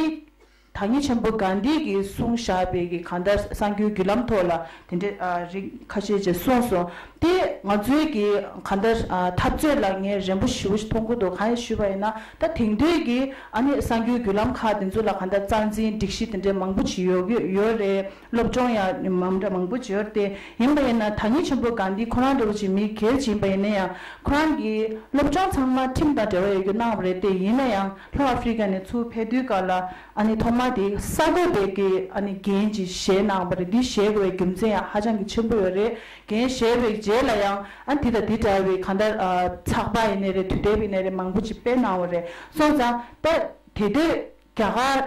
བདག་ཉིད་ཆེན་པོ་གྷན་དྷི་གིས་གསུངས་བཞག་པའི་གི་གང་ལྟར་གསར་འགྱུར་བརྒྱུད་ལམ་ཐོག་ལ་དེ་འདྲའི་ཨ་རིགས་ཁ་ཤས་ཀྱིས་གསུངས་སོང་། དེ་ང་ཚོའི་གི་གང་ལྟར་ཨ་འཐབ་རྩོད་ལ་ངས་རན་པོ་ཞེ་པོ་ཞིག་མཐོང་གི་འདུག་གང་ཡིན་ཞུས་པ་ཡིན་ན་ད་དེང་དུས་ཀྱི་ཨ་ནི་གསར་འགྱུར་བརྒྱུད་ལམ་ཁག་དེ་ཚོ་ལ་གང་ལྟར་རྩ་འཛིན་སྒྲིག་གཞི་དེ་འདྲའི་མང་པོ་ཞིག་ཡོད་ཀྱི་ཡོད་རེད། སློབ་སྦྱོང་ཡང་མང་འདྲ་མང་པོ་ཅིག་ཡོད་རེད་དེ། ཡིན་པ་ཡིན་ན་ད་ཉིད་ཆེན་པོ་གྷན་དྷི་ཁོ་རང་འདྲ་བོ་ཅིག་མི་སྒེར་ཅིག་ཡིན་པ་ཡིན་ན་ཡང་ཁོ་རང་གི་སློབ་སྦྱོང་ཚང་མ་ཁྲིམས་དང་འབྲེལ་བ་ཡོད་རྒྱུ་གནང་བ་རེད་དེ། ཡིན་ན་ཡང་ལྷོ་ཨ་ཧྥི་རི་ཀ་ནས་ཚུར་ཕེབས་དུས་སྐབས་ལ་ཨ་ནི་ཐོག་མ་དེ་གསར་འགོད་པའི་གི་ཨ་ནི་འགན་ཅིག་བཞེས་གནང་བ་རེད། འདི་བཞེས་དགོས་པའི་རྒྱུ་མཚན་ཡང་ཧ་ཅང་གི་ཆེན་པོ་ཡོད་རེད། འགན་བཞེས་པའི་རྗེས་ལ་ཡང་ཨ་ནི་དེ་དང་དེ་འདྲ་བའི་གང་ལྟར་ཨ་ཚགས་པར་ཡིན་ནའི་རེད། དུས་དེབ་ཡིན་ནའི་རེད། མང་པོ་ཅིག་སྤེལ་གནང་བ་རེད། སོང་ཙང་ད་དེ་དུས་རྒྱ་གར་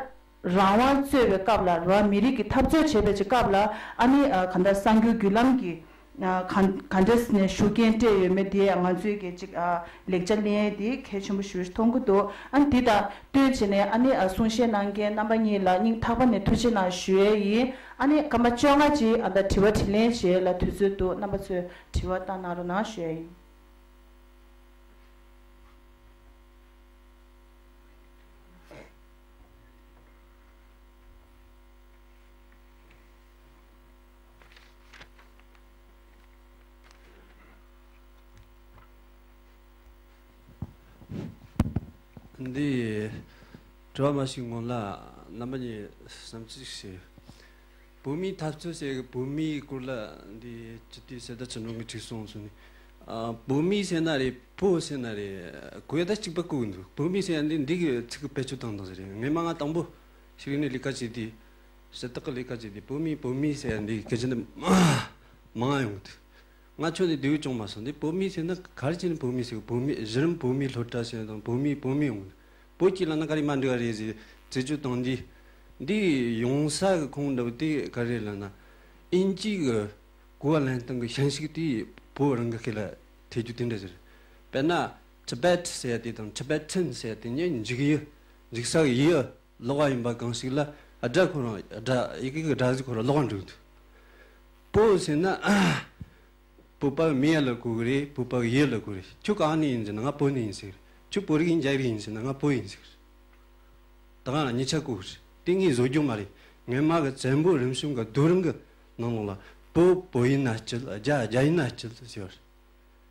རང་དབང་རྩོད་པའི་སྐབས་ལ་རང་མི་རིགས་ཀྱི་འཐབ་རྩོད་བྱེད་པའི་ཅིག་སྐབས་ལ་ཨ་ནི་ཨ་གང་ལྟར་གསར་འགྱུར་བརྒྱུད་ལམ་གྱི་ཨ་གང་གང་འདྲས་ནས་ཤུགས་རྐྱེན་སྤྲད་ཡོད་མེད་དེ་ང་ཚོས་ཀྱི་ཅིག་ཨ་ལེགས་ཆ་ལེན་ཡས་དེ་གལ་ཆེན་པོ་ཞེ་པོ་ཞིག་མཐོང་གི་འདུག་ཨ་ནི་དེ་དང་བསྟུན་བྱས་ནས་ཨ་ནི་ཨ་གསུང་བཤད་གནང་མཁན་རྣམ་པ་གཉིས་ལ་སྙིང་ཐག་པ་ནས་ཐུགས་རྗེ་གནང་ཞུ་ཡས་ཡིན། ཨ་ནི་སྐར་མ་བཅོ་ལྔ་ཅིག་ཨ་ད་དྲི་བ་དྲིས་ལན་བྱེད་ཡས་ལ་དུས་ཚོད་འདུག་རྣམ་པ་ཚོས་དྲི་བ་བཏང་གནང་རོགས་གནང་ཞུ་ཡས་ཡིན། འདི་དྲི་བ་མ་ཞིག་སྔོན་ལ་རྣམ་པ་གཉིས་བསམ་ཚུལ་ཞིག་བོད་མིའི་འཐབ་རྩོད་ཟེར་གི་བོད་མིའི་སྐོར་ལ་འདི་སྤྱི་འཐུས་གསེར་རྟ་ཆོས་འབྱུང་གིས་དྲིས་སོང་ཟེར་ནས། ཨ་བོད་མི་ཟེར་ན་རེད། བོད་ཟེར་ན་རེད། གོ་ཡ་ད་གཅིག་པ་གོ་གི་འདུག་བོད་མི་ཟེར་ཡ་འདི་འདི་གི་ཚིག་གི་བེད་སྤྱོད་བཏང་བཏང་ཟེར་རེད། ངས་མ་ང་དང་པོ་ཞིག་ནས་ལས་ཀ་བྱས་དུས་གསེར་རྟ་གི་ལས་ཀ་བྱས་དུས་བོད་མི་བོད་མི་ཟེར་ཡ་འདི་སྐད་ཆ་འདི་མང་ཡོང་གི་འདུག་ང་ཁྱོད་ནས་སྡེ་བའི་སྐྱོང་མ་སོང་། འདི་བོད་མི་ཟེར་ན་ག་རེ་བྱས་ནས་བོད་མི་ཟེར་གི་བོད་མི་གཞི་རིམ་བོད་མི་སློབ་གྲྭ་ཟེར་དང་བོད་མི་བོད་མི་ཡོང་གི་འདུག་བོད་ཀྱི་ལབ་ན་ག་རེ་མ་འགྲིག་ག་རེད་ཟེར་རྩད་གཅོད་བཏང་དུས། འདི་ཡོང་ས་གི་ཁུངས་འདྲ་བོ་དེ་ག་རེ་ལབ་ན། དབྱིན་ཇི་གི་གོ་བ་ལེན་སྟངས་ཀྱི་ཞན་ཞིག་དེ་བོད་རང་གི་སྐད་ལ་ཐེ་རྒྱུ་དེ་འདྲ་ཟེར། དཔེར་ན་Tibet ཟེར་ཡ་དེ་དང་Tibetan ཟེར་ཡ་དེ་གཉིས་འཇིག་ཡུལ་འཇིག་ས་གི་ཡུལ་ལོགས་ཡིན་པ་གང་ཞིག་ལ་སྒྲ་ཁོ་རང་སྒྲ་ཡི་གེ་གི་སྒྲ་གཟུགས་ཁོ་རང་ལོགས་འགྲོ་གི་འདུག་བོད་ཟེར་ན་བོད་པ་མི་ཡ་ལ་གོ་གི་རེད། བོད་པ་ཡུལ་ལ་གོ་གི་རེད། ཁྱོད་གང་ནས་ཡིན་ཟེར་ན་ང་བོད་ནས་ཡིན་ཟེར། ཁྱོད་བོད་རིགས་ཡིན་རྒྱ་རིགས་ཡིན་ཟེར་ན་ང་བོད་ཡིན་ཟེར། ད་གང་ལ་གཉིས་ཆ་གོ་གི་རེད། དེ་ངས་བཟོ་རྒྱུ་མ་རེད། ངས་མ་གི་བཙན་པོ་རིམ་བྱོན་གི་རྡོ་རིང་གི་ནང་ལོགས་ལ་བོད་བོད་ཡིན་ན་སྐྱིད། རྒྱ་རྒྱ་ཡིན་ན་སྐྱིད་ཟེར་བ་རེད།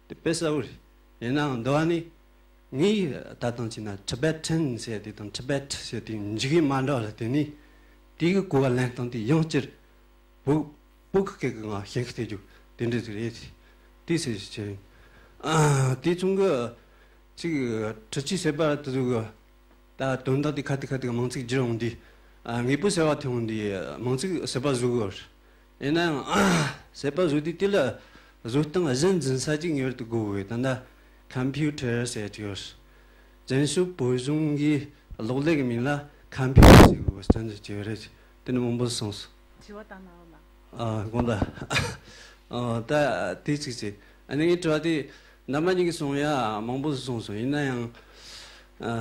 དེ་དཔེ་གསལ་བོ་རེད། ཡིན་ནའང་འདི་བ་ནི་ངས་ད་ཐེངས་བྱས་ན་Tibetan ཟེར་དེ་དང་Tibet ཟེར་དེ་འཇིག་ཡུལ་མ་འདྲ་བ་ལ་བརྟེན་ནས་དེ་གི་གོ་བ་ལེན་སྟངས་དེ་ཡང་བསྐྱར་བོད་བོད་ཀྱི་སྐད་ཀྱི་ངང་ཞེན་ཁ་སྟེར་རྒྱུ་དེ་འདྲ་ཟིག་རེད། དེ་ཟེར་ཞིག་བྱས། ཨ་དེ་མཚུངས་གི་ཅིག་ཁྲི་ཆུའི་ཟེར་བ་དེ་ཚོ་གི་ད་དོན་དག་དེ་ཁ་ཐུག་ཁ་ཐུག་མིང་ཚིག་བསྒྱུར་འོང་དུས། ཨ་དངོས་པོ་ཟེར་བ་ཐོན་འོང་དུས་མིང་ཚིག་ཟེར་བ་བཟོ་དགོས། ཡིན་ནའང་ཟེར་བ་བཟོ་དུས་དེ་ལ་བཟོ་སྟངས་གཞི་འཛིན་ས་ཅིག་ངེས་པར་དུ་དགོས་གི། ད་ལྟ་Computer ཟེར་གྱི་ཡོད། བཙན་བྱོལ་བོད་གཞུང་གི་གློག་ཀླད་ཀྱི་མིང་ལ་Computer ཟེར་དགོས་པའི་རྩ་འཛིན་བྱས་ཡོད་རེད། དེ་ནི་མང་པོ་གསུངས་སོང་། དྲི་བ་བཏང་གནང་རོགས་གནང་། ཨ་དགོངས་དག་ཨ་ད་དེ་གཅིག་བྱས། ཨ་ནི་ངའི་དྲི་བ་དེ་རྣམ་པ་གཉིས་ཀྱིས་གསུངས་ཡ་མང་པོ་གསུངས་སོང་། ཡིན་ན་ཡང་ཨ་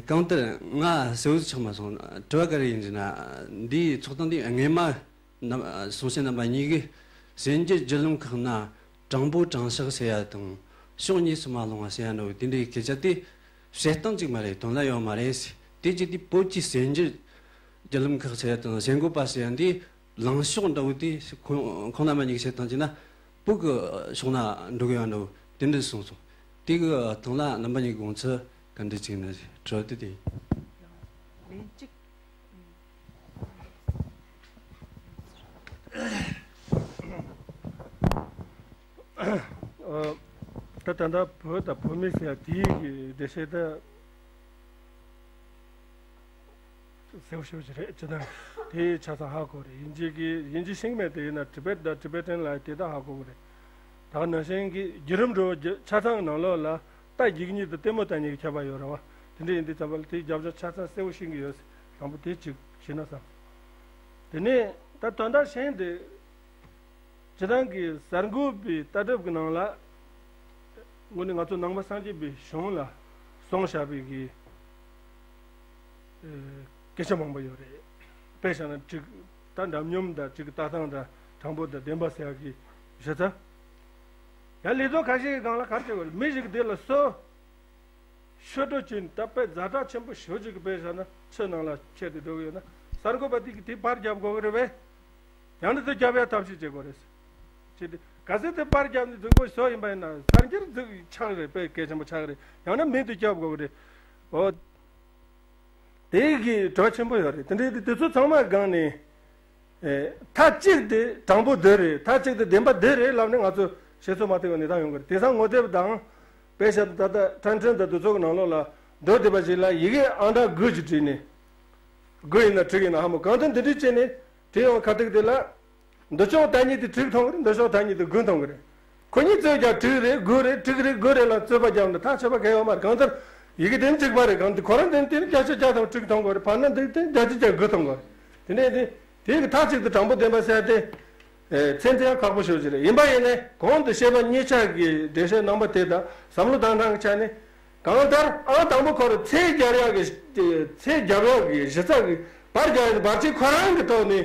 གང་ལྟར་ང་གསལ་བོ་ཆགས་མ་སོང་། དྲི་བ་ག་རེ་ཡིན་ཟེར་ན། འདིའི་ཚོགས་སྟངས་འདི་སྔས་མ་རྣམ་གསུང་བཤད་རྣམ་པ་གཉིས་ཀྱིས་གསར་འགྱུར་བརྒྱུད་ལམ་ཁག་ན་དྲང་པོ་དྲང་གཞག་ཟེར་ཡ་དང་ཕྱོགས་གཉིས་སུ་མ་ལྷུང་བ་ཟེར་ཡ་འདྲ་བོ་དེ་འདྲའི་སྐད་ཆ་དེ་བཤད་སྟངས་གཅིག་མ་རེད། དོན་ལ་ཡོད་མ་རེད། དེ་བྱས་དུས་བོད་ཀྱི་གསར་འགྱུར་བརྒྱུད་ལམ་ཁག་ཟེར་ཡ་དང་གསར་འགོད་པ་ཟེར་ཡ་འདི་ལངས་ཕྱོགས་འདྲ་བོ་དེ་ཁོང་ཁོང་རྣམ་པ་གཉིས་ཀྱིས་བཤད་སྟངས་བྱས་ན་བོད་ཀྱི་ཕྱོགས་ན་འགྲོ་གི་ཡོད་འདྲ་བོ་དེ་འདྲ་གསུངས་སོང་། དེ་གི་སྟེང་ལ་རྣམ་པ་གཉིས་ཀྱི་དགོངས་ཚུལ་ག་འདྲ་ཅིག་ཡིན་ན་དྲི་བ་དེ་དེ་ཡིན། ལན་གཅིག་ཨ་ད་ད་ལྟ་བོད་དང་བོད་མི་ཟེར་ཡ་དེའི་གི་འགྲེལ་བཤད་ད་ གསལ་པོ་ཞེ་པོ་ཅིག་རེད། སྤྱིར་བཏང་དེ་ཆ་ཚང་ཧ་གོ་རེད། དབྱིན་ཇི་གི་དབྱིན་ཇི་ཤེས་མེད་དེ་ཡིན་ན་ཊི་བེཊ་དང་ཊི་བེ་ཊན་ལ་དེ་དག་ཧ་གོ་གི་རེད། ད་ག་ནང་བཞིན་གྱི་བརྒྱུད་རིམ་འགྲོ་བ་ཆ་ཚང་ནང་ལོགས་ལ་རྟ་རྒྱུག་གཉིས་དང་ལྟད་མོ་ལྟ་གཉིས་ཀྱི་ཁྱད་པར་ཡོད་རེད་བ། དེ་འདྲ་ཡིན་དུས་ཙམ་པ་ལ་དེའི་རྒྱབ་ལྗོངས་ཆ་ཚང་གསལ་པོ་ཤེས་ཀྱི་ཡོད། དང་པོ་དེ་གཅིག་ཤེས་ན་བསམ། དེ་ནས་ད་དོན་དག་གཞན་དེ། སྤྱིར་བཏང་གི་གསར་འགོད་པའི་ལྟ་གྲུབ་ཀྱི་ནང་ལ། དངོས་གནས་ང་ཚོ་ནང་པ་སངས་རྒྱས་པའི་གཞུང་ལ་སོང་བཞག་པའི་གི་ཨེ། སྐད་ཆ་མང་པོ་ཡོད་རེད། དཔེ་བཞག་ན་དྲུག་ད་འདྲ་མཉམ་དང་དྲུག་གི་ལྟ་སྟངས་དང་དྲང་པོ་དང་བདེན་པ་ཟེར་ཡག་གི་གཞི་རྩ། ཡང་ལས་དོན་ཁ་ཤས་ཀྱི་སྒང་ལ་ག་རེ་བྱེད་དགོས་རེད། མི་ཞིག་གི་དེ་ལ་སོ། ཤོད་འགྲོ་ཅིན་ད་དཔེ་ཛ་དྲག་ཆེན་པོ་ཞེ་པོ་ཅིག་གི་དཔེ་བཞག་ན་ཆུ་ནང་ལ་ཁྱེར་ཏེ་འགྲོ་གི་ཡོད་ན་གསར་འགོད་པ་དེ་གིས་དེ་པར་རྒྱབ་དགོས་ཀྱི་རེད་པས། ཡང་ན་དེ་རྒྱབ་ཡག་ཐབས་ཤེས་བྱེད་དགོས་རེད། ཅེས་ཏེ་གལ་སྲིད་དེ་པར་རྒྱབ་ནས་རྫིག་པོ་བཟོ་ཡིན་པ་ཡིན་ན་གསར་འགྱུར་རྫིག་ཆགས་རེད། དཔེ་གལ་ཆེན་པོ་ཆགས་རེད། ཡང་ན་མེད་དུ་བརྒྱབ་དགོས་ཀྱི་རེད། འོ། དེ་གི་གྲོས་ཆེན་པོ་ཡོད་རེད། དེ་འདྲའི་དེ་དེ་ཚོ་ཚང་མ་སྒང་ནས། ཨེ། མཐའ་གཅིག་དེ་དྲང་པོ་འདི་རེད། མཐའ་གཅིག་དེ་བདེན་པ་འདི་རེད་ལབ་ནས་ང་ཚོ་བཤད་ཚོད་མ་ཐིག་པའི་གནས་སྟངས་ཡོང་གི་རེད། དེང་སང་ངོ་དེབ་དང་། དཔེ་བཤད་ན་ད་ལྟ་ཕྲན་ཕྲན་དང་དེ་ཚོ་གི་ནང་ལོགས་ལ་འགྲོ་བསྡད་པ་ཞིག་ལ་ཡི་གེ་ཨང་གྲངས་དགུ་ཞིག་བྲིས་ནས། དགུ་ཡིན་ན་དྲུག་ཡིན་ན་ཧ་མོ་གང་ལྟར་འདི་འདྲ་བྱས་ནས་བྲིས་ཡོང་ཁ་ཐུག་དེ་ལ། མདོ་ཕྱོགས་དང་ཉིད་དེ་དྲུག་མཐོང་གི་རེད། མདོ་ཕྱོགས་དང་ཉིད་དེ་དགུ་མཐོང་གི་རེད། ཁོ་གཉིས་རྩོད་རྒྱག་དྲུག་རེད་དགུ་རེད་དྲུག་རེད་དགུ་རེད་ལ་རྩོད་པ་རྒྱབ་ན་ཐག་ཆོད་པ་གང་ཡོད་མ་རེད། གང་ལྟར་ཡི་གེ་དེ་གཅིག་པ་རེད། གང་ལྟར་ཁོ་རང་དེ་དེ་བརྒྱ་ཆ་བརྒྱ་དང་དྲུག་མཐོང་གི་རེད། བར་ན་འདི་དེ་བརྒྱ་ཆ་བརྒྱ་དགུ་མཐོང་གི་རེད། དེ་ནས་དེ་དེ་གི་མཐའ་གཅིག་ཏུ་དྲང་པོ་བདེན་པ་ཟེར་ཏེ། ཨེ། མཚན་དེ་ཡང་ཁག་པོ་ཞེ་པོ་ཅིག་རེད། ཡིན་པ་ཡིན་ནའི་གོང་དུ་བཤད་པ་གཉིས་ཆ་གི་འགྲེལ་བཤད་རྣམ་པ་དེ་དང་བསམ་བློ་བཏང་སྟངས་ཀྱི་ཆ་ནས། གང་ལྟར་ཨང་དང་པོ་ཁོ་རང་ཚད་རྒྱབ་ཡག་གི་ཚད་རྒྱབ་ཡག་གི་གཞི་རྩ་གི་བར་རྒྱག་ཡག་གི་བར་ཆད་ཁོ་རང་གི་ཐོག་ནས།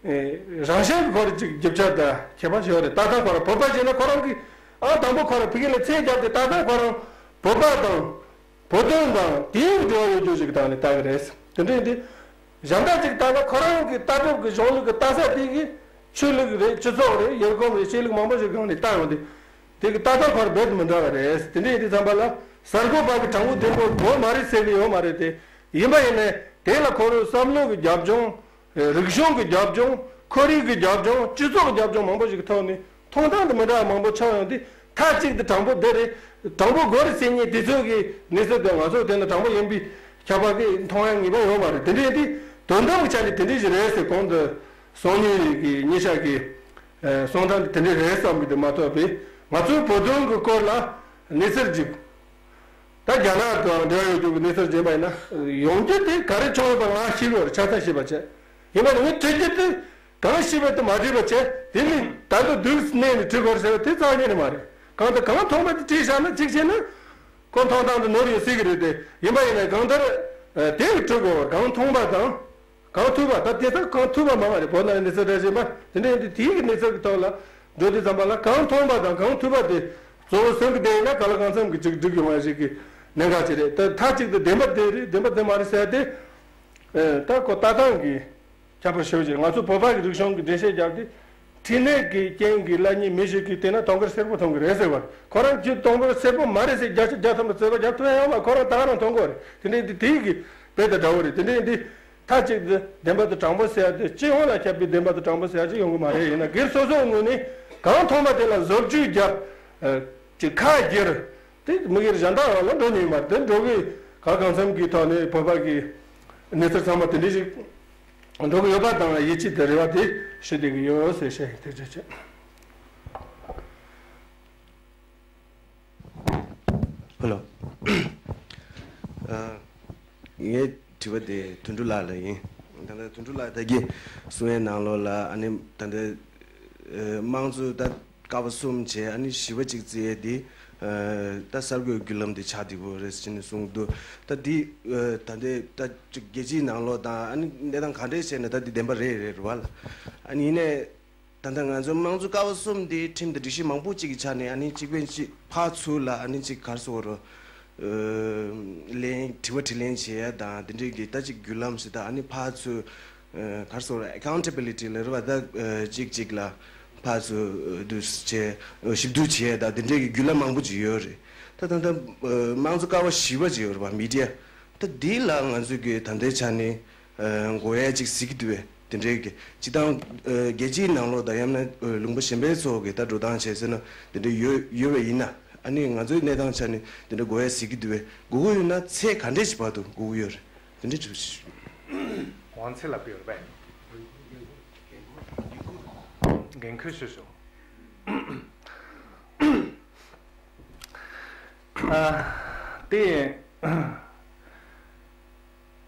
ཨེ། རང་བཞིན་གྱི་ཁོ་རང་ཅིག་རྒྱབ་ཆ་དང་ཁྱད་པར་ཞིག་ཡོད་རེད། ལྟ་སྟངས་ཁོ་རང་བོད་པ་བྱས་ན་ཁོ་རང་གི་ཨང་དང་པོ་ཁོ་རང་ཕ་གི་ལ་ཚད་རྒྱབ་སྟེ་ལྟ་སྟངས་ཁོ་རང་བོད་པ་དང་བོད་དོན་དང་དེའི་འབྲེལ་བ་ཡོད་རྒྱུ་ཞིག་གི་སྟེང་ནས་ལྟ་གི་རེད། དེ་འདྲ་ཡིན་དུས་གཞན་དག་ཅིག་ལྟ་ན་ཁོ་རང་གི་ལྟ་གྲུབ་ཀྱི་གཞུང་ལུགས་ཀྱི་ལྟ་ས་དེ་གི་ཆོས་ལུགས་རེད། སྤྱི་ཚོགས་རེད། ཡུལ་གོམས་རེད། ཆོས་ལུགས་མང་པོ་ཞིག་སྒང་ནས་ལྟ་ཡོང་དུས་དེ་གི་ལྟ་སྟངས་ཁོ་རང་རྦད་དེ་མི་འདྲ་བ་རེད། དེ་འདྲ་ཡིན་དུས་ཙམ་པ་ལ་གསར་འགོད་པ་གི་དྲང་པོ་བདེན་པོ་དགོས་མ་རེད་ཟེར་གི་ཡོད་མ་རེད་དེ། ཡིན་པ་ཡིན་ནའི་དེ་ལ་ཁོ་རང་བསམ་བློ་གི་རྒྱབ་ལྗོངས། རིག་གཞུང་གི་རྒྱབ་ལྗོངས། ཁོར་ཡུག་གི་རྒྱབ་ལྗོངས། སྤྱི་ཚོགས་ཀྱི་རྒྱབ་ལྗོངས་མང་པོ་ཞིག་གི་ཐོག་ནས་མཐོང་སྟངས་དེ་མི་འདྲ་བ་མང་པོ་ཆགས་ཡོང་དུས་མཐའ་གཅིག་ཏུ་དྲང་པོ་འདི་རེད། དྲང་པོ་དགོས་རེད་ཟེར་མཁན་དེ་ཚོ་གི་གནས་ཚུལ་དེ་ང་ཚོ་དེ་ནི་དྲང་པོ་ཡིན་པའི་ཁྱབ་པ་གི་མཐོང་ཡ་ངེས་པ་ཡོད་མ་རེད། དེ་འདྲ་ཡིན་དུས་དོན་དམ་གྱི་ཆ་ནས་དེ་འདྲ་ཞིག་རེད་ཟེར་གོང་དུ་སང་ཉིན་གི་གཉིས་ཆ་གི་གསུང་སྟངས་དེ་དེ་འདྲ་རེད་བསམ་གི་འདུག་མ་གཏོགས་པའི་ང་ཚོའི་བོད་དོན་གི་སྐོར་ལ་གནས་ཚུལ་ཅིག་ད་རྒྱ་ནག་དང་འབྲེལ་བ་ཡོད་རྒྱུ་གི་གནས་ཚུལ་རྗེན་པ་ཡིན་ན་ཡོང་རྒྱུ་དེ་ག་རེ་བྱུང་ཡོད་པ་ང་ཤེས་ཀྱི་ཡོད་རེད། ཆ་ཚང་ཤེས་པ་བྱས། ཡིན་པ་ནི་ངས་དྲི་རྒྱུ་དེ་གང་ཤེས་པ་དེ་མ་དྲིས་པ་བྱས་དེ་ནི་ད་དུང་དུས་གནས་ནས་དྲི་དགོས་ཟེར་བ་དེ་རྩ་བ་ཉིད་ནས་མ་རེད། གང་ལྟར་གང་མཐོང་པ་དེ་དྲིས་བཞག་ན་གཅིག་བྱས་ན་ཁོ་མཐོང་སྟངས་དེ་ནོར་ཡོད་སྲིད་ཀྱི་རེད་དེ། ཡིན་པ་ཡིན་ན་གང་ལྟར་དེ་གི་དྲི་དགོས་པ་གང་མཐོང་པ་དང་། གང་ཐུབ་པ་ད་དེ་ལྟར་གང་ཐུབ་པ་མང་བ་རེད། བོད་ནང་གནས་ཚུལ་འདྲ་བྱེད་པ་དེ་འདྲ་ཡིན་དུས་དེའི་གི་གནས་ཚུལ་གྱི་ཐོག་ལ་འགྲོ་དུས་ཙམ་པ་ལ་གང་མཐོང་པ་དང་གང་ཐུབ་པ་དེ་གཙོ་བོ་བཟུང་གི་བསྡད་ཡིན་ན་གང་ལ་གང་འཚམ་གི་ཅིག་འགྲིག་ཡོང་བ་ཞིག་གི་གནད་འགག་ཅིག་རེད། ད་མཐའ་གཅིག་ཏུ་བདེན་པ་དེ་རེད་བདེན་པ་དེ་མ་རེད་ཟེར་ཏེ། ད་ཁོ་ལྟ་སྟངས་ཀྱི་ཁྱད་པར་ཞེ་པོ་ཅིག་ང་ཚོ་བོད་པ་གི་རིག་གཞུང་གི་འགྲེལ་བཤད་བརྒྱབ་སྟེ། འཕྲིན་ལས་ཀྱི་རྐྱེན་གྱིས་གླ་རྙིང་མི་ཞིག་གིས་བལྟས་ན་དུང་དཀར་སེར་པོ་མཐོང་གི་རེད་ཟེར་བ། ཁོ་རང་ཁྱོད་དུང་དཀར་སེར་པོ་མ་རེད་ཟེར་བརྒྱ་ཆ་བརྒྱ་ཐམ་པ་རྩོད་པ་རྒྱག་ཐུབ་ཡ་ཡོད་མ། ཁོ་རང་ད་ག་རང་མཐོང་གི་ཡོད་རེད། དེ་འདྲ་ཡིན་དུས་དེའི་གི་དཔེ་དང་འདྲ་བོ་རེད། དེ་འདྲ་ཡིན་དུས་མཐའ་གཅིག་ཏུ་བདེན་པ་དང་དྲང་པོ་ཟེར་ཡ་དེ་སྤྱི་ཡོངས་ལ་ཁྱབ་པའི་བདེན་པ་དང་དྲང་པོ་ཟེར་ཡ་ཅིག་ཡོང་གི་མ་རེད། ཡིན་ན་སྒེར་སོ་སོའི་ངོས་ནས་གང་མཐོང་པ་དེ་ལ་བཟོ་བཅོས་བརྒྱབ། ཨ། ཅིག་ཁ་བསྒྱུར། དེ་མི་སྒེར་གཞན་དག་རང་ལ་འགྲོ་ཉེན་མ་རེད། དེ་འགྲོ་གི་གང་གང་འཚམ་གྱི་ཐོག་ནས་བོད་པ་གི་གནས་ཚུལ་ཚང་མ་དེ་འདྲ་ཞིག་འགྲོ་གི་ཡོད་པ་དང་ཡིད་ཆེས་དང་རེ་བ་དེ་ཞུ་བསྡད་ཀྱི་ཡོད་ཟེར་བཤད་ཡིན། ཐུགས་རྗེ་ཆེ། ཧེ་ལོ། ཨ། ངའི་དྲི་བ་དེ་དོན་གྲུབ་ལགས་ལ་ཡིན། ད་ལྟ་དོན་གྲུབ་ལགས་ད་གིན་གསུང་བའི་ནང་ལོགས་ལ་ཨ་ནི་ད་ལྟ་ཨ་དམངས་གཙོ་ད་ཀ་བ་གསུམ་བྱས་ཨ་ནི་བཞི་པ་གཅིག་བརྩི་ཡས་དེ་ཨ་ད་གསར་འགོད་བརྒྱུད་ལམ་དེ་ཆགས་བསྡད་པ་རེད་ཟེར་ནས་གསུངས་འདུག་ད་འདི་ཨ་ད་ལྟ་ད་ཅིག་རྒྱལ་སྤྱིའི་ནང་ལོགས་དང་ཨ་ནི་གནས་སྟངས་ག་འདྲས་བྱས་ན་ད་འདི་བདེན་པ་རེད་རེད་རེད་བ་ལ། ཨ་ནི་ཡིན་ནའི། ད་ལྟ་ང་ཚོ་དམངས་གཙོ་ཀ་བ་གསུམ་འདི་ཁྲིམས་དང་སྒྲིག་གཞི་མང་པོ་གཅིག་གི་ཆ་ནས་ཨ་ནི་གཅིག་པན་གཅིག་ཕར་ཚུར་ལ་ཨ་ནི་གཅིག་ག་རེ་ཟེར་དགོས་རེད། ཨ་ལན་དྲི་བ་དྲིས་ལན་བྱེད་ཡ་དང་དེ་འདྲའི་གི་ད་གཅིག་བརྒྱུད་ལམ་ཟེར་ད་ཨ་ནི་ཕར་ཚུར་ཨ་ག་རེ་ཟེར་དགོས་རེད། ཨེ་ཁའུན་ཊེ་བི་ལི་ཊི་ལབ་རེད་བ། ད་ཨ་གཅིག་གཅིག་ལ་ཕར་ཚུར་ཨ་དུ་བྱེད་ཨ་ཞིབ་བསྡུར་བྱེད་ཡ་དང་དེ་འདྲའི་གི་བརྒྱུད་ལམ་མང་པོ་ཅིག་ཡོད་རེད། ད་ད་ད་ཨ་དམངས་གཙོ་ཀ་བ་བཞི་པ་ཅིག་ཡོད་རེད་བ། མི་ཌི་ཡ། ད་འདི་ལ་ང་ཚོས་གི་ད་ལྟའི་ཆ་ནས། ཨ་དགོས་ཡ་ཅིག་གཟིགས་ཀྱི་འདུག་པས། དེ་འདྲའི་གི་སྤྱིར་བཏང་ཨ་རྒྱལ་སྤྱིའི་ནང་ལོགས་དང་ཡང་ན་ཨ་ལུང་པ་གཞན་པའི་ཚོ་གི་ད་འགྲོ་སྟངས་བྱས་ཟེར་ན་དེ་འདྲ་ཡོད་ཡོད་པ་ཡིན་ན་ཨ་ནི་ང་ཚོའི་གནས་སྟངས་ཆ་ནས་དེ་འདྲ་དགོས་ཡ་གཟིགས་ཀྱི་འདུག་པས། དགོས་ཀྱི་ཡོད་ན་ཚད་ག་འདྲས་ཞིག་བར་དུ་དགོས་ཀྱི་ཡོད་རེད། དེ་འདྲའི་དྲི་བ་ཞིག་དབང་ཚད་ལ་བུད་ཡོད་པས། འགན་ཁུར་ཞུ་ཞུ། ཨ། དེ།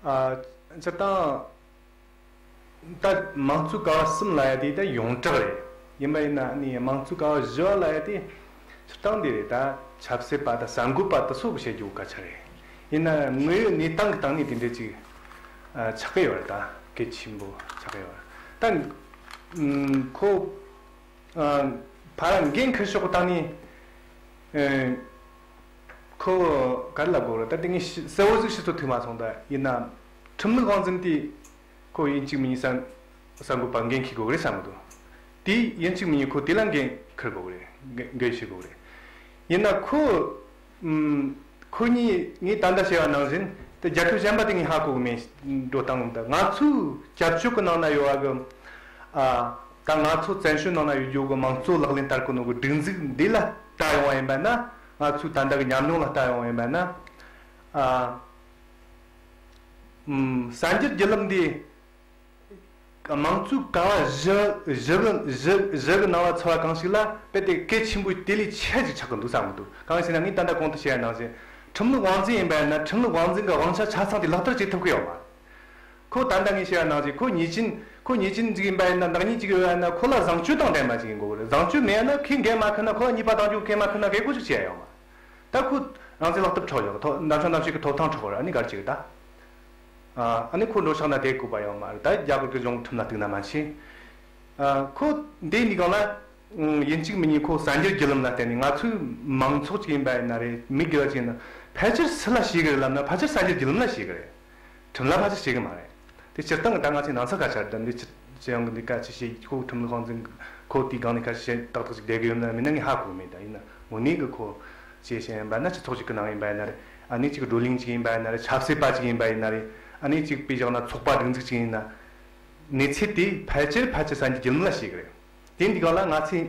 ཨ། སྤྱིར་བཏང་། ད་དམངས་གཙོའི་ཀ་བ་གསུམ་ལབ་ཡ་དེ་ད་ཡོངས་གྲགས་རེད། ཡིན་པ་ཡིན་ན་ནི་དམངས་གཙོའི་ཀ་བ་བཞི་བ་ལབ་ཡ་དེ་སྤྱིར་བཏང་དེ་རེད། ད་ཆབ་སྲིད་པ་དང་གསར་འགོད་པ་དེ་ཚོ་གི་བཤད་རྒྱུ་སྐད་ཆ་རེད། ཡིན་ན་དངོས་ཡོད་གནས་སྟངས་ཀྱི་སྟེང་ནས་དེ་འདྲ་ཅིག་ཨ། ཆགས་ཀྱི་ཡོད་རེད། ད་གལ་ཆེན་པོ་ཆགས་ཀྱི་ཡོད་རེད། ད་ཨ། ཁོ་ཨ། ཕར་འགན་འཁུར་ཕྱོགས་སྟེང་ནས་ཨ། ཁོ་ག་རེ་ལབ་དགོས་རེད། ད་དེ་ངས་གསལ་པོ་ཟིག་ཤེས་ཚོད་ཐུབ་མ་སོང་། ད་ཡིན་ན་ཁྲིམས་ལུགས་དབང་འཛིན་དེ་ཁོ་ཡིན་གཅིག་མིན་གཉིས་གསར་གསར་འགོད་པ་འགན་འཁྱེར་དགོས་རེད་བསམ་གི་འདུག། དེ་ཡིན་གཅིག་མིན་གཉིས་ཁོ་དེ་ལ་འགན་འཁུར་དགོས་རེད། འགན་འགན་འཁྱེར་དགོས་རེད། ཡིན་ན་ཁོ་ཨམ། ཁོ་གཉིས་ངས་ད་ལྟ་བཤད་པ་ནང་བཞིན་དེ་རྒྱལ་ཁབ་གཞན་པ་དེ་ངས་ཧ་གོ་གི་མེད། འགྲོ་སྟངས་ད་ང་ཚོའི་རྒྱབ་ཕྱོགས་ཀྱི་ནང་ན་ཡོད་པ་གི། ཨ། ད་ང་ཚོ་བཙན་བྱོལ་ནང་ན་ཡོད་རྒྱུ་གི་དམངས་གཙོ་ལག་ལེན་བསྟར་གི་ནོ་གི་སྒྲིག་འཛུགས་འདི་ལ་ལྟ་ཡོང་བ་ཡིན་པ་ན། ང་ཚོའི་ད་ལྟ་གི་ཉམས་མྱོང་ལ་ལྟ་ཡོང་བ་ཡིན་པ་ན། ཨ། ཨམ། གསར་འགྱུར་བརྒྱུད་ལམ་འདི་དམངས་གཙོའི་ཀ་བ་བཞི་བཞི་གི་བཞི་བཞི་གི་ནང་ལ་ཚུད་པ་གང་ཞིག་ལ་དཔེ་དེ་གལ་ཆེན་པོ་དེ་ལས་ཆེ་ཞིག་ཆགས་ཀྱི་འདུག་བསམ་གྱི་འདུག། གང་ཡིན་ཟེར་ན་ངས་ད་ལྟ་གོང་དུ་བཤད་ཡ་ནང་བཞིན་ཁྲིམས་ལུགས་དབང་འཛིན་ཡིན་པ་ཡིན་ན་ཁྲིམས་ལུགས་དབང་འཛིན་གྱི་དབང་ཆ་ཆ་ཚང་དེ་ལག་བསྟར་བྱེད་ཐུབ་ཀྱི་ཡོད་མ་རེད། ཁོ་ད་ལྟ་ངས་བཤད་པ་ནང་བཞིན་ཁོ་ཉེས་ཅན། ཁོ་ཉེས་ཅན་ཅིག་ཡིན་པ་ཡིན་ན། ནག་ཉེས་ཅིག་ཡོད་པ་ཡིན་ན་ཁོ་ལ་བཟང་སྤྱོད་དང་ལྡན་པ་ཅིག་ཡིན་དགོས་རེད། བཟང་སྤྱོད་མེད་ན་ཁོས་འགན་མ་འཁུར་ན། ཁོ་ལ་ཉེས་པ་གཏོང་རྒྱུ་འགན་མ་འཁུར་ན་གལ་ཁོ་ཅིག་བྱེད་ཡ་ཡོད་མ་རེད། ད་ཁོ་རང་བཙན་ལག་དེབ་འཕྲོག་ཡོད། ཐོབ་འདམ་ཤོག་འདམ་ཤོག་གི་ཐོབ་ཐང་འཕྲོག་ར་ནི་གར་ཅིག་ད། ཨ་ནི་ཁོ་འགྲོ་ཤག་ན་དེ་དགོས་པ་ཡོད་མ་རེད། ད་རྒྱ་གར་གི་གཞུང་ཁྲིམས་ལ་གཏུགས་ན་མ་ཤེས། ཨ། ཁོ་འདི་ནི་གང་ལ། ཡིན་གཅིག་མིན་གཉིས་ཁོ་གསར་འགྱུར་བརྒྱུད་ལམ་ལ་བརྟེན་ནས་ང་ཚོའི་མང་ཚོགས་ཅིག་ཡིན་པ་ཡིན་ན་རེད། མི་སྒེར་བ་ཅིག་ཡིན་ན་ཕལ་ཆེར་སུ་ལ་ཤེས་གི་རེད་ལབ་ན་ཕལ་ཆེར་གསར་འགྱུར་བརྒྱུད་ལམ་ལ་ཤེས་གི་རེད། ཁྲིམས་ལ་ཕལ་ཆེར་ཤེས་གི་མ་རེད། དེ་སྤྱིར་བཏང་གི་ད་ང་ཚོའི་ནང་ས་ཁ་ཆར་དུ་འདི་ཅི་ཅི་ཡང་གི་འདི་ག་ཅི་བཤད། ཁོ་ཁྲིམས་ལུགས་དབང་འཛིན་ཁོ་དེའི་སྒང་ནས་ཁ་ཤས་ཏག་ཏག་ཅིག་བསྡད་གི་ཡོད་ན་མིན་ན་ངས་ཧ་གོ་མེད། ད་ཡིན་ན་དངོས་གནས་གི་ཁོ་ཅི་བཤད་ཡིན་པ་ན་སྤྱི་ཚོགས་ཅིག་གི་ནང་ཡིན་པ་ཡིན་ན་རེད། ཨ་ནི་ཅིག་བགྲོ་གླེང་ཅིག་ཡིན་པ་ཡིན་ན་རེད། ཆབ་སྲིད་པ་ཅིག་ཡིན་པ་ཡིན་ན་རེད། ཨ་ནི་ཅིག་དཔེ་བཞག་ན་ཚོགས་པ་སྒྲིག་འཛུགས་ཅིག་ཡིན་ན། གནས་ཚུལ་དེ་ཕལ་ཆེར་ཕལ་ཆེར་གསར་འགྱུར་བརྒྱུད་ལམ་ལ་ཤེས་གི་རེད། དེ་འདི་གང་ལ་ང་ཚོའི་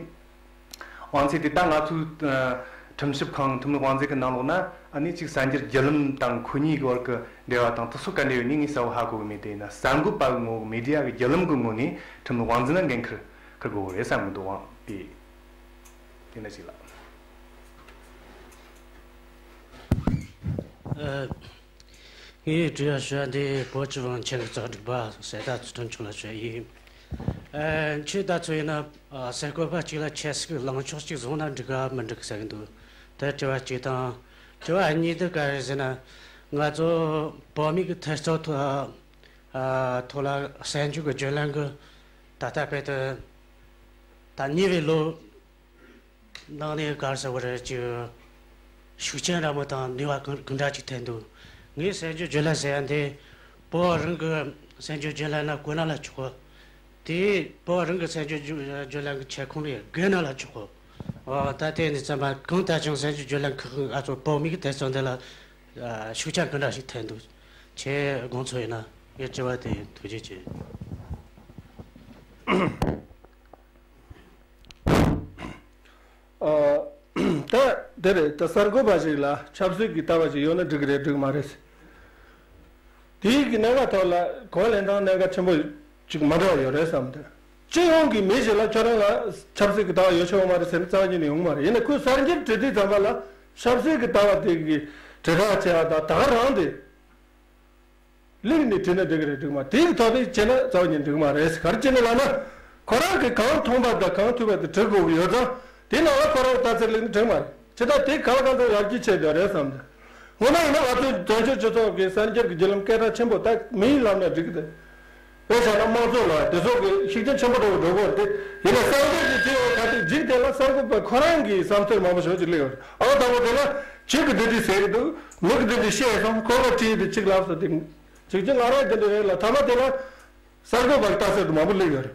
དབང་ཚད་དེ་ད་ང་ཚོའི་ཨ་ཁྲིམས་ཞིབ་ཁང་ཁྲིམས་ལུགས་དབང་འཛིན་གྱི་ནང་ལོགས་ན་ཨ་ནི་ཅིག་གསར་འགྱུར་བརྒྱུད་ལམ་དང་ཁོ་གཉིས་ཀྱི་བར་གྱི་འབྲེལ་བ་དང་དེ་ཚོ་ག་འདྲ་ཡོད་ནི་ངས་གསལ་པོ་ཧ་གོ་གི་མེད། དེ་ཡིན་ན་གསར་འགོད་པ་གི་ངོ་བོ་མི་ཌི་ཡ་གི་བརྒྱུད་ལམ་གྱི་ངོས་ནས་ཁྲིམས་ལུགས་དབང་འཛིན་ལ་འགན་འཁུར་འཁུར་དགོས་གི་རེད་བསམ་གི་འདུག་དབང་དེ། དེ་འདྲ་ཞིག་ལ། ཨ། ངས་དྲི་བ་ཞུ་བ་འདི་བོད་ཀྱི་དབང་ཆེན་གྱི་རྩོམ་སྒྲིག་པ་གསེར་རྟ་ཚུལ་ཁྲིམས་མཆོག་ལ་ཞུ་ཡ་ཡིན། ཨ། ཁྱེད་ད་ཚོ་ཡིན་ན་ཨ་གསར་འགོད་པ་གཅིག་ལ་ཆབ་སྲིད་ཀྱི་ལངས་ཕྱོགས་གཅིག་བཟུང་ན་འགྲིག་ག་མི་འགྲིག་ཟེར་གི་འདུག། དེ་དྲི་བ་གཅིག་དང་། དྲི་བ་གཉིས་དེ་ག་རེ་ཟེར་ན། ང་ཚོ་བོད་མི་གི་ཐེ་གཏོགས་ཐོག་ཨ་ཐོག་ལ་གསར་འགྱུར་གྱི་བརྒྱུད་ལམ་གྱི་ད་ལྟ་བར་དུ་ད་ཉེ་བའི་ལོ་ནང་ནས་ག་རེ་ཟེར་བ་རེད། ཅིག་ཤུགས་རྐྱེན་འདྲ་མོ་དང་ནུས་པ་གང་གང་འདྲ་ཅིག་ཐོན་འདུག། ངས་གསར་འགྱུར་བརྒྱུད་ལམ་ཟེར་ཡ་འདི་བོད་རང་གི་གསར་འགྱུར་བརྒྱུད་ལམ་ན་བཀོད་ན་ལ་ཆོག་གི། དེ་བོད་རང་གི་གསར་འགྱུར་བརྒྱུད་ལམ་གྱི་ཁྱབ་ཁོངས་ལས་བརྒལ་ན་ལ་ཆོག་གི། འོ་ད་དེ་ནི་ཙམ་པ་གང་ལྟར་ཀྱང་གསར་འགྱུར་བརྒྱུད་ལམ་ཁག་ཨ་ཚོ་བོད་མི་གི་དེ་ཚོ་འདི་ལ་ཤུགས་རྐྱེན་གང་འདྲ་ཞིག་ཐེབས་འདུག། ཁྱེད་དགོངས་ཚུལ་ཡིན་ན་ངའི་དྲི་བ་དེ་ཐུགས་རྗེ་ཆེ། ཨ། ད་དེ་རེད། ད་གསར་འགོད་པ་ཞིག་ལ་ཆབ་སྲིད་ཀྱི་ལྟ་བ་ཞིག་ཡོད་ན་འགྲིག་གི་རེད་འགྲིག་མ་རེད། དེའི་གི་གནད་འགག་ཐོག་ལ་གོ་བ་ལེན་སྟངས་གནད་འགག་ཆེན་པོ་ཅིག་མ་འདྲ་བ་ཡོད་རེད་བསམ་སྟེ། སྤྱི་ཡོངས་ཀྱི་མི་ཞིག་ལ་ཁྱོད་རང་ལ་ཆབ་སྲིད་ཀྱི་ལྟ་བ་ཡོད་ཆོག་མ་རེད་ཟེར་ན་རྩ་བ་ཉིད་ནས་ཡོང་མ་རེད། ཡིན་ན་ཁོས་གསར་འགྱུར་བྲིས་དུས་ཙམ་པ་ལ་ཆབ་སྲིད་ཀྱི་ལྟ་བ་དེ་གི་དྲིལ་བསྒྲགས་བྱས་པ་དང་ད་ག་རང་དེ། ལེགས་ནས་བྲིས་ན་འགྲིག་གི་རེད་འགྲིག་མ། དེའི་ཐོག་ནས་བྱས་ན་རྩ་བ་ཉིད་འགྲིག་མ་རེད། ག་རེ་བྱས་ནས་ལབ་ན། ཁོ་རང་གིས་གང་མཐོང་པ་དང་གང་ཐོས་པ་དེ་བྲི་དགོས་ཀྱི་ཡོད་ཙང་། དེ་ནང་ལ་ཁོ་རང་ལྟ་ཚུལ་ལེགས་ན་འགྲིག་མ་རེད། ཅི་ལྟར་དེ་གང་ལ་གང་འཚམ་ཡར་རྒྱས་ཆེ་བསྡད་རེད་བསམ་འདུག། ངོ་མ་ཡིན་ན་ང་ཚོའི་བཙན་བྱོལ་སྤྱི་ཚོགས་ཀྱི་གསར་འགྱུར་གྱི་བརྒྱུད་ལམ་སྐད་གྲགས་ཆེན་པོ་ད་མི་ཡིན་ལབ་ན་འགྲིག་གི་འདུག། དཔེ་བཞག་ན་དམངས་གཙོ་ལ་དེ་ཚོ་གི་ཤུགས་རྐྱེན་ཆེན་པོ་འགྲོ་གི་འགྲོ་གི་རེད་དེ། ཡིན་ན་གསར་འགྱུར་གྱི་དེའི་འོག་ག་དེ་འཇིག་དེ་ལ་གསར་འགོད་པ་ཁོ་རང་གི་བསམ་ཚུལ་མང་པོ་ཞེ་པོ་ཅིག་སླེབས་ཡོད་རེད། ཨ་དང་པོ་དེ་ལ་ཁྱེད་ཀྱིས་འདི་འདྲ་ཟེར་གི་འདུག། མི་གིས་འདི་འདྲ་བཤད་སོང་། ཁོ་གིས་བྲིས་ཏེ་གཅིག་ལབ་སོང་དེ། གཅིག་གཅིག་ང་རང་འདི་འདྲ་རེད་ལ་ཐ་མ་དེ་ལ་གསར་འགོད་པ་གི་ལྟ་ཚུལ་དུ་མང་པོ་སླེབས་ཡོད་རེད།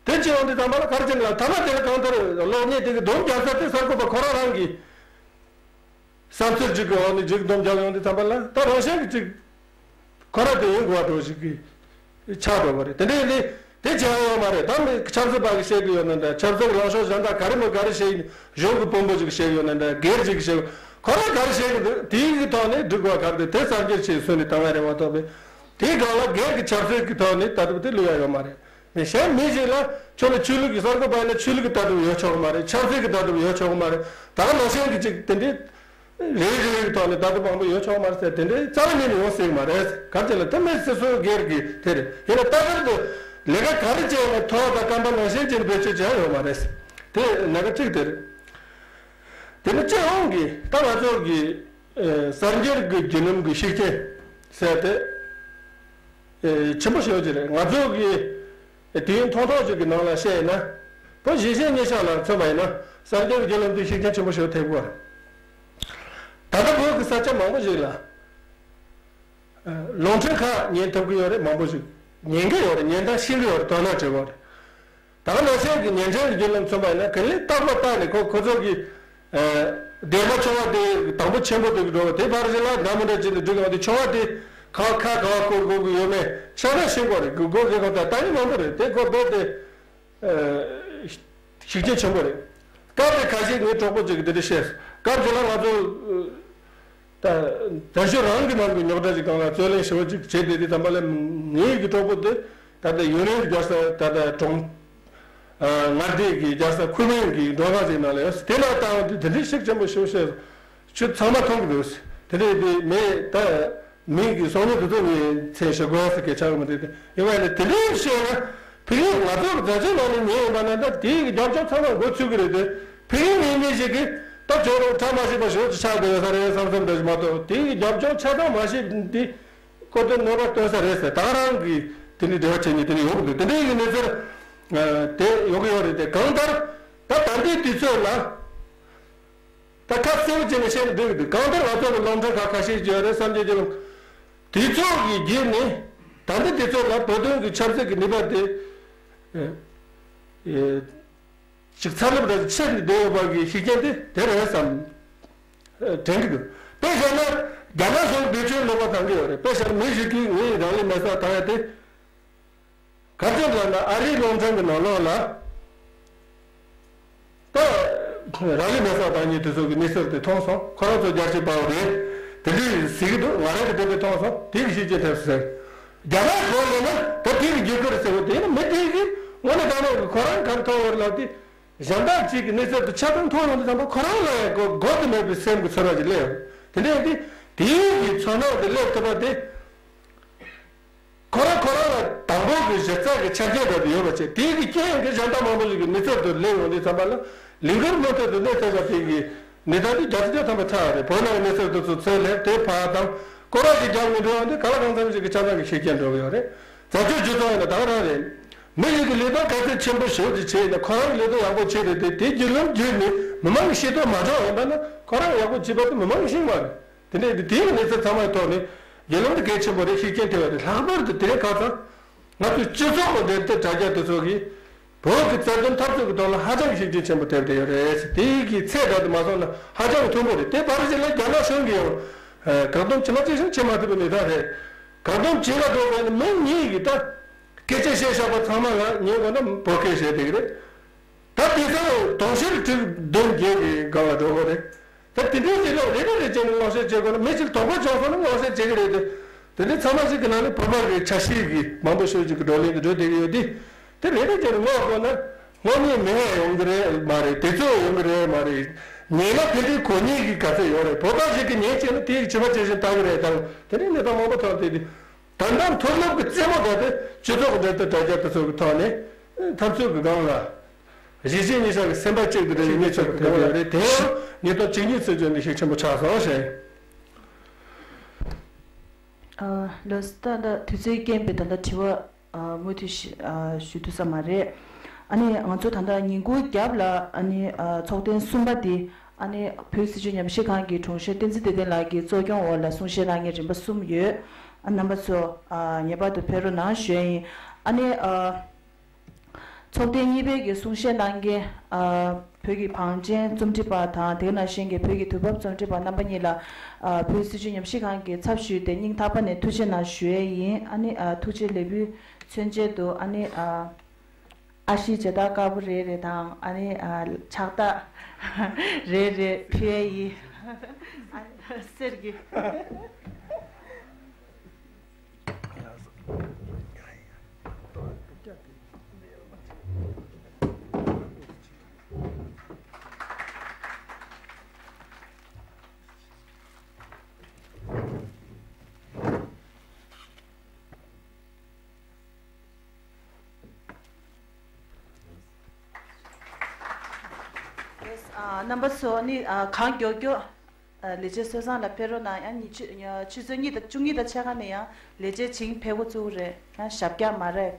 དེ་བྱས་ཡོང་དུས་ཙམ་པ་ལ་ག་རེ་བྱས་ན་ལ་ཐ་མ་དེ་ལ་གང་ལྟར་གློག་བརྙན་དེ་གི་སྡོམ་རྒྱག་ས་དེ་གསར་འགོད་པ་ཁོ་རང་རང་གི་བསམ་ཚུལ་གཅིག་གི་འོག་ནས་གཅིག་སྡོམ་རྒྱག་ཡོང་དུས་ཙམ་པ་ལ་ད་རང་བཞིན་གྱི་གཅིག་ཁོ་རང་དེ་ཡིན་དགོས་པ་འདྲ་ཞིག་གི་ཆགས་འགྲོ་བ་རེད། དེ་འདྲ་ཡིན་དུས་དེ་བྱས་ཡོང་མ་རེད། ད་མི་ཆབ་སྲིད་པ་གིས་བཤད་གི་ཡོད་ན་འདྲ། ཆབ་སྲིད་ལངས་ཕྱོགས་གཞན་དག་ག་རེ་མོ་ག་རེ་བཤད་ཡིན། གཞུང་གི་དཔོན་པོ་ཅིག་བཤད་ཡོད་ན་འདྲ། སྒེར་ཅིག་བཤད། ཁོ་རང་ག་རེ་བཤད་གི་འདུག། དེའི་གི་ཐོག་ནས་འགྲིག་པ་ག་རེ་འདུག། དེ་གསར་འགྱུར་ཆེད་གསོས་ནས་བཏང་བ་རེད་མ་གཏོགས་པའི། དེའི་སྒང་ལ་སྒེར་གྱི་ཆབ་སྲིད་ཀྱི་ཐོག་ནས་ལྟ་གྲུབ་དེ་བསླུ་ཡ་ཡོད་མ་རེད། མི་གཞན་མི་ཞིག་ལ་ཁྱོད་ལ་ཆོས་ལུགས་ཀྱི་གསར་འགོད་པ་ཡིན་ན་ཆོས་ལུགས་ཀྱི་ལྟ་གྲུབ་ཡོད་ཆོག་གི་མ་རེད། ཆབ་སྲིད་ཀྱི་ལྟ་གྲུབ་ཡོད་ཆོག་གི་མ་རེད། ད་ག་ནང་བཞིན་གྱི་ཅིག་དེ་འདྲའི་རེ་རེ་ཡི་ཐོག་ནས་ལྟ་གྲུབ་མང་པོ་ཡོད་ཆོག་མ་རེད་ཟེར་དེ་འདྲའི་རྩ་བ་ཉིད་ནས་ཡོང་སྲིད་མ་རེད། ག་རེ་ལ་དེ་མི་སོ་སོའི་སྒེར་གྱི་དེ་རེད། ཡིན་ན་ལྟ་བུར་དུ་ལས་ཀ་ག་རེ་བྱས་ན་ཐོག་དང་རྐང་པ་ནང་བཞིན་བྱས་ནས་བེད་སྤྱོད་བྱས་ཡོད་མ་རེད། དེ་ལས་ཀ་གཅིག་དེ་རེད། དེ་ནི་སྤྱི་ཡོངས་ཀྱི་ད་ང་ཚོ་གི་ཨེ་གསར་འགྱུར་གྱི་བརྒྱུད་ལམ་གྱི་ཤུགས་རྐྱེན་ཟེར་ཏེ་ཨེ་ཆེན་པོ་ཞེ་པོ་ཅིག་རེད། ང་ཚོ་གི་དུས་ཡུན་ཐུང་ཐུང་ཅིག་གི་ནང་ལ་བཤད་ཡིན་ན། བོད་གཞིས་བྱེས་གཉིས་ཆ་ལ་མཚོན་པ་ཡིན་ན་གསར་འགྱུར་བརྒྱུད་ལམ་དེ་ཤུགས་རྐྱེན་ཆེན་པོ་ཞིག་ཐེབས་ཀྱི་ཡོད་རེད། ད་ལྟ་བོད་ཀྱི་ས་ཆ་མང་པོ་ཞིག་ལ་ཨ་རླུང་འཕྲིན་ཁག་ཉན་ཐུབ་ཀྱི་ཡོད་རེད། མང་པོ་ཞིག་ཉན་གྱི་ཡོད་རེད། ཉན་དང་ཤེས་ཀྱི་ཡོད་རེད། དོ་སྣང་བྱེད་ཀྱི་ཡོད་རེད། ད་ག་ནང་བཞིན་གྱི་ཉན་འཕྲིན་གྱི་བརྒྱུད་ལམ་མཚོན་པ་ཡིན་ན་ག་ལེར་རྟག་པར་བལྟས་ནས་ཁོ་ཁོ་ཚོ་གི་ཨ་སྡེར་མ་ཆུང་བ་དེ་དང་པོ་ཆེན་པོ་དེ་གི་འགྲོ་བ་དེ་ཕར་ཕྱིན་ལ་འདྲ་མི་འདྲ་བྱས་ནས་འགྲོ་གི་ཡོད་དེ། ཆུང་བ་དེ་ཁ་ཁ་ག་བ་བསྐོར་དགོས་ཀྱི་ཡོད་མེད་ཆ་ཚང་ཤེས་དགོས་རེད། དགོས་དགོས་དགོས་ད་ལྟ་ཉིད་མང་པོ་རེད། དེ་ཁོ་རྦད་དེ་ཨ་ཤུགས་རྐྱེན་ཆེན་པོ་རེད། སྐབས་དེ་ཁ་ཤས་ངའི་གྲོགས་པོ་ཅིག་གིས་དེ་འདྲ་བཤད། སྐབས་དེ་ལ་ང་ཚོ་ད་དལ་འབྱོར་རང་གི་ནང་གི་རྙོག་དྲ་ཅིག་སྒང་ལ་རྩོད་གླེང་ཞེ་པོ་ཅིག་བྱས་བསྡད་དུས་ཙམ་པ་ལ་ངའི་གི་གྲོགས་པོ་དེ་ད་ལྟ་ཡུན་རིང་རྒྱལ་ས་ད་ལྟ་གྲོང་ཨ་མངའ་སྡེ་གི་རྒྱལ་ས་ཁུལ་མིང་གི་མགྲོན་ཁང་ཅིག་ནང་ལ་ཡོད། དེ་ལ་བཏང་དུས་དེ་འདྲའི་ཤུགས་ཆེན་པོ་ཞེ་པོ་བཤད། ཁྱོད་ཚང་མ་མཐོང་གི་འདུག་དེ་འདྲ་ཡིན་དུས་མི་ད་མི་གི་སང་ཉིན་དུས་ཚོད་ངས་མཚན་ཞུ་དགོས་ཟེར་སྐད་ཆ་གི་མི་འདུག་དེ་ཡིན་པ་ཡིན་ན་དེ་འདྲའི་བཤད་ན་ཕ་གིར་ང་ཚོ་གི་རྫ་ཆུ་ནང་ནས་ཉན་ཡོད་པ་ན་ད་དེའི་གི་རྒྱབ་ལྗོངས་ཚང་མ་མགོ་ཚོས་ཀྱི་རེད་དེ། ཕ་གིར་ཉན་མཁན་ཞིག་གིས་ད་ཁྱོད་རང་གྲ་མ་ཞིག་པ་ཞེ་པོ་ཅིག་ཆགས་བསྡད་ཡོད་ས་རེད་བསམ་བསམ་འདྲ་ཞིག་མ་གཏོགས་དེའི་གི་རྒྱབ་ལྗོངས་ཆ་ཚང་མ་ཤེས་འདི་ཁོ་ཚོས་གནོད་པ་སྟོན་ས་རེད་ཟེར་ད་ག་རང་གི་དེ་འདྲའི་འབྲེལ་བ་བྱེད་མཁན་དེ་འདྲ་ཡོང་གི་འདུག་དེ་འདྲའི་གི་གནས་ཚུལ་དེ་ཡོང་གི་ཡོད་རེད་དེ། གང་ལྟར་ད་ད་ལྟའི་དུས་ཚོད་ལ། ད་ཁ་གསལ་པོ་བྱས་ནས་བཤད་ན་འགྲིག་གི་འདུག་གང་ལྟར་ང་ཚོ་གི་སློབ་ཕྲུག་ཁག་ཁ་ཤས་ཀྱི་ཡོད་རེད་བསམ་གྱི་འདུག་དུས་ཚོད་ཀྱི་བརྒྱུད་ནས་ད་ལྟ་དུས་ཚོད་ལ་བོད་དོན་གྱི་ཆབ་སྲིད་ཀྱི་ནུས་པ་དེ་ཨེ་ཨེ་ཅིག་ཚ་ལབ་ར་ཆེ་ནས་བསྡད་ཡོད་པ་གི་ཤུགས་རྐྱེན་དེ་དེ་རེད་བསམ་ཨེ་དྲན་གྱི་འདུག་དཔེ་བཞག་ན་རྒྱ་ནག་གཞུང་བེད་སྤྱོད་ལོག་པ་བཏང་གི་ཡོད་རེད། དཔེ་བཞག་ན་མི་ཞིག་གིས་ངས་རང་ལུས་མེར་སྲེག་བཏང་ཡ་དེ། ག་ཚོད་ལབ་ན་ཨ་རིའི་རླུང་འཕྲིན་གྱི་ནང་ལོགས་ལ། ད་རང་ལུས་མེར་སྲེག་བཏང་མཁན་དེ་ཚོ་གི་གནས་ཚུལ་དེ་མཐོང་སོང་། ཁོ་རང་ཚོ་རྒྱལ་གཅེས་དཔའ་བོ་རེད། དེ་འདྲས་ཟེར་གྱི་འདུག་ང་རང་གིས་དེ་འདྲས་མཐོང་སོང་། དེ་གི་ཤུགས་རྐྱེན་ཐེབས་སོང་ཟེར། རྒྱ་ནག་གཞུང་ལ་ན་ད་དེ་གི་རྒྱུ་མཚན་རེད་ཟེར་བ་དེ་ནི་མི་དེ་གི་དངོས་གནས་དྲང་གནས་ཀྱི་ཁོ་རང་ག་རེ་མཐོང་ཡོད་ལབ་དུས། གཞན་དག་ཅིག་གི་གནས་ཚུལ་དེ་ཆ་ཚང་མཐོང་ཡོང་དུས་ཙམ་པ་ཁོ་རང་ལ་ཡང་གོ་དགོས་དུ་མེད་པའི་སེམས་ཀྱི་ཚོར་བ་ཞིག་སླེབས་ཡོང་། དེ་འདྲས་དེ་དེའི་གི་ཚོར་སྣང་དེ་སླེབས་ཐུབ་པ་དེ། ཁོ་རང་ཁོ་རང་ལ་དང་པོ་གི་གཞི་རྩ་གི་ཆ་རྐྱེན་འདྲ་དེ་ཡོད་པ་བྱས། དེའི་གི་རྐྱེན་གྱིས་གཞན་དག་མང་པོ་ཞིག་གི་གནས་ཚུལ་དེ་སླེབས་ཡོང་དུས་ཙམ་པ་ལ་ལས་འགུལ་མུ་མཐུད་དུ་སླེབས་ཐུབ་པ་དེ་གི་གནས་སྟངས་དེ་བརྒྱ་ཆ་བརྒྱ་ཐམ་པ་ཆགས་ཡོད་རེད། བོད་ནང་གི་གནས་ཚུལ་དེ་ཚོ་ཚུར་སླེབས་དེ་ཕར་དང་ཁོ་རང་གི་རྒྱབ་ནས་འགྲོ་ཡོང་དུས་གང་ལ་གང་འཚམ་ཞིག་གི་ཆ་ཚང་གི་ཤུགས་རྐྱེན་འགྲོ་གི་ཡོད་རེད། རྫ་ཆུ་ཆུ་ཚང་ཡིན་ན་ད་ག་རང་རེད། མི་ཞིག་གིས་ལས་དོན་ག་ཚོད་ཆེན་པོ་ཞེ་པོ་ཅིག་བྱས་ཡིན་ན་ཁོ་རང་གི་ལས་དོན་ཡག་པོ་བྱས་རེད་དེ། དེ་བརྒྱུད་ལམ་བརྒྱུད་ནས་མི་མང་གི་ཤེས་རྟོགས་མ་འབྱུང་ཡིན་པ་ན་ཁོ་རང་ཡག་པོ་བྱས་པ་དེ་མི་མང་གིས་ཤེས་ཀྱི་མ་རེད། དེ་འདྲ་ཡིན་དུས་དེའི་གནས་ཚུལ་ཚང་མའི་ཐོག་ནས་བརྒྱུད་ལམ་དེ་གལ་ཆེན་པོ་རེད། ཤུགས་རྐྱེན་ཐེབས་པ་རེད། ལྷག་པར་དུ་དེ་རིང་ཁ་སང་ང་ཚོའི་སྤྱི་ཚོགས་ཀྱི་འབྲེལ་མཐུད་དྲ་རྒྱ་དེ་ཚོ་གིས་བོད་ཀྱི་རྩ་དོན་འཐབ་རྩོད་ཀྱི་ཐོག་ལ་ཧ་ཅང་གི་ཤུགས་རྐྱེན་ཆེན་པོ་ཐེབས་བསྡད་ཡོད་རེད། དེའི་གི་ཚད་འདྲ་དུ་མ་སོང་ན་ཧ་ཅང་གི་མཐོན་པོ་རེད། དེ་བར་ཞིག་ལ་རྒྱ་ནག་གཞུང་གིས་ཡང་བཀག་སྡོམ་བྱེད་མ་བྱེད་བཞིན་བྱེད་མ་ཐུབ་པའི་གནས་སྟངས་རེད། བཀག་སྡོམ་བྱེད་ལ་འགྲོ་དགོས་ན་མི་གཉིས་ཀྱིས་ད། སྐད་ཆ་བཤད་བཞག་པ་ཚང་མ་ལ་ཉན་དགོས་ན་བོད་སྐད་བཤད་བསྡད་ཀྱི་རེད། ད་དེང་སང་དུང་ཕྱུར་དྲུག་བདུན་བརྒྱད་ཀྱི་སྒང་ལ་འགྲོ་གི་རེད། ད་དེ་འདྲའི་ཅིག་ལ་རེ་རེ་རེ་བྱས་ནས་ངོ་ཤེས་བྱེད་དགོས་ན་མི་ཞིག་དོགས་པ་བྱུང་སོང་ན་ངོ་ཤེས་བྱེད་ཀྱི་རེད་དེ། དེ་འདྲའི་ཚང་མ་ཞིག་གི་ནང་ནས་བོད་པ་གི་ཆ་ཤས་ཀྱི་མང་པོ་ཤོས་ཅིག་གི་བགྲོ་གླེང་དེ་འགྲོ་བསྡད་ཀྱི་ཡོད་དེ། དེ་རེ་རེ་བྱས་ནས་ངོ་དགོས་ན་ངོ་ཉེས་མེད་ཡོང་གི་རེད་མ་རེད། དེ་ཚོ་ཡོང་གི་རེད་མ་རེད། ཉན་ན་དེ་འདྲའི་གོ་ཉེས་ཀྱི་ག་ཚོད་ཡོད་རེད། བོད་པ་ཞིག་གིས་ཉན་བྱས་ན་དེ་ཡི་བྱིས་པ་ཇི་བཞིན་ལྟ་གི་རེད་དང་དེ་འདྲའི་གནས་སྟངས་མང་པོ་ཐོན་བསྡད་དེ། ད་ལྟ་མཐོ་སློབ་ཀྱི་རྩེད་མོ་དེ་དེ་སྤྱི་ཚོགས་ཀྱི་འབྲེལ་མཐུད་དྲ་རྒྱ་དེ་ཚོ་གི་ཐོག་ནས་འཐབ་རྩོད་ཀྱི་སྒང་ལ་གཞིས་བྱེས་གཉིས་ཆ་གི་སེམས་པ་གཅིག་ཏུ་སྒྲིལ་བའི་གནས་ཚུལ་གྱི་སྒང་ལ་རེད། དེ་ཡང་ཉིས་སྟོང་བཅུ་གཉིས་ཚུན་ཆོད་ནས་ཤུགས་ཆེན་པོ་ཆགས་སོང་ཞེས། ལགས་སོ། ད་ལྟ་དུས་ཚོད་རྐྱེན་པས་ད་ལྟ་དྲི་བ་མུ་མཐུད་ཞུ་ཐུབ་ས་མ་རེད། ཨ་ནི་ང་ཚོ་ད་ལྟ་ཉིན་གུང་རྒྱབ་ལ་ཨ་ནི་ཚོགས་ཐེངས་གསུམ་པ་འདི། ཨ་ནི་བོད་སྲིད་བྱུས་ཉམས་ཞིབ་ཁང་གི་དྲུང་ཆེ་བསྟན་འཛིན་བདེ་ལྡན་ལགས་ཀྱིས་གཙོ་སྐྱོང་འོག་ལ་གསུང་བཤད་གནང་མཁན་རིམ་པ་གསུམ་ཡོད། ཨ་རྣམ་པ་ཚོ་ཨ་ངེས་པར་དུ་ཕེབས་རོགས་གནང་ཞུ་ཡ་ཡིན། ཨ་ནི་ཨ་ཚོགས་ཐེངས་གཉིས་པའི་གི་གསུང་བཤད་གནང་མཁན་ཨ་བོད་ཀྱི་བང་ཆེན་རྩོམ་སྒྲིག་པ་དང་དེ་ག་ནང་བཞིན་གྱི་བོད་ཀྱི་དུས་བབ་རྩོམ་སྒྲིག་པ་རྣམ་པ་གཉིས་ལ་ཨ་བོད་སྲིད་བྱུས་ཉམས་ཞིབ་ཁང་གི་ཚབ་ཞུས་ཏེ་སྙིང་ཐག་པ་ནས་ཐུགས་རྗེ་གནང་ཞུ་ཡ་ཡིན། ཨ་ནི་ཨ་ཐུགས་རྗེ་ལེགས་འབུལ་མཚོན་ཆེད་དུ་ཨ་ནི་ཨ། ཨ་ཤི་བྱེ་ཐག་དཀར་པོ་རེ་རེ་དང་ཨ་ནི་ཨ་ཕྱག་རྟགས་རེ་རེ་ཕུལ་ཡས་ཡིན། ཨ་གསེར་གྱི། རྣམ་པ་ཚོ་ནི་གང་མགྱོགས་མགྱོགས་ལས་བྱེད་སོ་སང་ལ་ཕེབས་རོགས་གནང་། ཡང་ཉི་ཆུ་ཆུ་ཚོད་གཉིས་དང་བཅུ་གཉིས་དང་ཕྱེད་ཀ་ནས་ཡང་ལས་བྱེད་བྱིངས་ཕེབས་འགོ་བཙུགས་རེད། ཡང་ཞབས་བཀྱག་མ་རེད།